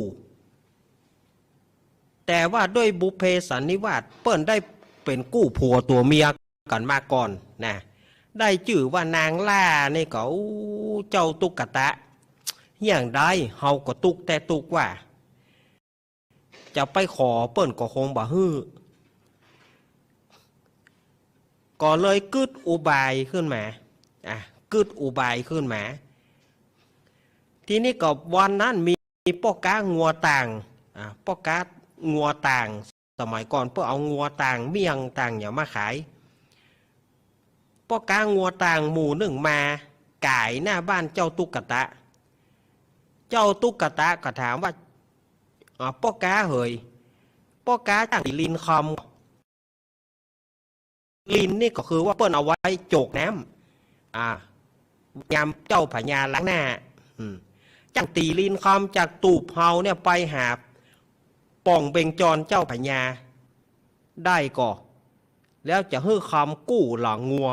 แต่ว่าด้วยบุพเพสันนิวาส เปิ้นได้เป๋นกู้ผัวตั๋วเมียกั๋นมาก่อนนะ ได้จื้อว่านางหล้านี่ก็ อู้ เจ้าตุ๊กตา แหน่งใด เฮาก็ตุ๊กแต่ตุ๊กว่า จะไปขอเปิ้นก็คงบ่หื้อ ก็เลยกึ๊ดอุบายขึ้นมา อ่ะ กึ๊ดอุบายขึ้นมา ทีนี้ก็วันนั้นมีป้อก๊างัวต่าง อ่ะ ป้อก๊างัวต่าง สมัยก่อนเปิ้นเอางัวต่างเมี่ยงต่างหยังมาขาย ป้อก๊างัวต่างหมู่นึ่งมาก๋ายหน้าบ้านเจ้าตุ๊กตา เจ้าตุ๊กตาก็ถามว่า อ่า ป้อก๊าเหย ป้อก๊าจ้างตี๋ลินคอม ลินนี่ก็คือว่าเปิ้นเอาไว้โจกน้ำ อ่า ยามเจ้าพญาล้างหน้า อืม จ้างตี๋ลินคอมจากตูบเฮาเนี่ยไปหาป่องเบญจรเจ้าพญาได้ก่อ แล้วจะหื้อคอมกู้หลังงัว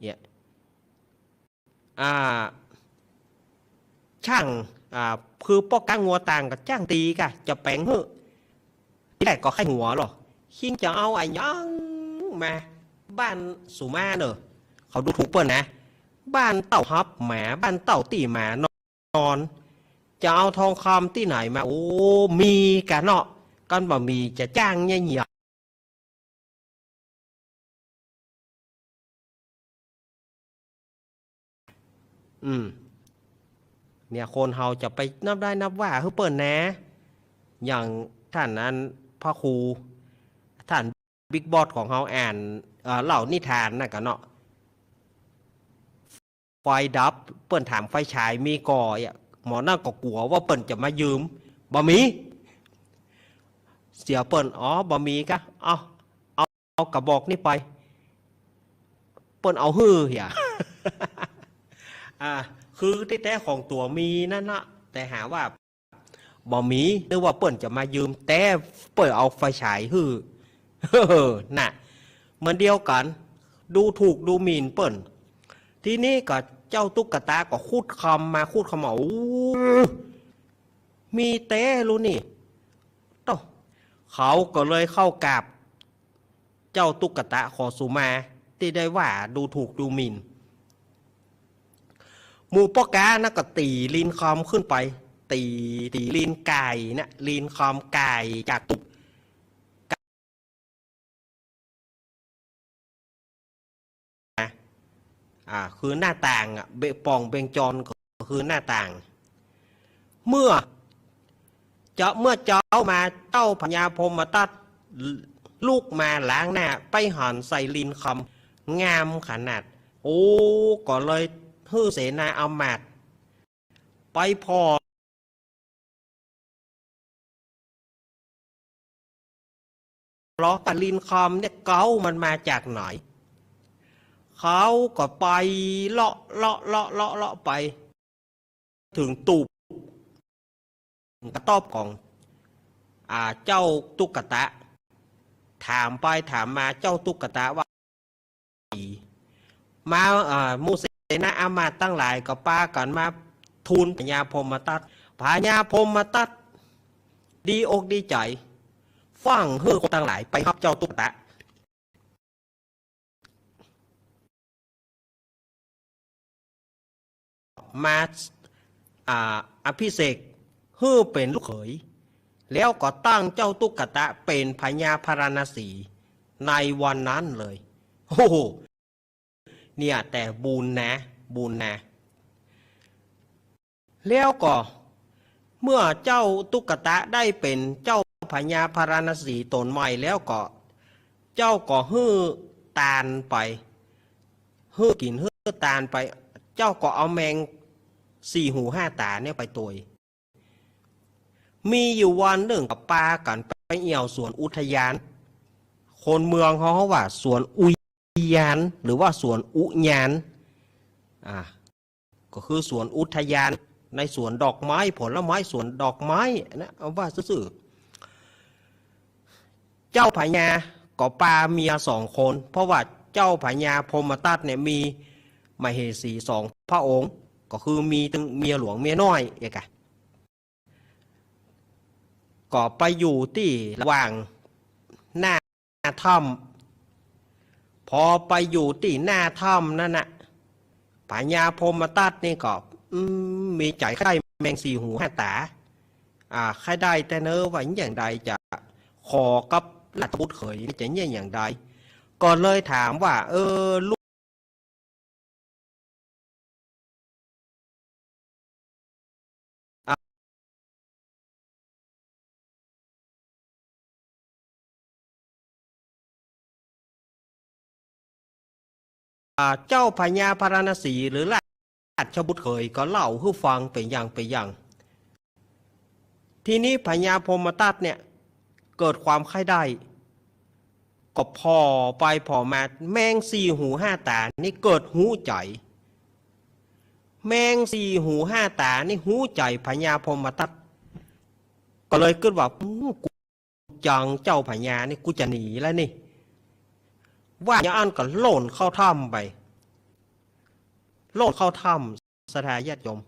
เนี่ย อ่า จ้าง อ่า คือป้อก๊างัวต่างก็จ้างตี๋ก่ะ จะแป๋งหื้อ ตี้แรกก็ใค่หัวลอ คิงจะเอาอะหยังมา บ้านสุมาเน่อ เขาดูถูกเปิ้นนะ บ้านเต้าฮับหมา บ้านเต้าตี้หมานอน จะเอาทองคำตี้ไหนมา โอ้ มีก่ะเนาะ กันบ่มีจะจ้างเยียะ อืม เนี่ย คนเฮาจะไปนับได้นับว่าหื้อเปิ้นนะ อย่างต้านนั้น พระครู ต้านบิ๊กบอสของเฮาอ่าน เอ่อ เล่านิทานน่ะก่ะเนาะ ไฟดับ เปิ้นถามไฟฉายมีก่อ เยียะ หมอนั่นก็กั๋วว่าเปิ้นจะมายืม บ่มี เสียเปิ้น อ๋อ บ่มีก่ะ เอา เอา เอากระบอกนี้ไป เปิ้นเอาหื้อเหีย อ่า คือตี้แต๊ของตั๋วมีนั่นนะ แต่หาว่าบ่มี นึกว่าเปิ้นจะมายืม แต่เปิ้นเอาไฟฉายหื้อ น่ะ เหมือนเดียวกั๋น ดูถูกดูหมิ่นเปิ้น ทีนี้ก็เจ้าตุ๊กตาก็ขุดคอมมา ขุดคอมมา โอ้ มีแต๊ลูนี่ โต้ เขาก็เลยเข้ากราบเจ้าตุ๊กตาขอสุมา ตี้ได้ว่าดูถูกดูหมิ่น หมู่ป้อก๊านั้นก็ตี๋ลินคอมขึ้นไป ตี๋ ตี๋ลินก๋ายนะ ลินคอมก๋ายจากตูบ อ่า คือหน้าต่างอะ เบ ป่องเบญจรก็คือหน้าต่าง เมื่อ เจ๊า เมื่อเจ๊ามา เจ้าพญาพรหมทัตลุกมาล้างหน้า ไปหันใส่ลินคอม งามขนาด โอ้ ก็เลยหื้อเสนาอามาตย์ไปผ่อ เลาะว่าลินคอมเนี่ยเก๊ามันมาจากไหน เขาก็ไปเลาะเลาะเลาะเลาะเลาะไป เถิงตูบกระต๊อบของ อ่า เจ้าตุ๊กตา ถามไปถามมาเจ้าตุ๊กตาว่า มา อ่า หมู่เสนาอามาตย์ตังหลายก็ปากั๋นมาทูลพญาพรหมทัต พญาพรหมทัตดีอกดีใจ๋ ฟั่งหื้อคนตังหลายไปฮับเจ้าตุ๊กตา มา อ่า อภิเษกหื้อเป๋นลูกเขย แล้วก็ตั้งเจ้าตุ๊กตาเป๋นพญาพาราณสีในวันนั้นเลย โอ้โห เนี่ย แต่บุญนะ บุญนะ แล้วก็เมื่อเจ้าตุ๊กตาได้เป๋นเจ้าพญาพาราณสีต๋นใหม่แล้วก็ เจ้าก็หื้อตานไป หื้อกิ๋นหื้อตานไป เจ้าก็เอาแมง สี่หูห้าต๋าเนี่ยไปตวย มีอยู่วันนึ่งก็ปากั๋นไปเอี่ยวสวนอุทยาน คนเมืองเขาว่าสวนอุยาน หรือว่าสวนอุยาน อ่า ก็คือสวนอุทยาน ในสวนดอกไม้ผลไม้ สวนดอกไม้นะ เอาว่าซื่อๆ เจ้าพญาก็ปาเมียสองคน เพราะว่าเจ้าพญาพรหมทัตเนี่ยมีมเหสีสองพระองค์ ก็คือมีตึงเมียหลวงเมียน้อยเอกะ ก็ไปอยู่ตี้ระหว่างหน้าถ้ำ พอไปอยู่ตี้หน้าถ้ำนั้นน่ะ พญาพรหมทัตนี่ก็ อืม มีใจ๋ใค่แมงสี่หูห้าต๋า อ่า ใค่ได้แต๊เน้อ ว่าอย่างใดจะขอกับราชบุตรเขยจะเยียะอย่างใด ก็เลยถามว่า เออ ลูก อ่า เจ้าพญาพาราณสีหรือราชบุตรเขยก็เล่าหื้อฟังไปอย่างไปอย่าง ทีนี้พญาพรหมทัตเนี่ยเกิดความใค่ได้ ก็ผ่อไปผ่อมา แมงสี่หูห้าต๋านี่เกิดฮู้ใจ๋ แมงสี่หูห้าต๋านี่ฮู้ใจ๋พญาพรหมทัต ก็เลยกึ๊ดว่า อู้ กูจังเจ้าพญานี่ กูจะหนีแล้วนี่ ว่าอย่างอั้นก็โล่นเข้าถ้ำไป โล่นเข้าถ้ำ ศรัทธาญาติโยม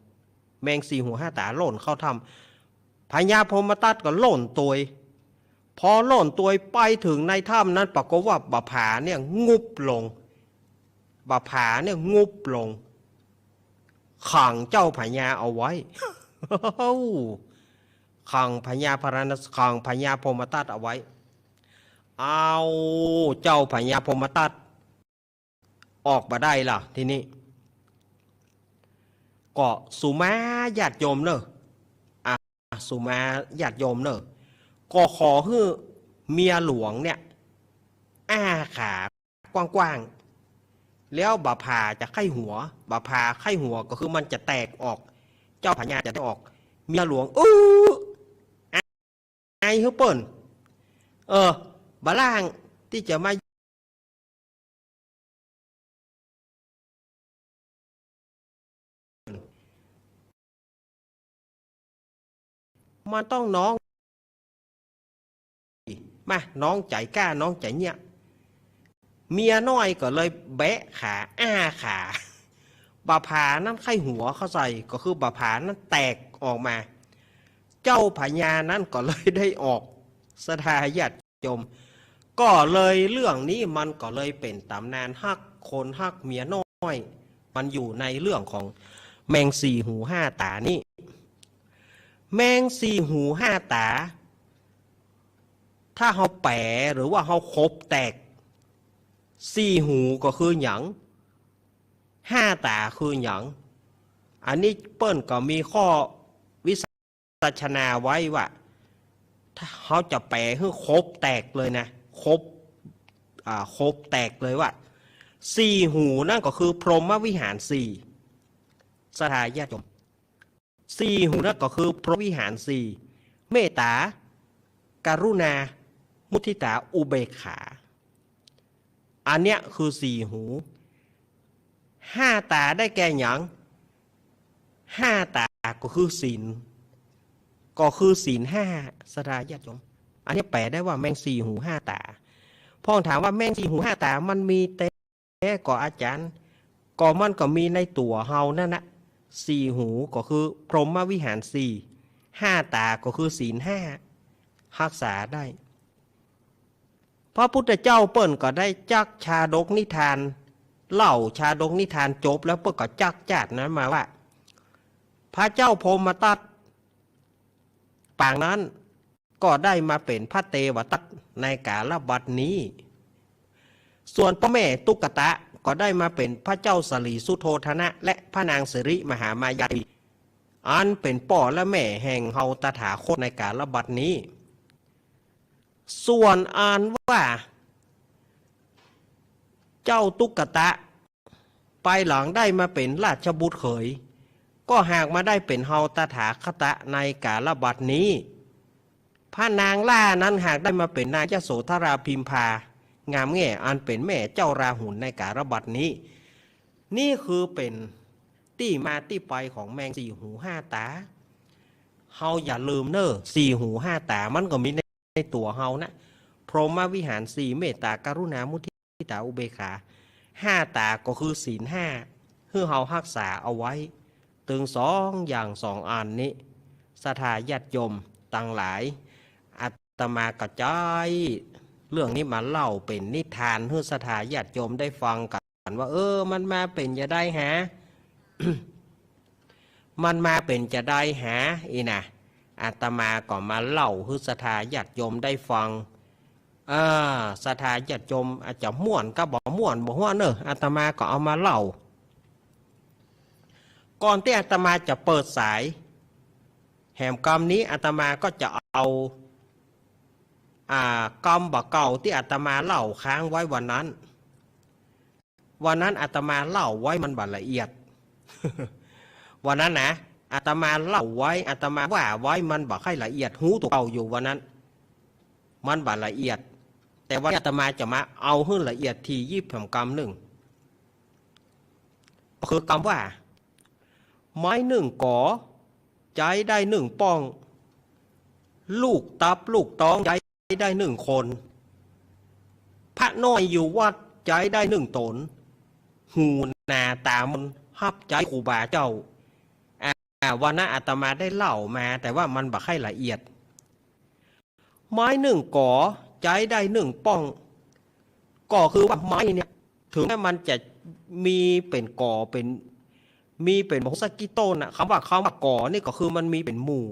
แมงสี่หูห้าต๋าโล่นเข้าถ้ำ พญาพรหมทัตก็โล่นตวย พอโล่นตวยไปเถิงในถ้ำนั้น ปรากฏว่าบ่าผาเนี่ยงุบลง บ่าผาเนี่ยงุบลง ขังเจ้าพญาเอาไว้ ขังพญาพาราณส- ขังพญาพรหมทัตเอาไว้ เอา เจ้าพญาพรหมทัต ออกบ่ได้ละ ทีนี้ ก็สุมาญาติโยมเน่อ อ่ะ สุมาญาติโยมเน่อ ก็ขอหื้อเมียหลวงเนี่ย อ้าขากว้างๆ แล้วบ่าผาจะใค่หัว บ่าผาใค่หัวก็คือมันจะแตกออก เจ้าพญาจะแตกออก เมียหลวง อื้อ อายหื้อเปิ้น เออ บ่าล่างตี้จะมา มันต้องน้อง มา น้องใจ๋กล้า น้องใจ๋เยียะ เมียน้อยก็เลยแบะขา อ้าขา บ่าผานั้นใค่หัวเข้าใส่ ก็คือบ่าผานั้นแตกออกมา เจ้าพญานั้นก็เลยได้ออก ศรัทธาญาติโยม ก็เลยเรื่องนี้มันก็เลยเป๋นต๋ำนานฮักคนฮักเมียน้อย มันอยู่ในเรื่องของแมงสี่หูห้าต๋านี้ แมงสี่หูห้าต๋า ถ้าเฮาแป๋หรือว่าเฮาขบแตก สี่หูก็คือหยัง ห้าต๋าคือหยัง อันนี้เปิ้นก็มีข้อวิสัชนาไว้ว่า ถ้าเฮาจะแป๋หื้อขบแตกเลยนะ ขบ อ่า ขบแตกเลยว่า สี่หูนั่นก็คือพรหมวิหารสี่ ศรัทธาญาติโยม สี่หูนั่นก็คือพรหมวิหารสี่ เมตต๋า กรุณา มุทิตา อุเบกขา อันเนี้ยคือสี่หู ห้าต๋าได้แก่หยัง ห้าต๋าก็คือศีล ก็คือศีลห้า ศรัทธาญาติโยม อันนี้แป๋ได้ว่าแมงสี่หูห้าต๋า พ่องถามว่าแมงสี่หูห้าต๋ามันมีแต๊ แต๊ก่ออาจารย์ ก็มันก็มีในตั๋วเฮานั่นนะ สี่หูก็คือพรหมวิหารสี่ ห้าต๋าก็คือศีลห้า ฮักษาได้ พระพุทธเจ้าเปิ้นก็ได้จักชาดกนิทาน เล่าชาดกนิทานจบแล้วเปิ้นก็จักจาดนั้นมาว่า พระเจ้าพรหมทัต ปางนั้นก็ได้มาเป๋นพระเตวทัตในกาลบัดนี้ ส่วนพ่อแม่ตุ๊กตะก็ได้มาเป๋นพระเจ้าสลีสุโธทนะและพระนางสิริมหามายาเทวี อันเป๋นป้อและแม่แห่งเฮาตถาคตในกาลบัดนี้ ส่วนอันว่า เจ้าตุ๊กตะ ภายหลังได้มาเป๋นราชบุตรเขย ก็หากมาได้เป๋นเฮาตถาคตะในกาลบัดนี้ พระนางหล้านั้นหากได้มาเป๋นนางยโสธราพิมพา งามแง่อันเป๋นแม่เจ้าราหุลในกาลบัดนี้ นี่คือเป๋นตี้มาตี้ไปของแมงสี่หูห้าต๋า เฮาอย่าลืมเน่อ สี่หูห้าต๋ามันก็มีใน ในตั๋วเฮานะ พรหมวิหารสี่ เมตตา กรุณา มุทิตา อุเบกขา ห้าต๋าก็คือศีลห้า หื้อเฮาฮักษาเอาไว้ ตึงสองอย่างสองอันนี้ ศรัทธาญาติโยมตังหลาย อาตมาก็ใจ๊เรื่องนี้มาเล่าเป๋นนิทานหื้อศรัทธาญาติโยมได้ฟังกั๋นว่า เออ มันมาเป๋นจาใดหา มันมาเป๋นจาใดหา อี้นะ อาตมาก็มาเล่าหื้อศรัทธาญาติโยมได้ฟัง อ่า ศรัทธาญาติโยมอาจจะม่วนกับบ่ม่วนบ่ฮู้เน่อ อาตมาก็เอามาเล่า ก่อนตี้อาตมาจะเปิดสายแหมกำนี้ อาตมาก็จะเอา อ่า กำบ่าเก่าตี้อาตมาเล่าค้างไว้วันนั้น วันนั้นอาตมาเล่าไว้มันบ่ละเอียด วันนั้นนะ อาตมาเล่าไว้ อาตมาว่าไว้มันบ่ค่อยละเอียด ฮู้ตั๋วเก่าอยู่วันนั้น มันบ่ละเอียด แต่วันนี้อาตมาจะมาเอาหื้อละเอียดถี่ยิบแหมกำนึ่ง ก็คือกำว่า ไม้นึ่งก๋อ ใจ๊ได้นึ่งป้อง ลูกตับลูกต๊องใจ๊ได้นึ่งคน พระน้อยอยู่วัดใจ๊ได้นึ่งต๋น หูหนาต๋ามนฮับใจ๊ครูบาเจ้า อ่า วันนั้นอาตมาได้เล่ามา แต่ว่ามันบ่ค่อยละเอียด ไม้นึ่งก๋อ ใจ๊ได้นึ่งป้อง ก็คือว่าไม้เนี่ย เถิงแม้มันจะมีเป๋นก๋อเป๋น มีเป๋นบ่ฮู้สักกี่ต้นน่ะ กำว่า กำว่าก๋อนี่ก็คือมันมีเป๋นหมู่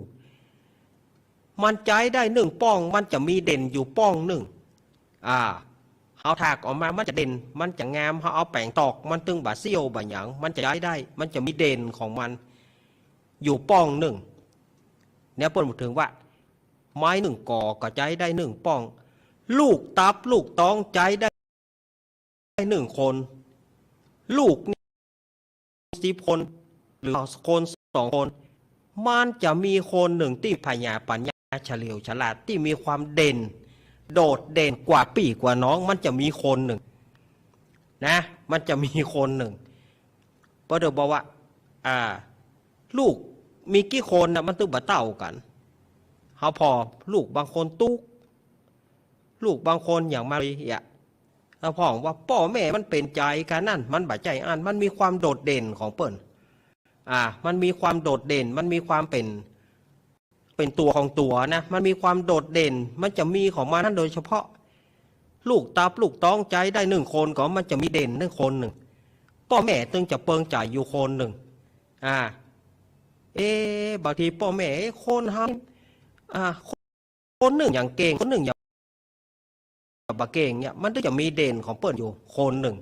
มันใจ๊ได้นึ่งป้อง มันจะมีเด่นอยู่ป้องนึ่ง อ่า เฮาถากออกมามันจะเด่น มันจะงาม เฮาเอาแป๋งตอกมันตึงบ่าเสี้ยวบ่าหยัง มันจะใจ๊ได้ มันจะมีเด่นของมันอยู่ป้องนึ่ง เนี่ยเปิ้นบอกเถิงว่า ไม้นึ่งก๋อก็ใจ๊ได้นึ่งป้อง ลูกตับลูกต๊องใจ๊ได้นึ่งคน ลูกนี่สิบคน หรือคนสองคน มันจะมีคนนึ่งตี้ผญาปั๋ญญาเฉลียวฉลาด ตี้มีความเด่น โดดเด่นกว่าปี้กว่าน้อง มันจะมีคนนึ่งนะ มันจะมีคนนึ่ง เปิ้นเถิงบอกว่า อ่า ลูกมีกี่คนน่ะ มันตึงบ่เต้ากั๋น เฮาผ่อ ลูกบางคนตุ๊ก ลูกบางคนอย่างมาเรีย เฮาผ่อว่าป้อแม่มันเป๋นใจ๋กั๋นนั้น มันบ่ใจ้อั้น มันมีความโดดเด่นของเปิ้น อ่า มันมีความโดดเด่น มันมีความเป๋น เป๋นตั๋วของตั๋วนะ มันมีความโดดเด่น มันจะมีของมันนั้นโดยเฉพาะ ลูกตับลูกต๊องใจ๊ได้นึ่งคนก็มันจะมีเด่นนึ่งคนนึ่ง ป้อแม่ตึงจะเปิงใจ๋อยู่คนนึ่ง อ่า เอ๊ะ บางทีป้อแม่ เอ๊ะ คนเฮา อ่า คนนึ่งอย่างเก่ง คนนึ่งอย่างบ่เก่งเนี่ย มันตึงจะมีเด่นของเปิ้นอยู่คนนึ่ง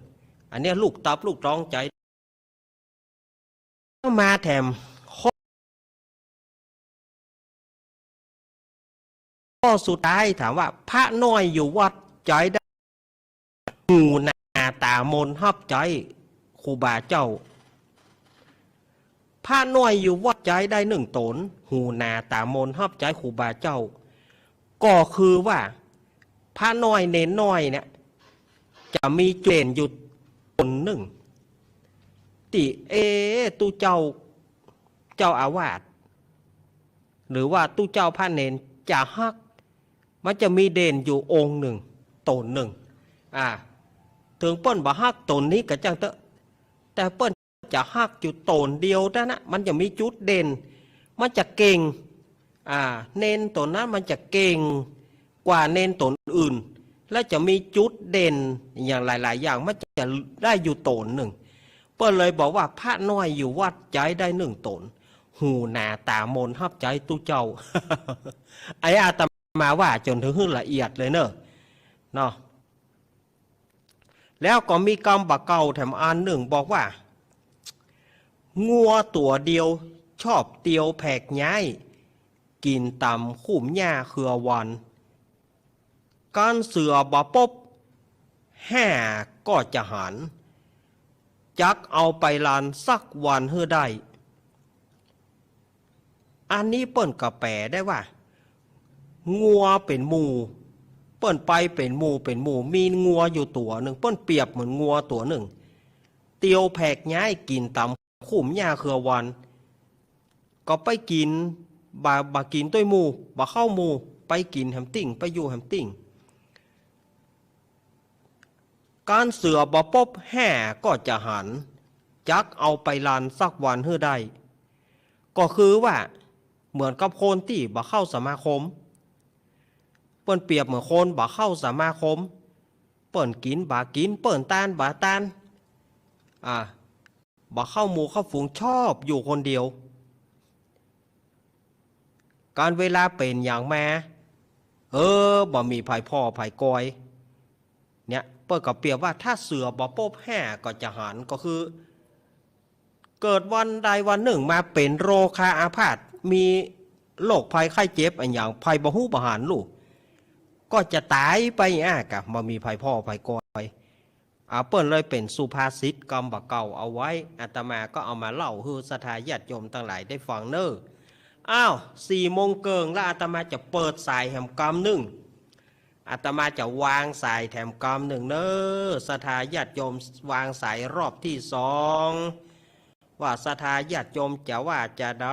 อันเนี้ยลูกตับลูกต๊องใจ๊ มาแถมข้อ ข้อสุดท้ายถามว่า พระน้อยอยู่วัดใจ๊ได้ หูหนาต๋ามนฮับใจ๊ครูบาเจ้า พระน้อยอยู่วัดใจ๊ได้นึ่งต๋น หูหนาต๋ามนฮับใจ๊ครูบาเจ้า ก็คือว่า พระน้อยเณรน้อยเนี่ย จะมีจุดเด่นอยู่ต๋นนึ่ง ตี้ เอ๊ะ ตุ๊เจ้า เจ้าอาวาส หรือว่าตุ๊เจ้าพระเณรจะฮัก มันจะมีเด่นอยู่องค์นึ่ง ต๋นนึ่ง อ่า เถิงเปิ้นบ่ฮักต๋นนี้ก็จ้างเต๊อะ แต่เปิ้นจะฮักอยู่ต๋นเดียวนั้นนะ มันจะมีจุดเด่น มันจะเก่ง อ่า เณรต๋นนั้นมันจะเก่งกว่าเณรต๋นอื่น และจะมีจุดเด่นอย่างหลายๆ อย่าง มันจะได้อยู่ต๋นนึ่ง เปิ้นเลยบอกว่า พระน้อยอยู่วัดใจ๊ได้นึ่งต๋น หูหนาต๋ามนฮับใจ๊ตุ๊เจ้า ไอ้อาตมาว่าจ๋นเถิงหื้อละเอียดเลยเน่อ เนาะ แล้วก็มีกำบ่าเก่าแถมอันนึ่งบอกว่า งัวตั๋วเดียวชอบเตียวแผกย้าย กิ๋นต๋ำคุ้มหญ้าเครือวัน กั๋นเสือบ่ปบ ห้าก็จะหัน จักเอาไปลานสักวันหื้อได้ อันนี้เปิ้นก็แปลได้ว่า งัวเป๋นหมู่ เปิ้นไปเป๋นหมู่เป๋นหมู่ มีงัวอยู่ตั๋วนึ่ง เปิ้นเปรียบเหมือนงัวตั๋วนึ่ง เตียวแผกย้ายกิ๋นต๋ามขุมหญ้าเครือวัน ก็ไปกิ๋น บ่า บ่ากิ๋นตวยหมู่ บ่าเข้าหมู่ ไปกิ๋นแหมติ่ง ไปอยู่แหมติ่ง กั๋นเสือบ่ปบแฮ่ก็จะหัน จักเอาไปลันสักวันหื้อได้ ก็คือว่า เหมือนกับคนตี้บ่เข้าสมาคม เปิ้นเปรียบเหมือนคนบ่เข้าสมาคม เปิ้นกิ๋นบ่ากิ๋น เปิ้นตานบ่าตาน อ่า บ่เข้าหมู่เข้าฝูง ชอบอยู่คนเดียว กั๋นเวลาเป๋นหยังมา เออ บ่มีใผผ่อใผกอย เนี่ย เปิ้นก็เปรียบว่าถ้าเสือบ่ปบแฮ่ก็จะหัน ก็คือ เกิดวันใดวันนึ่งมาเป๋นโรคาอาพาธ มีโรคภัยไข้เจ็บอะหยัง ใผบ่ฮู้บ่หันลูก ก็จะต๋ายไปอะกะ บ่มีใผผ่อใผกอย อ่า เปิ้นเลยเป๋นสุภาษิตกำบ่าเก่าเอาไว้ อาตมาก็เอามาเล่าหื้อศรัทธาญาติโยมตังหลายได้ฟังเน่อ อ้าว สี่โมงเกิ่งแล้ว อาตมาจะเปิดสายแหมกำนึ่ง อาตมาจะวางสายแถมกำนึ่งเน่อ ศรัทธาญาติโยม วางสายรอบตี้สอง ว่าศรัทธาญาติโยมจะว่าจาใด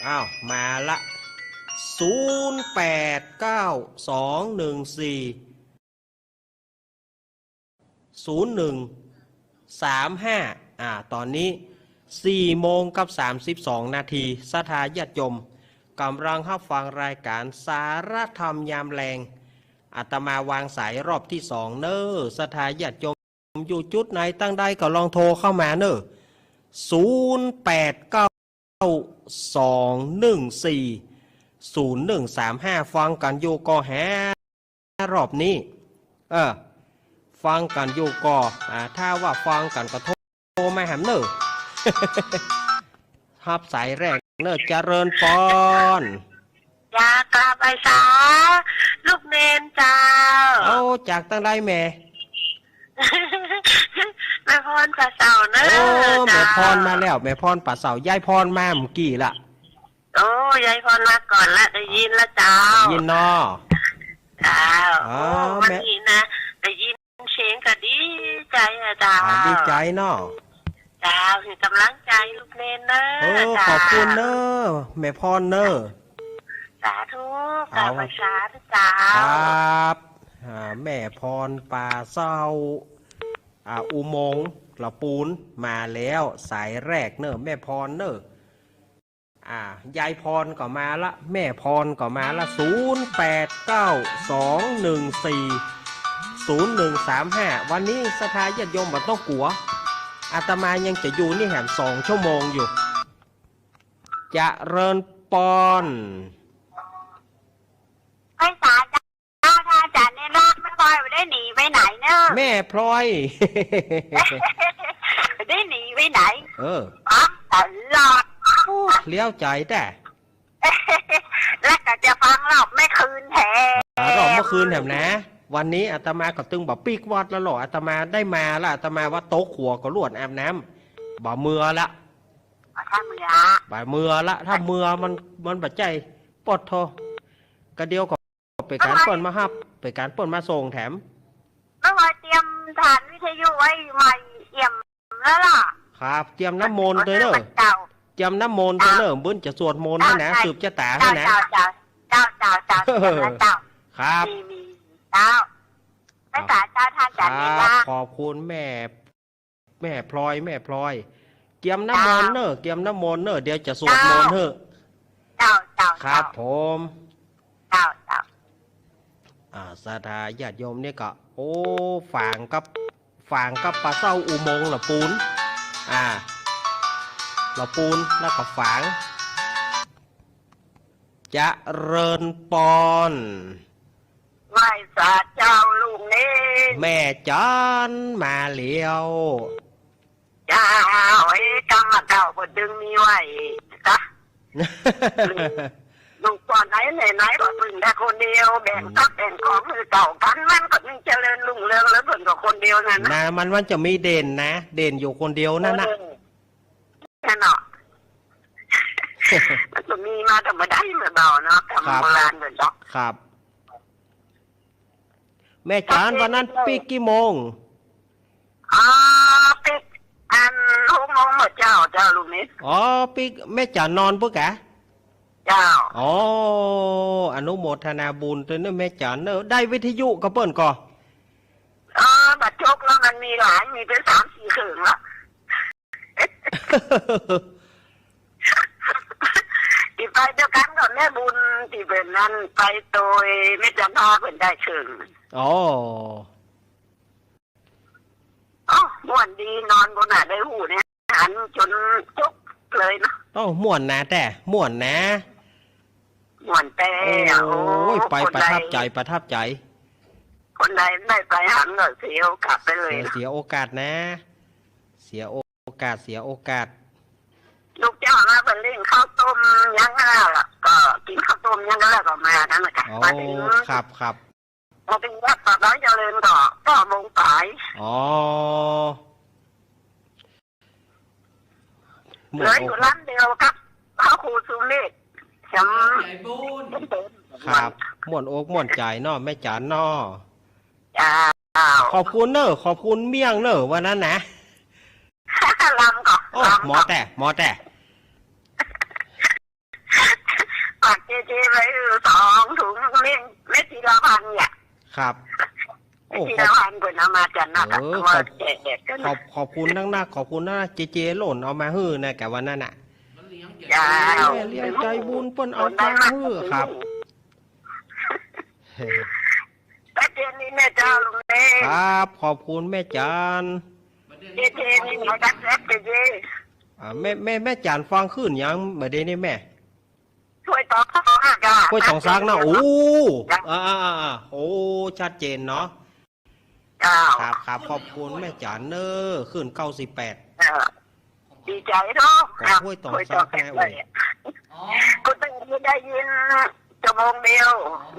อ้าว มาละ ศูนย์แปดเก้าสองหนึ่งสี่ ศูนย์หนึ่งสามห้า อ่า ต๋อนนี้สี่โมงกับสามสิบสองนาที ศรัทธาญาติโยมก่ำลังฮับฟังรายก๋านสาระธรรมยามแลง อาตมาวางสายรอบตี้สองเน่อ ศรัทธาญาติโยมอยู่จุดไหนตังใดก็ลองโทรเข้ามาเน่อ ศูนย์แปดเก้าสองหนึ่งสี่ศูนย์หนึ่งสามห้า ฟังกั๋นอยู่ก่อแห รอบนี้ เออ ฟังกั๋นอยู่ก่อ อ่า ถ้าว่าฟังกั๋นก็โทรมาแหมเน่อ ฮับสายแรกเน่อ เจริญปอน จ้า กราบไหว้สา ลูกเณรเจ้า โอ้ จากตังใดแม่ แม่พรป่าเสาเน่อ โอ้ เจ้า แม่พรมาแล้ว แม่พรป่าเสา ยายพรมาเมื่อกี้ละ โอ้ ยายพรมาก่อนละ ได้ยินละเจ้า ได้ยินเนาะ เจ้า อ๋อ โอ้ วันนี้นะ แม่ ได้ยินเสียงก็ดีใจ๋อะเจ้า อ่า ดีใจ๋เนาะ เจ้า หื้อก๋ำลังใจ๋ลูกเณรเน่อ โอ้ เจ้า ขอบคุณเน่อ แม่พรเน่อ สาธุ เอา เจ้า สาธุเจ้า ครับ อ่า แม่พรป่าเสา อ่า อุโมงค์ละปูนมาแล้ว สายแรกเน่อ แม่พรเน่อ อ่า ยายพรก็มาละ แม่พรก็มาละ ศูนย์แปดเก้าสองหนึ่งสี่ศูนย์หนึ่งสามห้า วันนี้ศรัทธาญาติโยมบ่ต้องกั๋ว อาตมายังจะอยู่นี่แหมสองชั่วโมงอยู่ เจริญปอน ไหว้สาเจ้า ถ้าอาจ๋ารย์เณรรัตน์ แม่พลอยบ่ได้หนีไปไหนเน่อ แม่พลอย ได้หนีไปไหน เออ ฟังตลอด อู้ เลี้ยวใจ๋แต๊ แล้วก็จะฟังรอบเมื่อคืนแถม อ่ารอบเมื่อคืนแถมนะ วันนี้อาตมาก็ตึงบ่ปิ๊กวัดแล้วหรอก อาตมาได้มาละ อาตมาว่าตกหัวก็ลวดอาบน้ำ บ่เมือละ อ๋อ ถ้าเมือ บ่เมือละ ถ้าเมือมัน มันบ่ใจ้ ปอดทอ กะเดียวก็ ไปก๋านเปิ้นมาฮับ ไปก๋านเปิ้นมาส่งแถม แม่พลอยเตรียมฐานวิทยุไว้ใหม่เอี่ยมแล้วล่ะ ครับ เตรียมน้ำมนต์ตวยเน่อ เจ้า เตรียมน้ำมนต์ตวยเน่อ เจ้า เปิ้นจะสวดมนต์หื้อนะ เจ้า สืบจะต๋าหื้อนะ เจ้า เจ้า เจ้า เจ้า เจ้า เตรียมแล้วเจ้า ครับ มี มี เจ้า ไหว้สาเจ้า ถ้าอาจ๋ารย์เณรรัตน์ ครับ ขอบคุณแม่ แม่พลอย แม่พลอย เกียมน้ำมนต์เน่อ เจ้า เกียมน้ำมนต์เน่อ เดี๋ยวจะสวดมนต์หื้อ เจ้า เจ้า ครับ เจ้า ผม เจ้า เจ้า อ่า ศรัทธาญาติโยมนี่ก็ โอ้ ฝางกับ ฝางกับป่าเศร้าอุโมงค์ละปูน อ่า ละปูน แล้วก็ฝาง เจริญปอน ไหว้สาเจ้าลูกเณร แม่จันมาแล้ว เจ้า เอ๊ะ กำมาเก่าเปิ้นตึงมีไหว้กะ ลูกก่อนไหนไหนไหนก็เปิ้นแต่คนเดียว แบ่งทรัพย์แบ่งของหื้อเก่ากั๋น มันก็มีเจริญรุ่งเรืองแล้ว เปิ้นก็คนเดียวนั่นนะ นะ มัน มันจะมีเด่นนะ เด่นอยู่คนเดียวนั่นนะ เออ นั่นเนาะ มันก็มีมาแต่บ่ได้เมื่อเบาเนาะ กำ ครับ โบราณเปิ้นเนาะ ครับ แม่จ๋าน วันนั้นปิ๊กกี่โมง อ๋อ ปิ๊กอันหกโมงเมื่อเจ๊า เจ้าลูกนี้ อ๋อ ปิ๊ก แม่จ๋านนอนปุ๊กะ เจ้า อ๋อ อนุโมทนาบุญตวยเน่อแม่จ๋านเน่อ ได้วิทยุกับเปิ้นก่อ อ๋อ บ่จกแล้ว มันมีหลาย มีเป๋นสามสี่เคิ่งละ ตี้ไปตวยกั๋นกับแม่บุญ ตี้เป๋นนั่น ไปตวยแม่จันทาเปิ้นได้เคิ่ง อ๋อ โอ้ ม่วนดี นอนบ่หน้าได้ฮู้เนี่ย หันจ๋นจกเลยเนาะ โอ้ ม่วนนาแต๊ ม่วนนา ม่วนแต๊ โอ้ โอ้ย ไป คนใด ประทับใจ๋ ประทับใจ๋ คนใดได้ไปหันก็เสียโอกาสไปเลย เสีย เสียโอกาสนา เสียโอกาส เสียโอกาส ลูกเจ้ามาเปิ้นเลี้ยงข้าวต้มยังก็แล้ว ก็กิ๋นข้าวต้มยังก็แล้วก็มานั่นแหละค่ะ อ๋อ มาเถิง ครับ ครับ มาเถิงวัดป่าดอยเจริญก็เก้าโมงป๋าย อ๋อ เหลืออยู่ลำเดียวกับพระครูสุเมธ จ๋ำ ครับ ม่วนอกม่วนใจ๋เนาะ แม่จ๋านเนาะ เจ้า ขอบคุณเน่อ ขอบคุณเมี่ยงเน่อ วันนั้นนะ ลำก่อ โอ้ ลำก่อ หมอแต๊ หมอแต๊ ฝากเจเจไว้สองถุง เม็ด เม็ดทีละพันเนี่ย ครับ โอ้ เม็ดทีละพัน ขอบ เปิ้นเอามาจากนั่นน่ะ เออ ว่า ขอบ แจกแดดกั๋น ขอบ ขอบคุณนักๆ ขอบคุณนะ เจเจหล่นเอามาหื้อนะ แก่วันนั้นน่ะ เจ้า แม่เลี้ยงใจ๋บุญเปิ้นเอามาหื้อ ครับ ตะเกียงนี้แม่เจ้าลุงเอง ครับ ขอบคุณแม่จ๋าน เจเจนี่หมอดักแซบเจเจ อ่า แม่ แม่ แม่จ๋านฟังคลื่นหยังบ่าเดี่ยวนี้แม่ ห้วยตองซักอะ ห้วยตองซักนะ โอ้ จ้ะ อ่า อ่า อ่า อ่า โอ้ ชัดเจนเนาะ เจ้า ครับ ครับ ขอบคุณแม่จ๋านเน่อ คลื่นเก้าสิบแปด เออ ดีใจ๋เนาะ ก็ห้วยตองซักแน่เว้ย ก็ตึงนี้ได้ยินชั่วโมงเดียว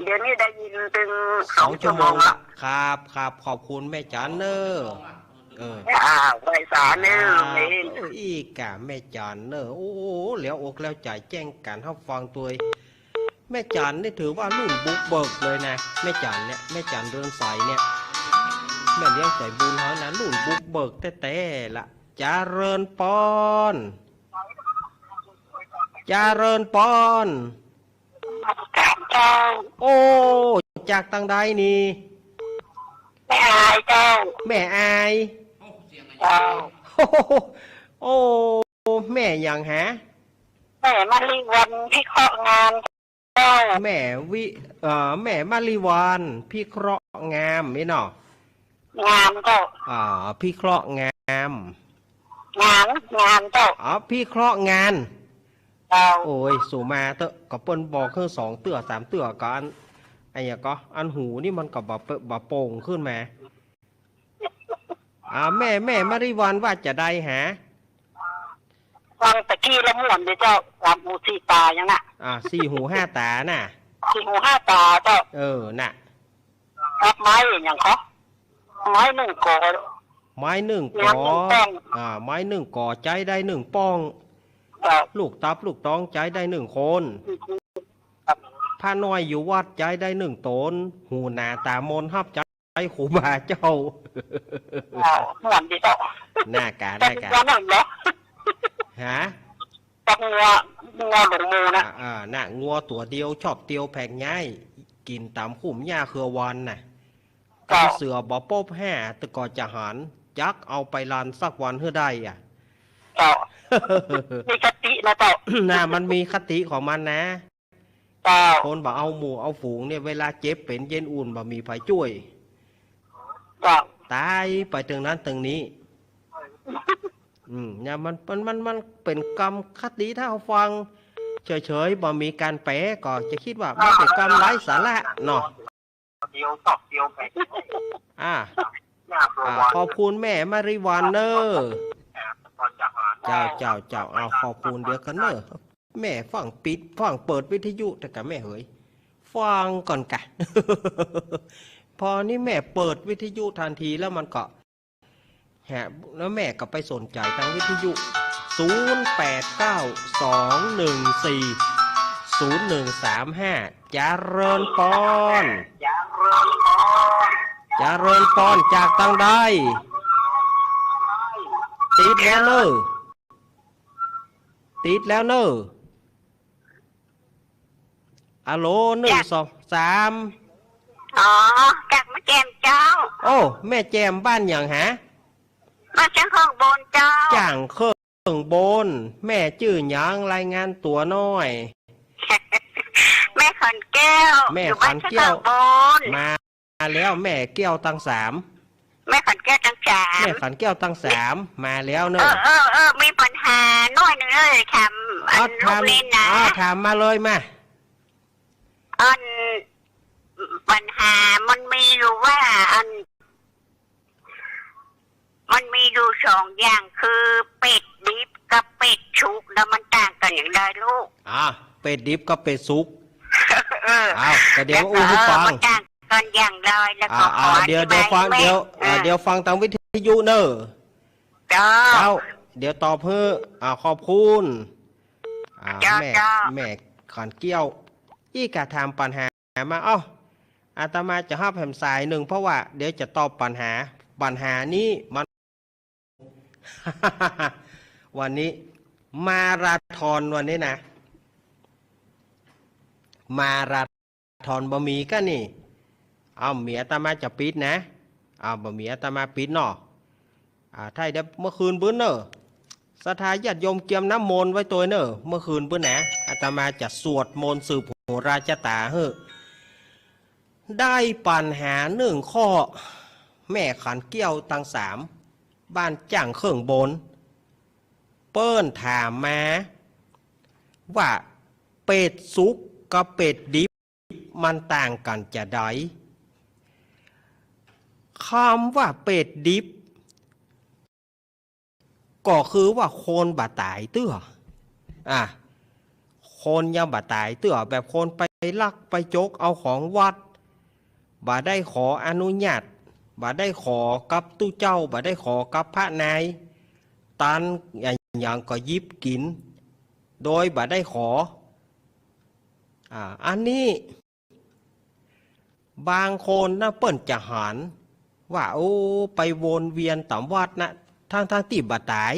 เดี๋ยวนี้ได้ยินตึงสองชั่วโมงละ สองชั่วโมงละ ครับ ครับ ขอบคุณแม่จ๋านเน่อ เออ อ่า ไหว้สาเน่อ อ่า ลุงเอง โอ้ย อีกะแม่จ๋านเน่อ โอ้โห แล้วอกแล้วใจ๋แจ้งกั๋นฮับฟังตวย แม่จ๋านนี่ถือว่ารุ่นบุกเบิกเลยนะ แม่จ๋านเนี่ย แม่จ๋านเรือนใสเนี่ย แม่เลี้ยงใจ๋บุญเฮานะ รุ่นบุกเบิกแต๊ๆ ละ เจริญปอน เจริญปอน เจ้า โอ้ จากตางใดนี่ แม่อายเจ้า แม่อาย เจ้า โอ้ แม่หยังหา แม่มะลิวัลย์พิเคราะห์งาม เจ้า แม่วิ เอ่อ แม่มะลิวัลย์พิเคราะห์งามนี่เนาะ งามเจ้า อ่า พิเคราะห์งาม งาม งามเจ้า อ๋อ พิเคราะห์งาน เจ้า โอ้ย สูมาเต๊อะ ก็เปิ้นบอกหื้อสองเตื้อสามเตื้อก็อัน อันหยังก็ อันหูนี่มันก็บ่เป บ่โป่งขึ้นมา อ่า แม่ แม่มะลิวัลย์ว่าจะใดหา ฟังตะกี้ละม่วนดีเจ้า สามหูสี่ต๋าหยังน่ะ อ่า สี่หูห้าต๋าน่ะ สี่หูห้าต๋าเจ้า เออ น่ะ ตัดไม้หยังก็ ไม้นึ่งก่อ ไม้นึ่งก่อ นึ่งก่อ อ่า ไม้นึ่งก่อใจ๊ได้นึ่งป้อง เจ้า ลูกตับลูกตองใจ๊ได้นึ่งคน ครับ พระน้อยอยู่วัดใจ๊ได้นึ่งต๋น หูหนาต๋ามนฮับใจ๊ ไอ้ครูบาเจ้า อ้าว ม่วนดีเจ้า น่ากา น่ากา จักงัวนั่นเหรอ ฮะ จักงัว งัวหลงหมู่นะ อ่า อ่า น่ะ งัวตั๋วเดียวชอบเตียวแผงย้าย กิ๋นต๋ามคุ้มหญ้าเครือวันน่ะ เจ้า กำเสือบ่ปบห้า แต่ก็จะหัน จักเอาไปลานสักวันหื้อได้อะ เจ้า มีคตินะเจ้า น่ะ มันมีคติของมันนะ เจ้า คนบ่เอาหมู่เอาฝูงเนี่ย เวลาเจ็บเป๋นเย็นอุ่นบ่มีใผจ้วย เจ้า ต๋ายไปเถิงนั้นเถิงนี้ อืม เนี่ย มัน มัน มัน มันเป๋นกำคติ ถ้าเฮาฟังเฉยๆ บ่มีก๋านแปล ก็จะกึ๊ดว่ามันเป๋นกำไร้สาระเนาะ เดียวตอบเดียวไป อ่า อ่า ขอบคุณแม่มะลิวัลย์เน่อ เจ้า เจ้า เจ้า เอา ขอบคุณเดียวกั๋นเน่อ แม่ฟังปิด ฟังเปิดวิทยุแต่กะแม่เหย ฟังก่อนกะ พอนี้แม่เปิดวิทยุทันทีแล้วมันก็ ฮะ แล้วแม่ก็ไปสนใจ๋ตางวิทยุ ศูนย์แปดเก้า สองหนึ่งสี่ ศูนย์หนึ่งสามห้า เจริญปอน เจริญปอน จากตังใด ติดแล้วเน่อ ติดแล้วเน่อ ฮัลโหล หนึ่ง สอง สาม อ๋อ จากแม่แจ่มเจ้า โอ้ แม่แจ่ม บ้านหยังหา บ้านจ้างเคิ่งโบนเจ้า จ้างเคิ่งโบน แม่จื้อหยัง รายงานตั๋วหน้อย แม่ขวัญแก้ว แม่ขวัญแก้ว อยู่บ้านจ้างเคิ่งโบน มา มาแล้ว แม่แก้วตังสาม แม่ขวัญแก้วตังสาม แม่ขวัญแก้วตังสาม มาแล้วเน่อ เออ เออ เออ มีปัญหาหน้อยนึ่งเน่อ ถาม อ๋อ อัน ถาม ลูกเล่นนะ อ๋อ ถามมาเลยมา อัน ปัญหามันมีอยู่ว่า อัน มันมีอยู่สองอย่าง คือเป็ดดิบกับเป็ดสุก แล้วมันต่างกั๋นอย่างใดลูก อ่า เป็ดดิบกับเป็ดสุก เออ อ้าว ก็เดี๋ยวอู้หื้อฟัง มันต่างกั๋นอย่างใด แล้วก็ อ่า ขอ อ่า เดี๋ยว อธิบาย เดี๋ยวฟัง ให้แม่ เดี๋ยว อ่า อ่า เดี๋ยวฟังตางวิทยุเน่อ เจ้า เจ้า เดี๋ยวตอบหื้อ อ่า ขอบคุณ อ่า เจ้า แม่ เจ้า แม่ขวัญแก้ว อี้ก็ถามปัญหามา เอ้า อาตมาจะฮับแหมสายนึ่ง เพราะว่าเดี๋ยวจะตอบปัญหา ปัญหานี้มัน วันนี้มาราธอนวันนี้นะ มาราธอนบ่มีก้านี่ เอ้า เมียอาตมาจะปิดนะ เอ้า บ่มีอาตมาปิดเนาะ อ่า ถ้าได้เมื่อคืนปื๊นเน่อ ศรัทธาญาติโยมเกียมน้ำมนต์ไว้ตวยเน่อ เมื่อคืนปื๊นนะ อาตมาจะสวดมนต์สืบโหราชะต๋าหื้อ ได้ปัญหานึ่งข้อ แม่ขวัญแก้วตังสาม บ้านจ้างเคิ่งโบน เปิ้นถามมา ว่าเป็ดสุกกับเป็ดดิบมันต่างกั๋นจะใด คำว่าเป็ดดิบ ก็คือว่าคนบ่ต๋ายเตื้อ อ่ะ คนยังบ่ต๋ายเตื้อ แบบคนไปลักไปจกเอาของวัด บ่ได้ขออนุญาต บ่ได้ขอกับตุ๊เจ้า บ่ได้ขอกับพระนาย ตันอะหยังก็หยิบกิ๋น โดยบ่ได้ขอ อ่า อันนี้ บางคนนะเปิ้นจะหันว่า โอ้ ไปวนเวียนต๋ามวัดนะ ทั้งๆ ตี้บ่ต๋าย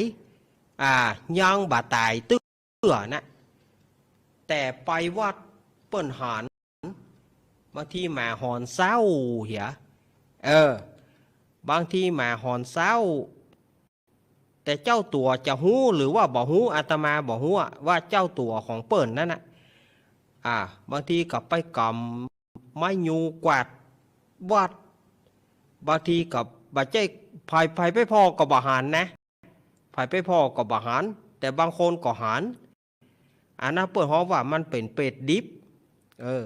อ่า ยังบ่ต๋ายเตื้อนะ แต่ไปวัดเปิ้นหัน บางทีหมาหอนเศร้าเหีย เออ บางทีหมาหอนเศร้า แต่เจ้าตั๋วจะฮู้หรือว่าบ่ฮู้ อาตมาบ่ฮู้อะ ว่าเจ้าตั๋วของเปิ้นนั้นน่ะ อ่า บางทีก็ไปกำไม้ยูงกวาดวัด บางทีก็บ่ใจ้ ใผ ใผไปผ่อก็บ่หันนะ ใผไปผ่อก็บ่หัน แต่บางคนก็หัน อันนั้นเปิ้นฮ้องว่ามันเป๋นเป็ดดิบ เออ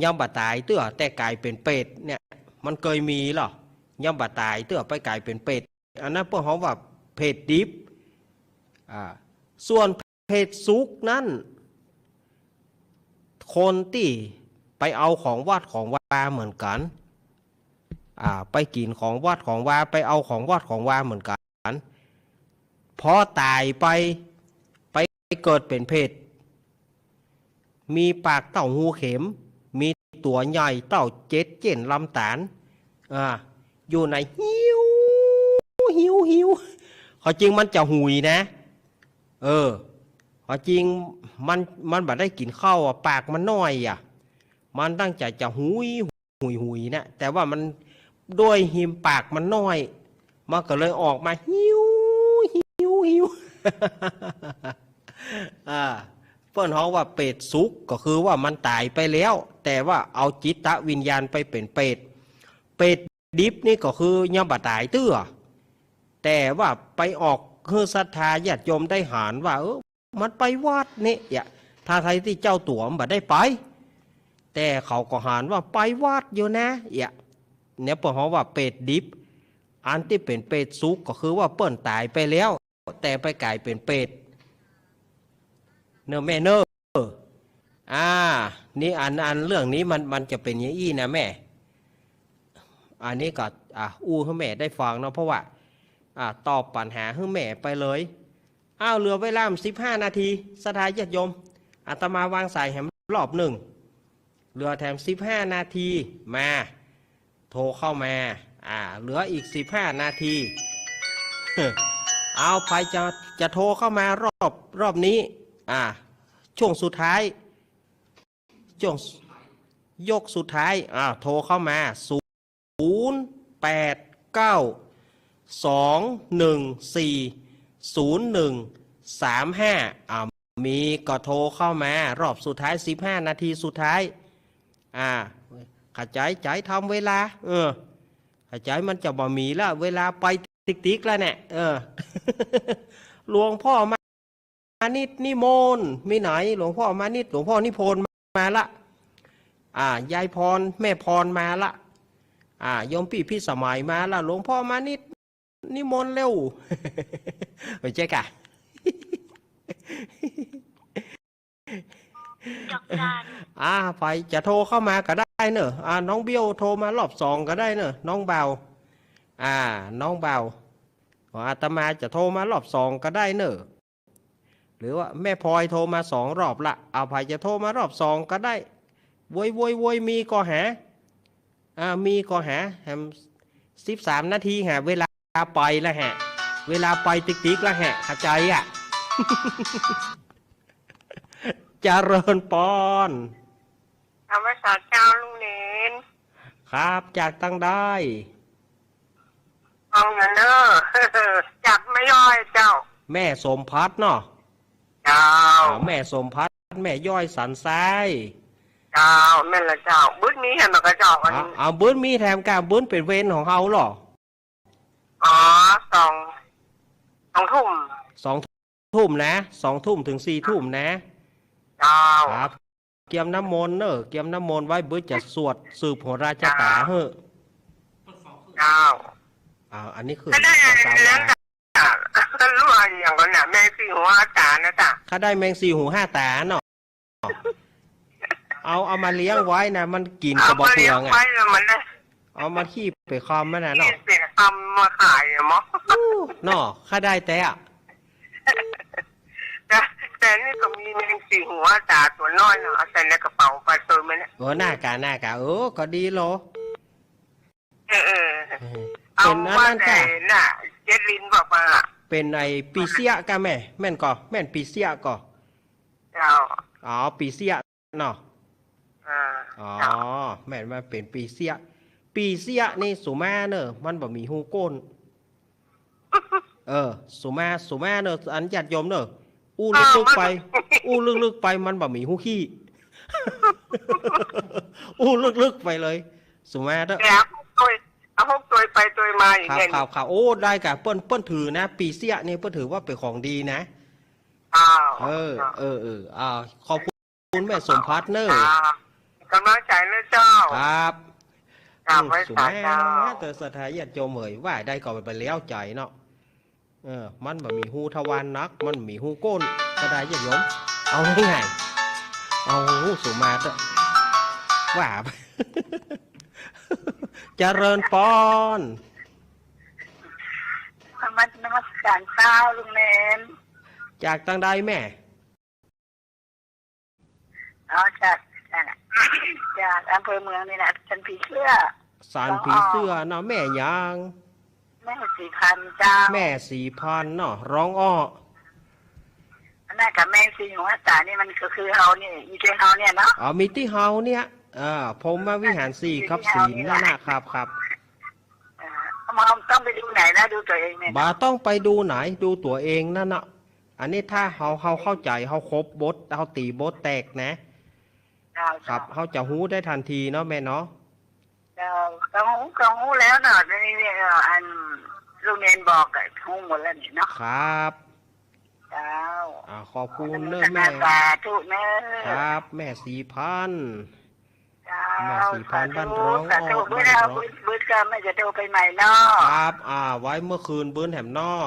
ยังบ่ต๋ายเตื้อ แต่ก๋ายเป๋นเป็ดเนี่ย มันเกยมีลอ ยังบ่ต๋ายเตื้อ ไปก๋ายเป๋นเป็ด อันนั้นเปิ้นฮ้องว่าเป็ดดิบ อ่า ส่วนเป็ดสุกนั้น คนตี้ไปเอาของวัดของวาเหมือนกั๋น อ่า ไปกิ๋นของวัดของวา ไปเอาของวัดของวาเหมือนกั๋น พอต๋ายไป ไปเกิดเป๋นเป็ด มีปากเต้าฮูเข็ม มีตั๋วใหญ่เต้าเจ็ดเจ๊นลำต๋าล อ่า อยู่ในหิว หิว หิว ความจริงมันจะหุยนะ เออ ความจริงมัน มันบ่ได้กิ๋นข้าวอะ ปากมันน้อยอะ มันตั้งใจ๋จะหุย หุยหุยนะ แต่ว่ามันด้วยฮิมปากมันน้อย มันก็เลยออกมาหิว หิว หิว อ่า เปิ้นฮ้องว่าเป็ดสุก ก็คือว่ามันต๋ายไปแล้ว แต่ว่าเอาจิตวิญญาณไปเป๋นเป็ด เป็ดดิบนี่ก็คือยังบ่ต๋ายเตื้อ แต่ว่าไปออกหื้อศรัทธาญาติโยมได้หันว่า เออ มันไปวัดนี่ เอียะ ทั้งๆ ตี้เจ้าตั๋วมันบ่ได้ไป แต่เขาก็หันว่าไปวัดอยู่นะ เอียะ เนี่ยเปิ้นฮ้องว่าเป็ดดิบ อันตี้เป๋นเป็ดสุกก็คือว่าเปิ้นต๋ายไปแล้ว แต่ไปก๋ายเป๋นเป็ด เน่อแม่เน่อ อ่า นี่อัน อันเรื่องนี้มัน มันจะเป๋นอย่างอี้นะแม่ อันนี้ก็ อ่ะ อู้หื้อแม่ได้ฟังเนาะ เพราะว่า อ่ะ ตอบปัญหาหื้อแม่ไปเลย อ้าว เหลือเวลาสิบห้านาที ศรัทธาญาติโยม อาตมาวางสายแหมรอบนึ่ง เหลือแถมสิบห้านาที มา โทรเข้ามา อ่า เหลืออีกสิบห้านาที เอา ใผจะ จะโทรเข้ามารอบ รอบนี้ อ่า ช่วงสุดท้าย ช่วงยกสุดท้าย อ่า โทรเข้ามา ศูนย์แปดเก้า สองหนึ่งสี่ ศูนย์หนึ่งสามห้า อ่า มีก็โทรเข้ามา รอบสุดท้าย สิบห้านาทีสุดท้าย อ่า เข้าใจ๋ ใจ๋ทำเวลา เออ เข้าใจ๋ มันจะบ่มีละ เวลาไปติ๊กๆ แล้วเนี่ย เออ หลวงพ่อมา มานิตนิมนต์ มีไหน หลวงพ่อมานิต หลวงพ่อนิพนธ์มาละ อ่า ยายพร แม่พรมาละ อ่า โยมปี้พิสมัยมาละ หลวงพ่อมานิตนิมนต์เร็ว ไม่ใจ้กะ อ่า ใผจะโทรเข้ามาก็ได้เนอะ อ่า น้องเบี้ยวโทรมารอบสองก็ได้เนอะ น้องบ่าว อ่า น้องบ่าว อาตมาจะโทรมารอบสองก็ได้เนอะ หรือว่าแม่พลอยโทรมาสองรอบละ เอา ใผจะโทรมารอบสองก็ได้ โวย โวย โวย มีก็หา อ่า มีก็หา แหม สิบสามนาทีหา เวลาไปแล้วฮะ เวลาไปติ๊กๆ แล้วฮะ เข้าใจ๋อะ เจริญปอน นมัสก๋านเจ้าลุงเณร ครับ จากตังใด เอาเงินเด้อ จากแม่ย้อยเจ้า แม่สมพัดเนาะ เจ้า อ่า แม่สมพัด แม่ย้อยสันทราย เจ้า แม่นละเจ้า บึ้นมีแหมกะเจ้า อัน อ่า เอา บึ้นมีแถมกะ บึ้นเป๋นเวรของเฮาเหรอ อ๋อ สอง สองทุ่ม สองทุ่มนะ สองทุ่มถึงสี่ทุ่มนะ เจ้า ครับ เกียมน้ำมนต์เนอะ เกียมน้ำมนต์ไว้ บึ้นจะสวดสืบโหราชะต๋าหื้อ เจ้า อ่า อันนี้คือ ก็ได้ ภาษา อันนั้น ลาว ก็รู้อย่างก่อนน่ะ แมงสี่หูห้าต๋านะจ๊ะ ข้าได้แมงสี่หูห้าต๋าเนาะ เอา เอามาเลี้ยงไว้นะ มันกิ๋นก็บ่เปลืองอะ เอามาเลี้ยงไว้แล้วมันนะ เอามาขี้ไปคำมันน่ะเนาะ ขี้ไปคำมาขายอะหมอ อู้ เนาะ ข้าได้แต่อะ แต่ แต่นี่ก็มีแมงสี่หูห้าต๋าตั๋วน้อยเนาะ เอาใส่ในกระเป๋าไปเติมไว้เนี่ย เออ น่ากะ น่ากะ เออ ก็ดีโล เออ เออ เออ เอา เป๋นอันนั้นกะ ว่าแต่น่ะ เจ๊ลินบอกว่า เป๋นไอ้ปีเสี้ยกะแม่ แม่นก่อ แม่นปีเสี้ยก่อ เจ้า อ๋อ ปีเสี้ยเนาะ อ่า อ๋อ เจ้า แม่นว่าเป๋นปีเสี้ย ปีเสี้ยนี่สุมาเนอะ มันบ่มีฮูก้น เออ สุมา สุมาเนอะ อันญาติโยมเนอะ อู้ลึกๆ ไป เออ มัน อู้ลึกๆ ไป มันบ่มีฮูขี้ อู้ลึกๆ ไปเลย สุมาเถอะ เดี๋ยว เอาฮกตวย เอาฮกตวยไปตวยมาอย่างเงี้ย ครับ ครับ ครับ โอ้ ได้กะ เปิ้น เปิ้นถือนะ ปีเสี้ยนี่เปิ้นถือว่าเป๋นของดีนะ อ้าว เออ อ้าว เออ เออ อ่า ขอบคุณแม่สมพัดเนอะ อ่า กำลังใจ๋นะเจ้า ครับ ครับ อืม ไว้สาเจ้า สุมาเถอะ ศรัทธาญาติโยมเหย ว่าได้ก็ไปแล้วใจ๋เนาะ เออ มันบ่มีฮูทวารหนัก มันมีฮูก้น ศรัทธาญาติโยม เอาง่ายๆ เอาสุมาเถอะ ว่าไป เจริญปอน นมัส นมัสก๋านเจ้าลุงเณร จากตังใดแม่ อ๋อ จาก จาก จากอำเภอเมืองนี่แหละ สันผีเสื้อ สันผีเสื้อเนาะ แม่หยัง แม่ศรีพันธุ์เจ้า แม่ศรีพันธุ์เนาะ ร้องอ้อ อันนั้นกะแมงสี่หูห้าต๋านี่มันก็คือเฮานี่ มีแต่เฮาเนี่ยเนาะ อ๋อ มีตี้เฮาเนี่ย เออ พรหมวิหารสี่ทับสี่นั่นน่ะ ครับ ครับ เออ เฮาต้องไปดูไหนนะ ดูตั๋วเองเนี่ย บ่ต้องไปดูไหน ดูตั๋วเองนั่นน่ะ อันนี้ถ้าเฮา เฮาเข้าใจ๋ เฮาครบบท เฮาตี๋บทแตกนะ เจ้า ครับ เจ้า เฮาจะฮู้ได้ทันทีเนาะแม่เนาะ เจ้า ก็ฮู้ ก็ฮู้แล้วเนาะ นี่ นี่ อันลุงเณรบอกอะ ฮู้หมดแล้วนี่เนาะ ครับ เจ้า อ่า ขอบคุณเนอะแม่ อนุโมทนาสาธุเนอะ ครับ แม่ศรีพันธุ์ เจ้า แม่ศรีพันธุ์ สาธุ บ้านร้องอ้อ สาธุ บ้านร้อง บึ้นเอา บึ้น บึ้นก็แม่จะโทรไปใหม่เนาะ ครับ อ่า ไว้เมื่อคืนบึ้นแหมเนาะ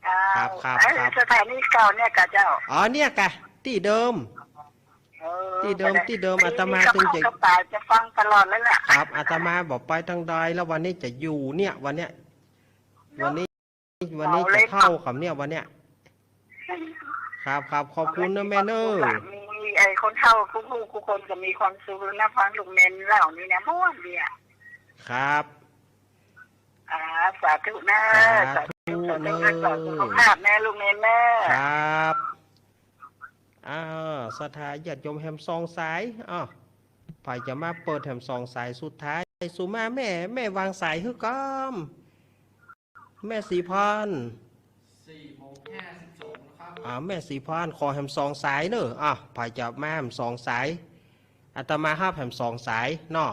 เจ้า ครับ ครับ เอ้ย ครับ สถานีเก่าเนี่ยกะเจ้า อ๋อ เนี่ยกะ ตี้เดิม เออ ตี้เดิม ตี้เดิม อาตมาตึงจะ เข้าป่าจะฟังตลอดแล้วแหละ ครับ อาตมาบ่ไปตังใดแล้ว วันนี้จะอยู่เนี่ย วันเนี้ย เนาะ วันนี้ วันนี้จะเข้า เอาเลย ครับเนี่ย วันเนี้ย ครับ ครับ ขอบคุณเน่อแม่เน่อ มีไอ้คนเฒ่ากู้ๆ กู้คนก็มีความสุขนะ ฟังลูกเนนเล่านี่นะ ม่วนดีอะ ครับ อ่า สาธุนะ สาธุ สาธุเน่อ สาธุ รักษาสุขภาพนะลูกเนนนะ ครับ อ้าว ศรัทธาญาติโยมแหมสองสาย อ้าว ใผจะมาเปิดแหมสองสายสุดท้าย สุมา แม่ แม่วางสายหื้อก่อม แม่ศรีพร สี่โมงห้าสิบสองนะครับ อ่า แม่ศรีพร ขอแหมสองสายเน่อ อ่ะ ใผจะมาแหมสองสาย อาตมาฮับแหมสองสายเนาะ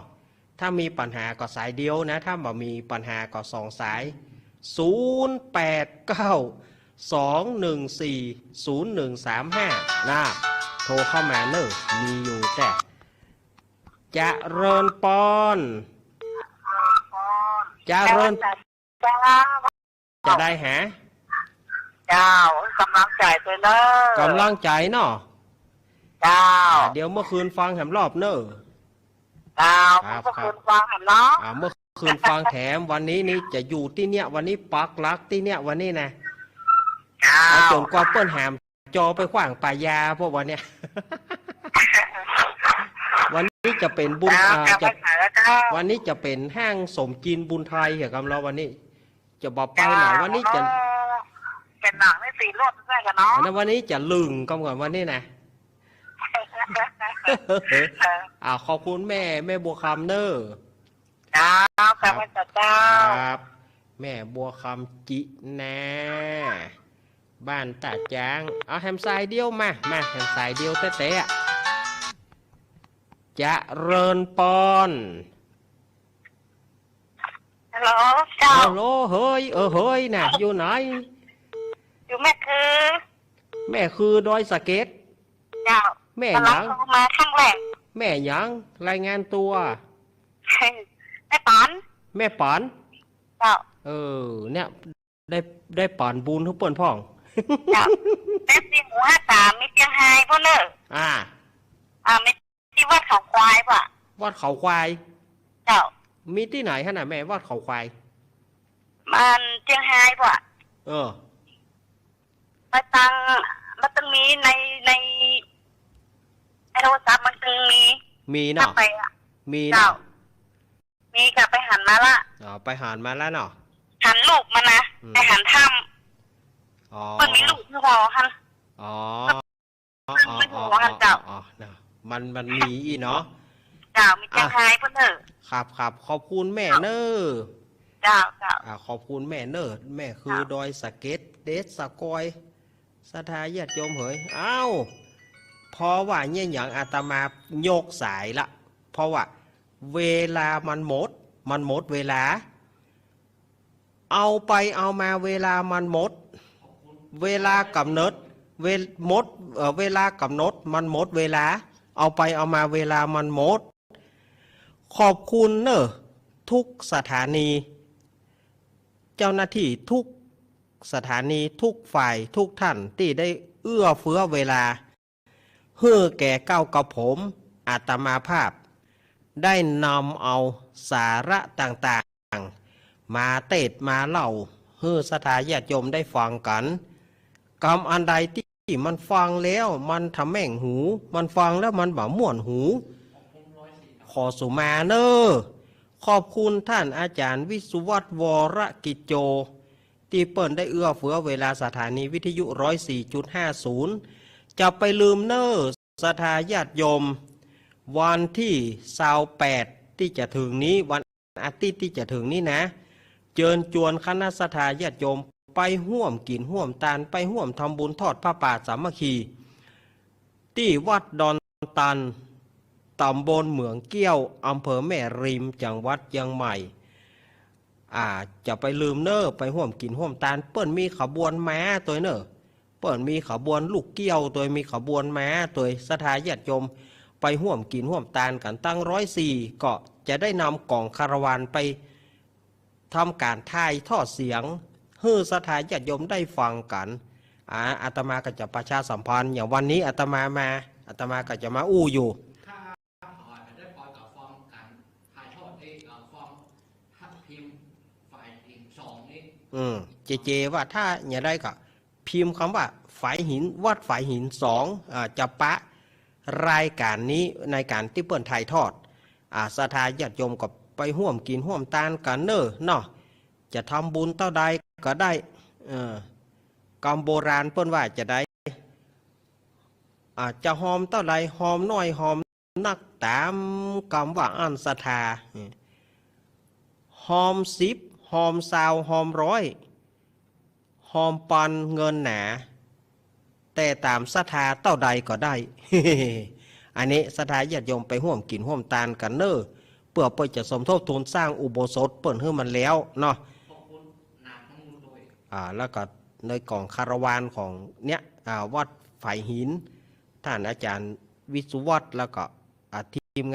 ถ้ามีปัญหาก็สายเดียวนะ ถ้าบ่มีปัญหาก็สองสาย ศูนย์แปดเก้า สองหนึ่งสี่ ศูนย์หนึ่งสามห้า นะ โทรเข้ามาเน่อ มีอยู่แต๊ เจริญปอน เจริญ เจ้า จะได้หา เจ้า กำลังใจ๋เน่อ กำลังใจ๋เนาะ เจ้า อ่า เดี๋ยวเมื่อคืนฟังแหมรอบเน่อ เจ้า ครับ เมื่อคืนฟังแหมเนาะ อ่า เมื่อคืนฟังแถม วันนี้นี่จะอยู่ตี้เนี่ย วันนี้ปักหลักตี้เนี่ย วันนี้นะ เจ้า เอาจ๋นกว่าเปิ้นแหม จอไปขว้างป่ายา เพราะวันเนี้ย วันนี้จะเป๋นบุญ เจ้า อ่า เจ้า จะ ไปไหนแล้วเจ้า วันนี้จะเป๋นห้างสมกินบุญไทยเหรอครับ แล้ววันนี้จะบ่ไปไหน เจ้า วันนี้จะ เนาะ เป๋นหนังในสี่รอบด้วยกันเนาะ อันนั้นวันนี้จะลึงกำก่อนวันนี้นะ เออ อ่า ขอบคุณแม่ แม่บัวคำเน่อ เจ้า ครับ ข้าพเจ้า ครับ แม่บัวคำจินา บ้านต้าจ๊าง เอาแหมสายเดียวมา มาแหมสายเดียวแต๊ๆ อะ เจริญปอน ฮัลโหล เจ้า ฮัลโหล เฮย เออ เฮยน่ะ อยู่ไหน อยู่แม่คือ แม่คือดอยสะเก็ด เจ้า แม่หยัง กำลังโทรมาครั้งแรก แม่หยัง รายงานตั๋ว แม่ป๋อน แม่ป๋อน เจ้า เออ เนี่ย ได้ ได้ป๋อนบุญหื้อเปิ้นพ่อง เจ้า แม่ชีหมูห้าสาม มีเจียงไฮ้พ่อเน่อ อ่า อ่า มีตี้วัดเขาควายป่ะ วัดเขาควาย เจ้า มีตี้ไหนหั้นน่ะแม่ วัดเขาควาย มันเจียงไฮ้ป่ะ เออ ไปตัง มันต้องมีใน ใน ในโทรศัพท์มันต้องมี มีเนาะ ถ้าไปอะ มีเนาะ เจ้า มีค่ะ ไปหันมาละ อ๋อ ไปหันมาแล้วเนาะ หันรูปมันนะ อืม ไปหันถ้ำ อ๋อ มันมีรูปหื้อเฮาหั้น อ๋อ อ๋อ อ๋อ อ๋อ อ๋อ เจ้า อ๋อ เนาะ มัน มันมีอี้เนาะ เจ้า มีเจียงไฮ้พ่อเน่อ ครับ ครับ ขอบคุณแม่เน่อ เจ้า เจ้า อ่า ขอบคุณแม่เน่อ แม่คือ เจ้า ดอยสะเก็ด เดชสะกอย ศรัทธาญาติโยมเหย อ้าว เพราะว่าเนี่ยหยังอาตมายกสายละ เพราะว่าเวลามันหมด มันหมดเวลา เอาไปเอามาเวลามันหมด เวลากำหนด เวล หมด เอ่อ เวลากำหนดมันหมดเวลา เอาไปเอามาเวลามันหมด ขอบคุณเน่อ ทุกสถานี เจ้าหน้าที่ทุกสถานี ทุกฝ่าย ทุกท่านตี้ได้เอื้อเฟื้อเวลา หื้อแก่เก้ากระผมอาตมาภาพ ได้นำเอาสาระต่างๆ มาเตสน์มาเล่า หื้อศรัทธาญาติโยมได้ฟังกั๋น กำอันใดตี้มันฟังแล้วมันทะแม่งหู มันฟังแล้วมันบ่ม่วนหู ขอสุมาเน่อ ขอบคุณท่านอาจารย์วิศวัฒน์ วรกิจโจ ตี้เปิ้นได้เอื้อเฟื้อเวลาสถานีวิทยุร้อยสี่จุดห้าศูนย์ จะไปลืมเน่อศรัทธาญาติโยม วันตี้ซาวแปดตี้จะเถิงนี้ วันอาทิตย์ตี้จะเถิงนี้นะ เจิญจวนคณะศรัทธาญาติโยมไปฮ่วมกิ๋นฮ่วมตาน ไปฮ่วมทำบุญทอดผ้าป่าสามัคคี ตี้วัดดอนตัน ต๋ำบลเหมืองเกี้ยว อำเภอแม่ริม จังหวัดเจียงใหม่ อ่า จะไปลืมเน่อ ไปฮ่วมกิ๋นฮ่วมตาน เปิ้นมีขบวนม้าตวยเน่อ เปิ้นมีขบวนลูกเกี้ยวตวย มีขบวนม้าตวย ศรัทธาญาติโยมไปฮ่วมกิ๋นฮ่วมตานกั๋น ตังร้อยสี่ ก็จะได้นำก๋องคาราวานไป ทำก๋านถ่ายทอดเสียง หื้อศรัทธาญาติโยมได้ฟังกั๋น อ่า อาตมาก็จะประชาสัมพันธ์ อย่างวันนี้อาตมามา อาตมาก็จะมาอู้อยู่ ถ้าเขาอาจจะได้พอกับฟังก๋านถ่ายทอดเอง เอ่อ ฟังทับทิมฝ่ายอิงสองนี้ อืม เจเจว่าถ้าอย่างไรก็พิมพ์คำว่า ฝายหิน วัดฝายหินสอง อ่า จะปะรายก๋านนี้ในก๋านตี้เปิ้นถ่ายทอด อ่า ศรัทธาญาติโยมก็ไปฮ่วมกิ๋นฮ่วมตานกั๋นเน่อเนาะ จะทำบุญเต้าใดก็ได้ เออ กำโบราณเปิ้นว่าจะใด อ่า จะฮอมเต้าใด ฮอมน้อยฮอมนัก ต๋ามกำว่าอั้นศรัทธา ฮอมสิบ ฮอมซาว ฮอมร้อย ฮอมปอนด์เงินหนา แต่ต๋ามศรัทธาเต้าใดก็ได้ อันนี้ศรัทธาญาติโยมไปฮ่วมกิ๋นฮ่วมตานกั๋นเน่อ เปื้อเปิ้นจะสมทบทุนสร้างอุโบสถเปิ้นหื้อมันแล้วเนาะ อ่า แล้วก็ในก๋องคาราวานของเนี่ย อ่า วัดฝายหิน ต้านอาจ๋ารย์วิศวัฒน์ แล้วก็ อาทิ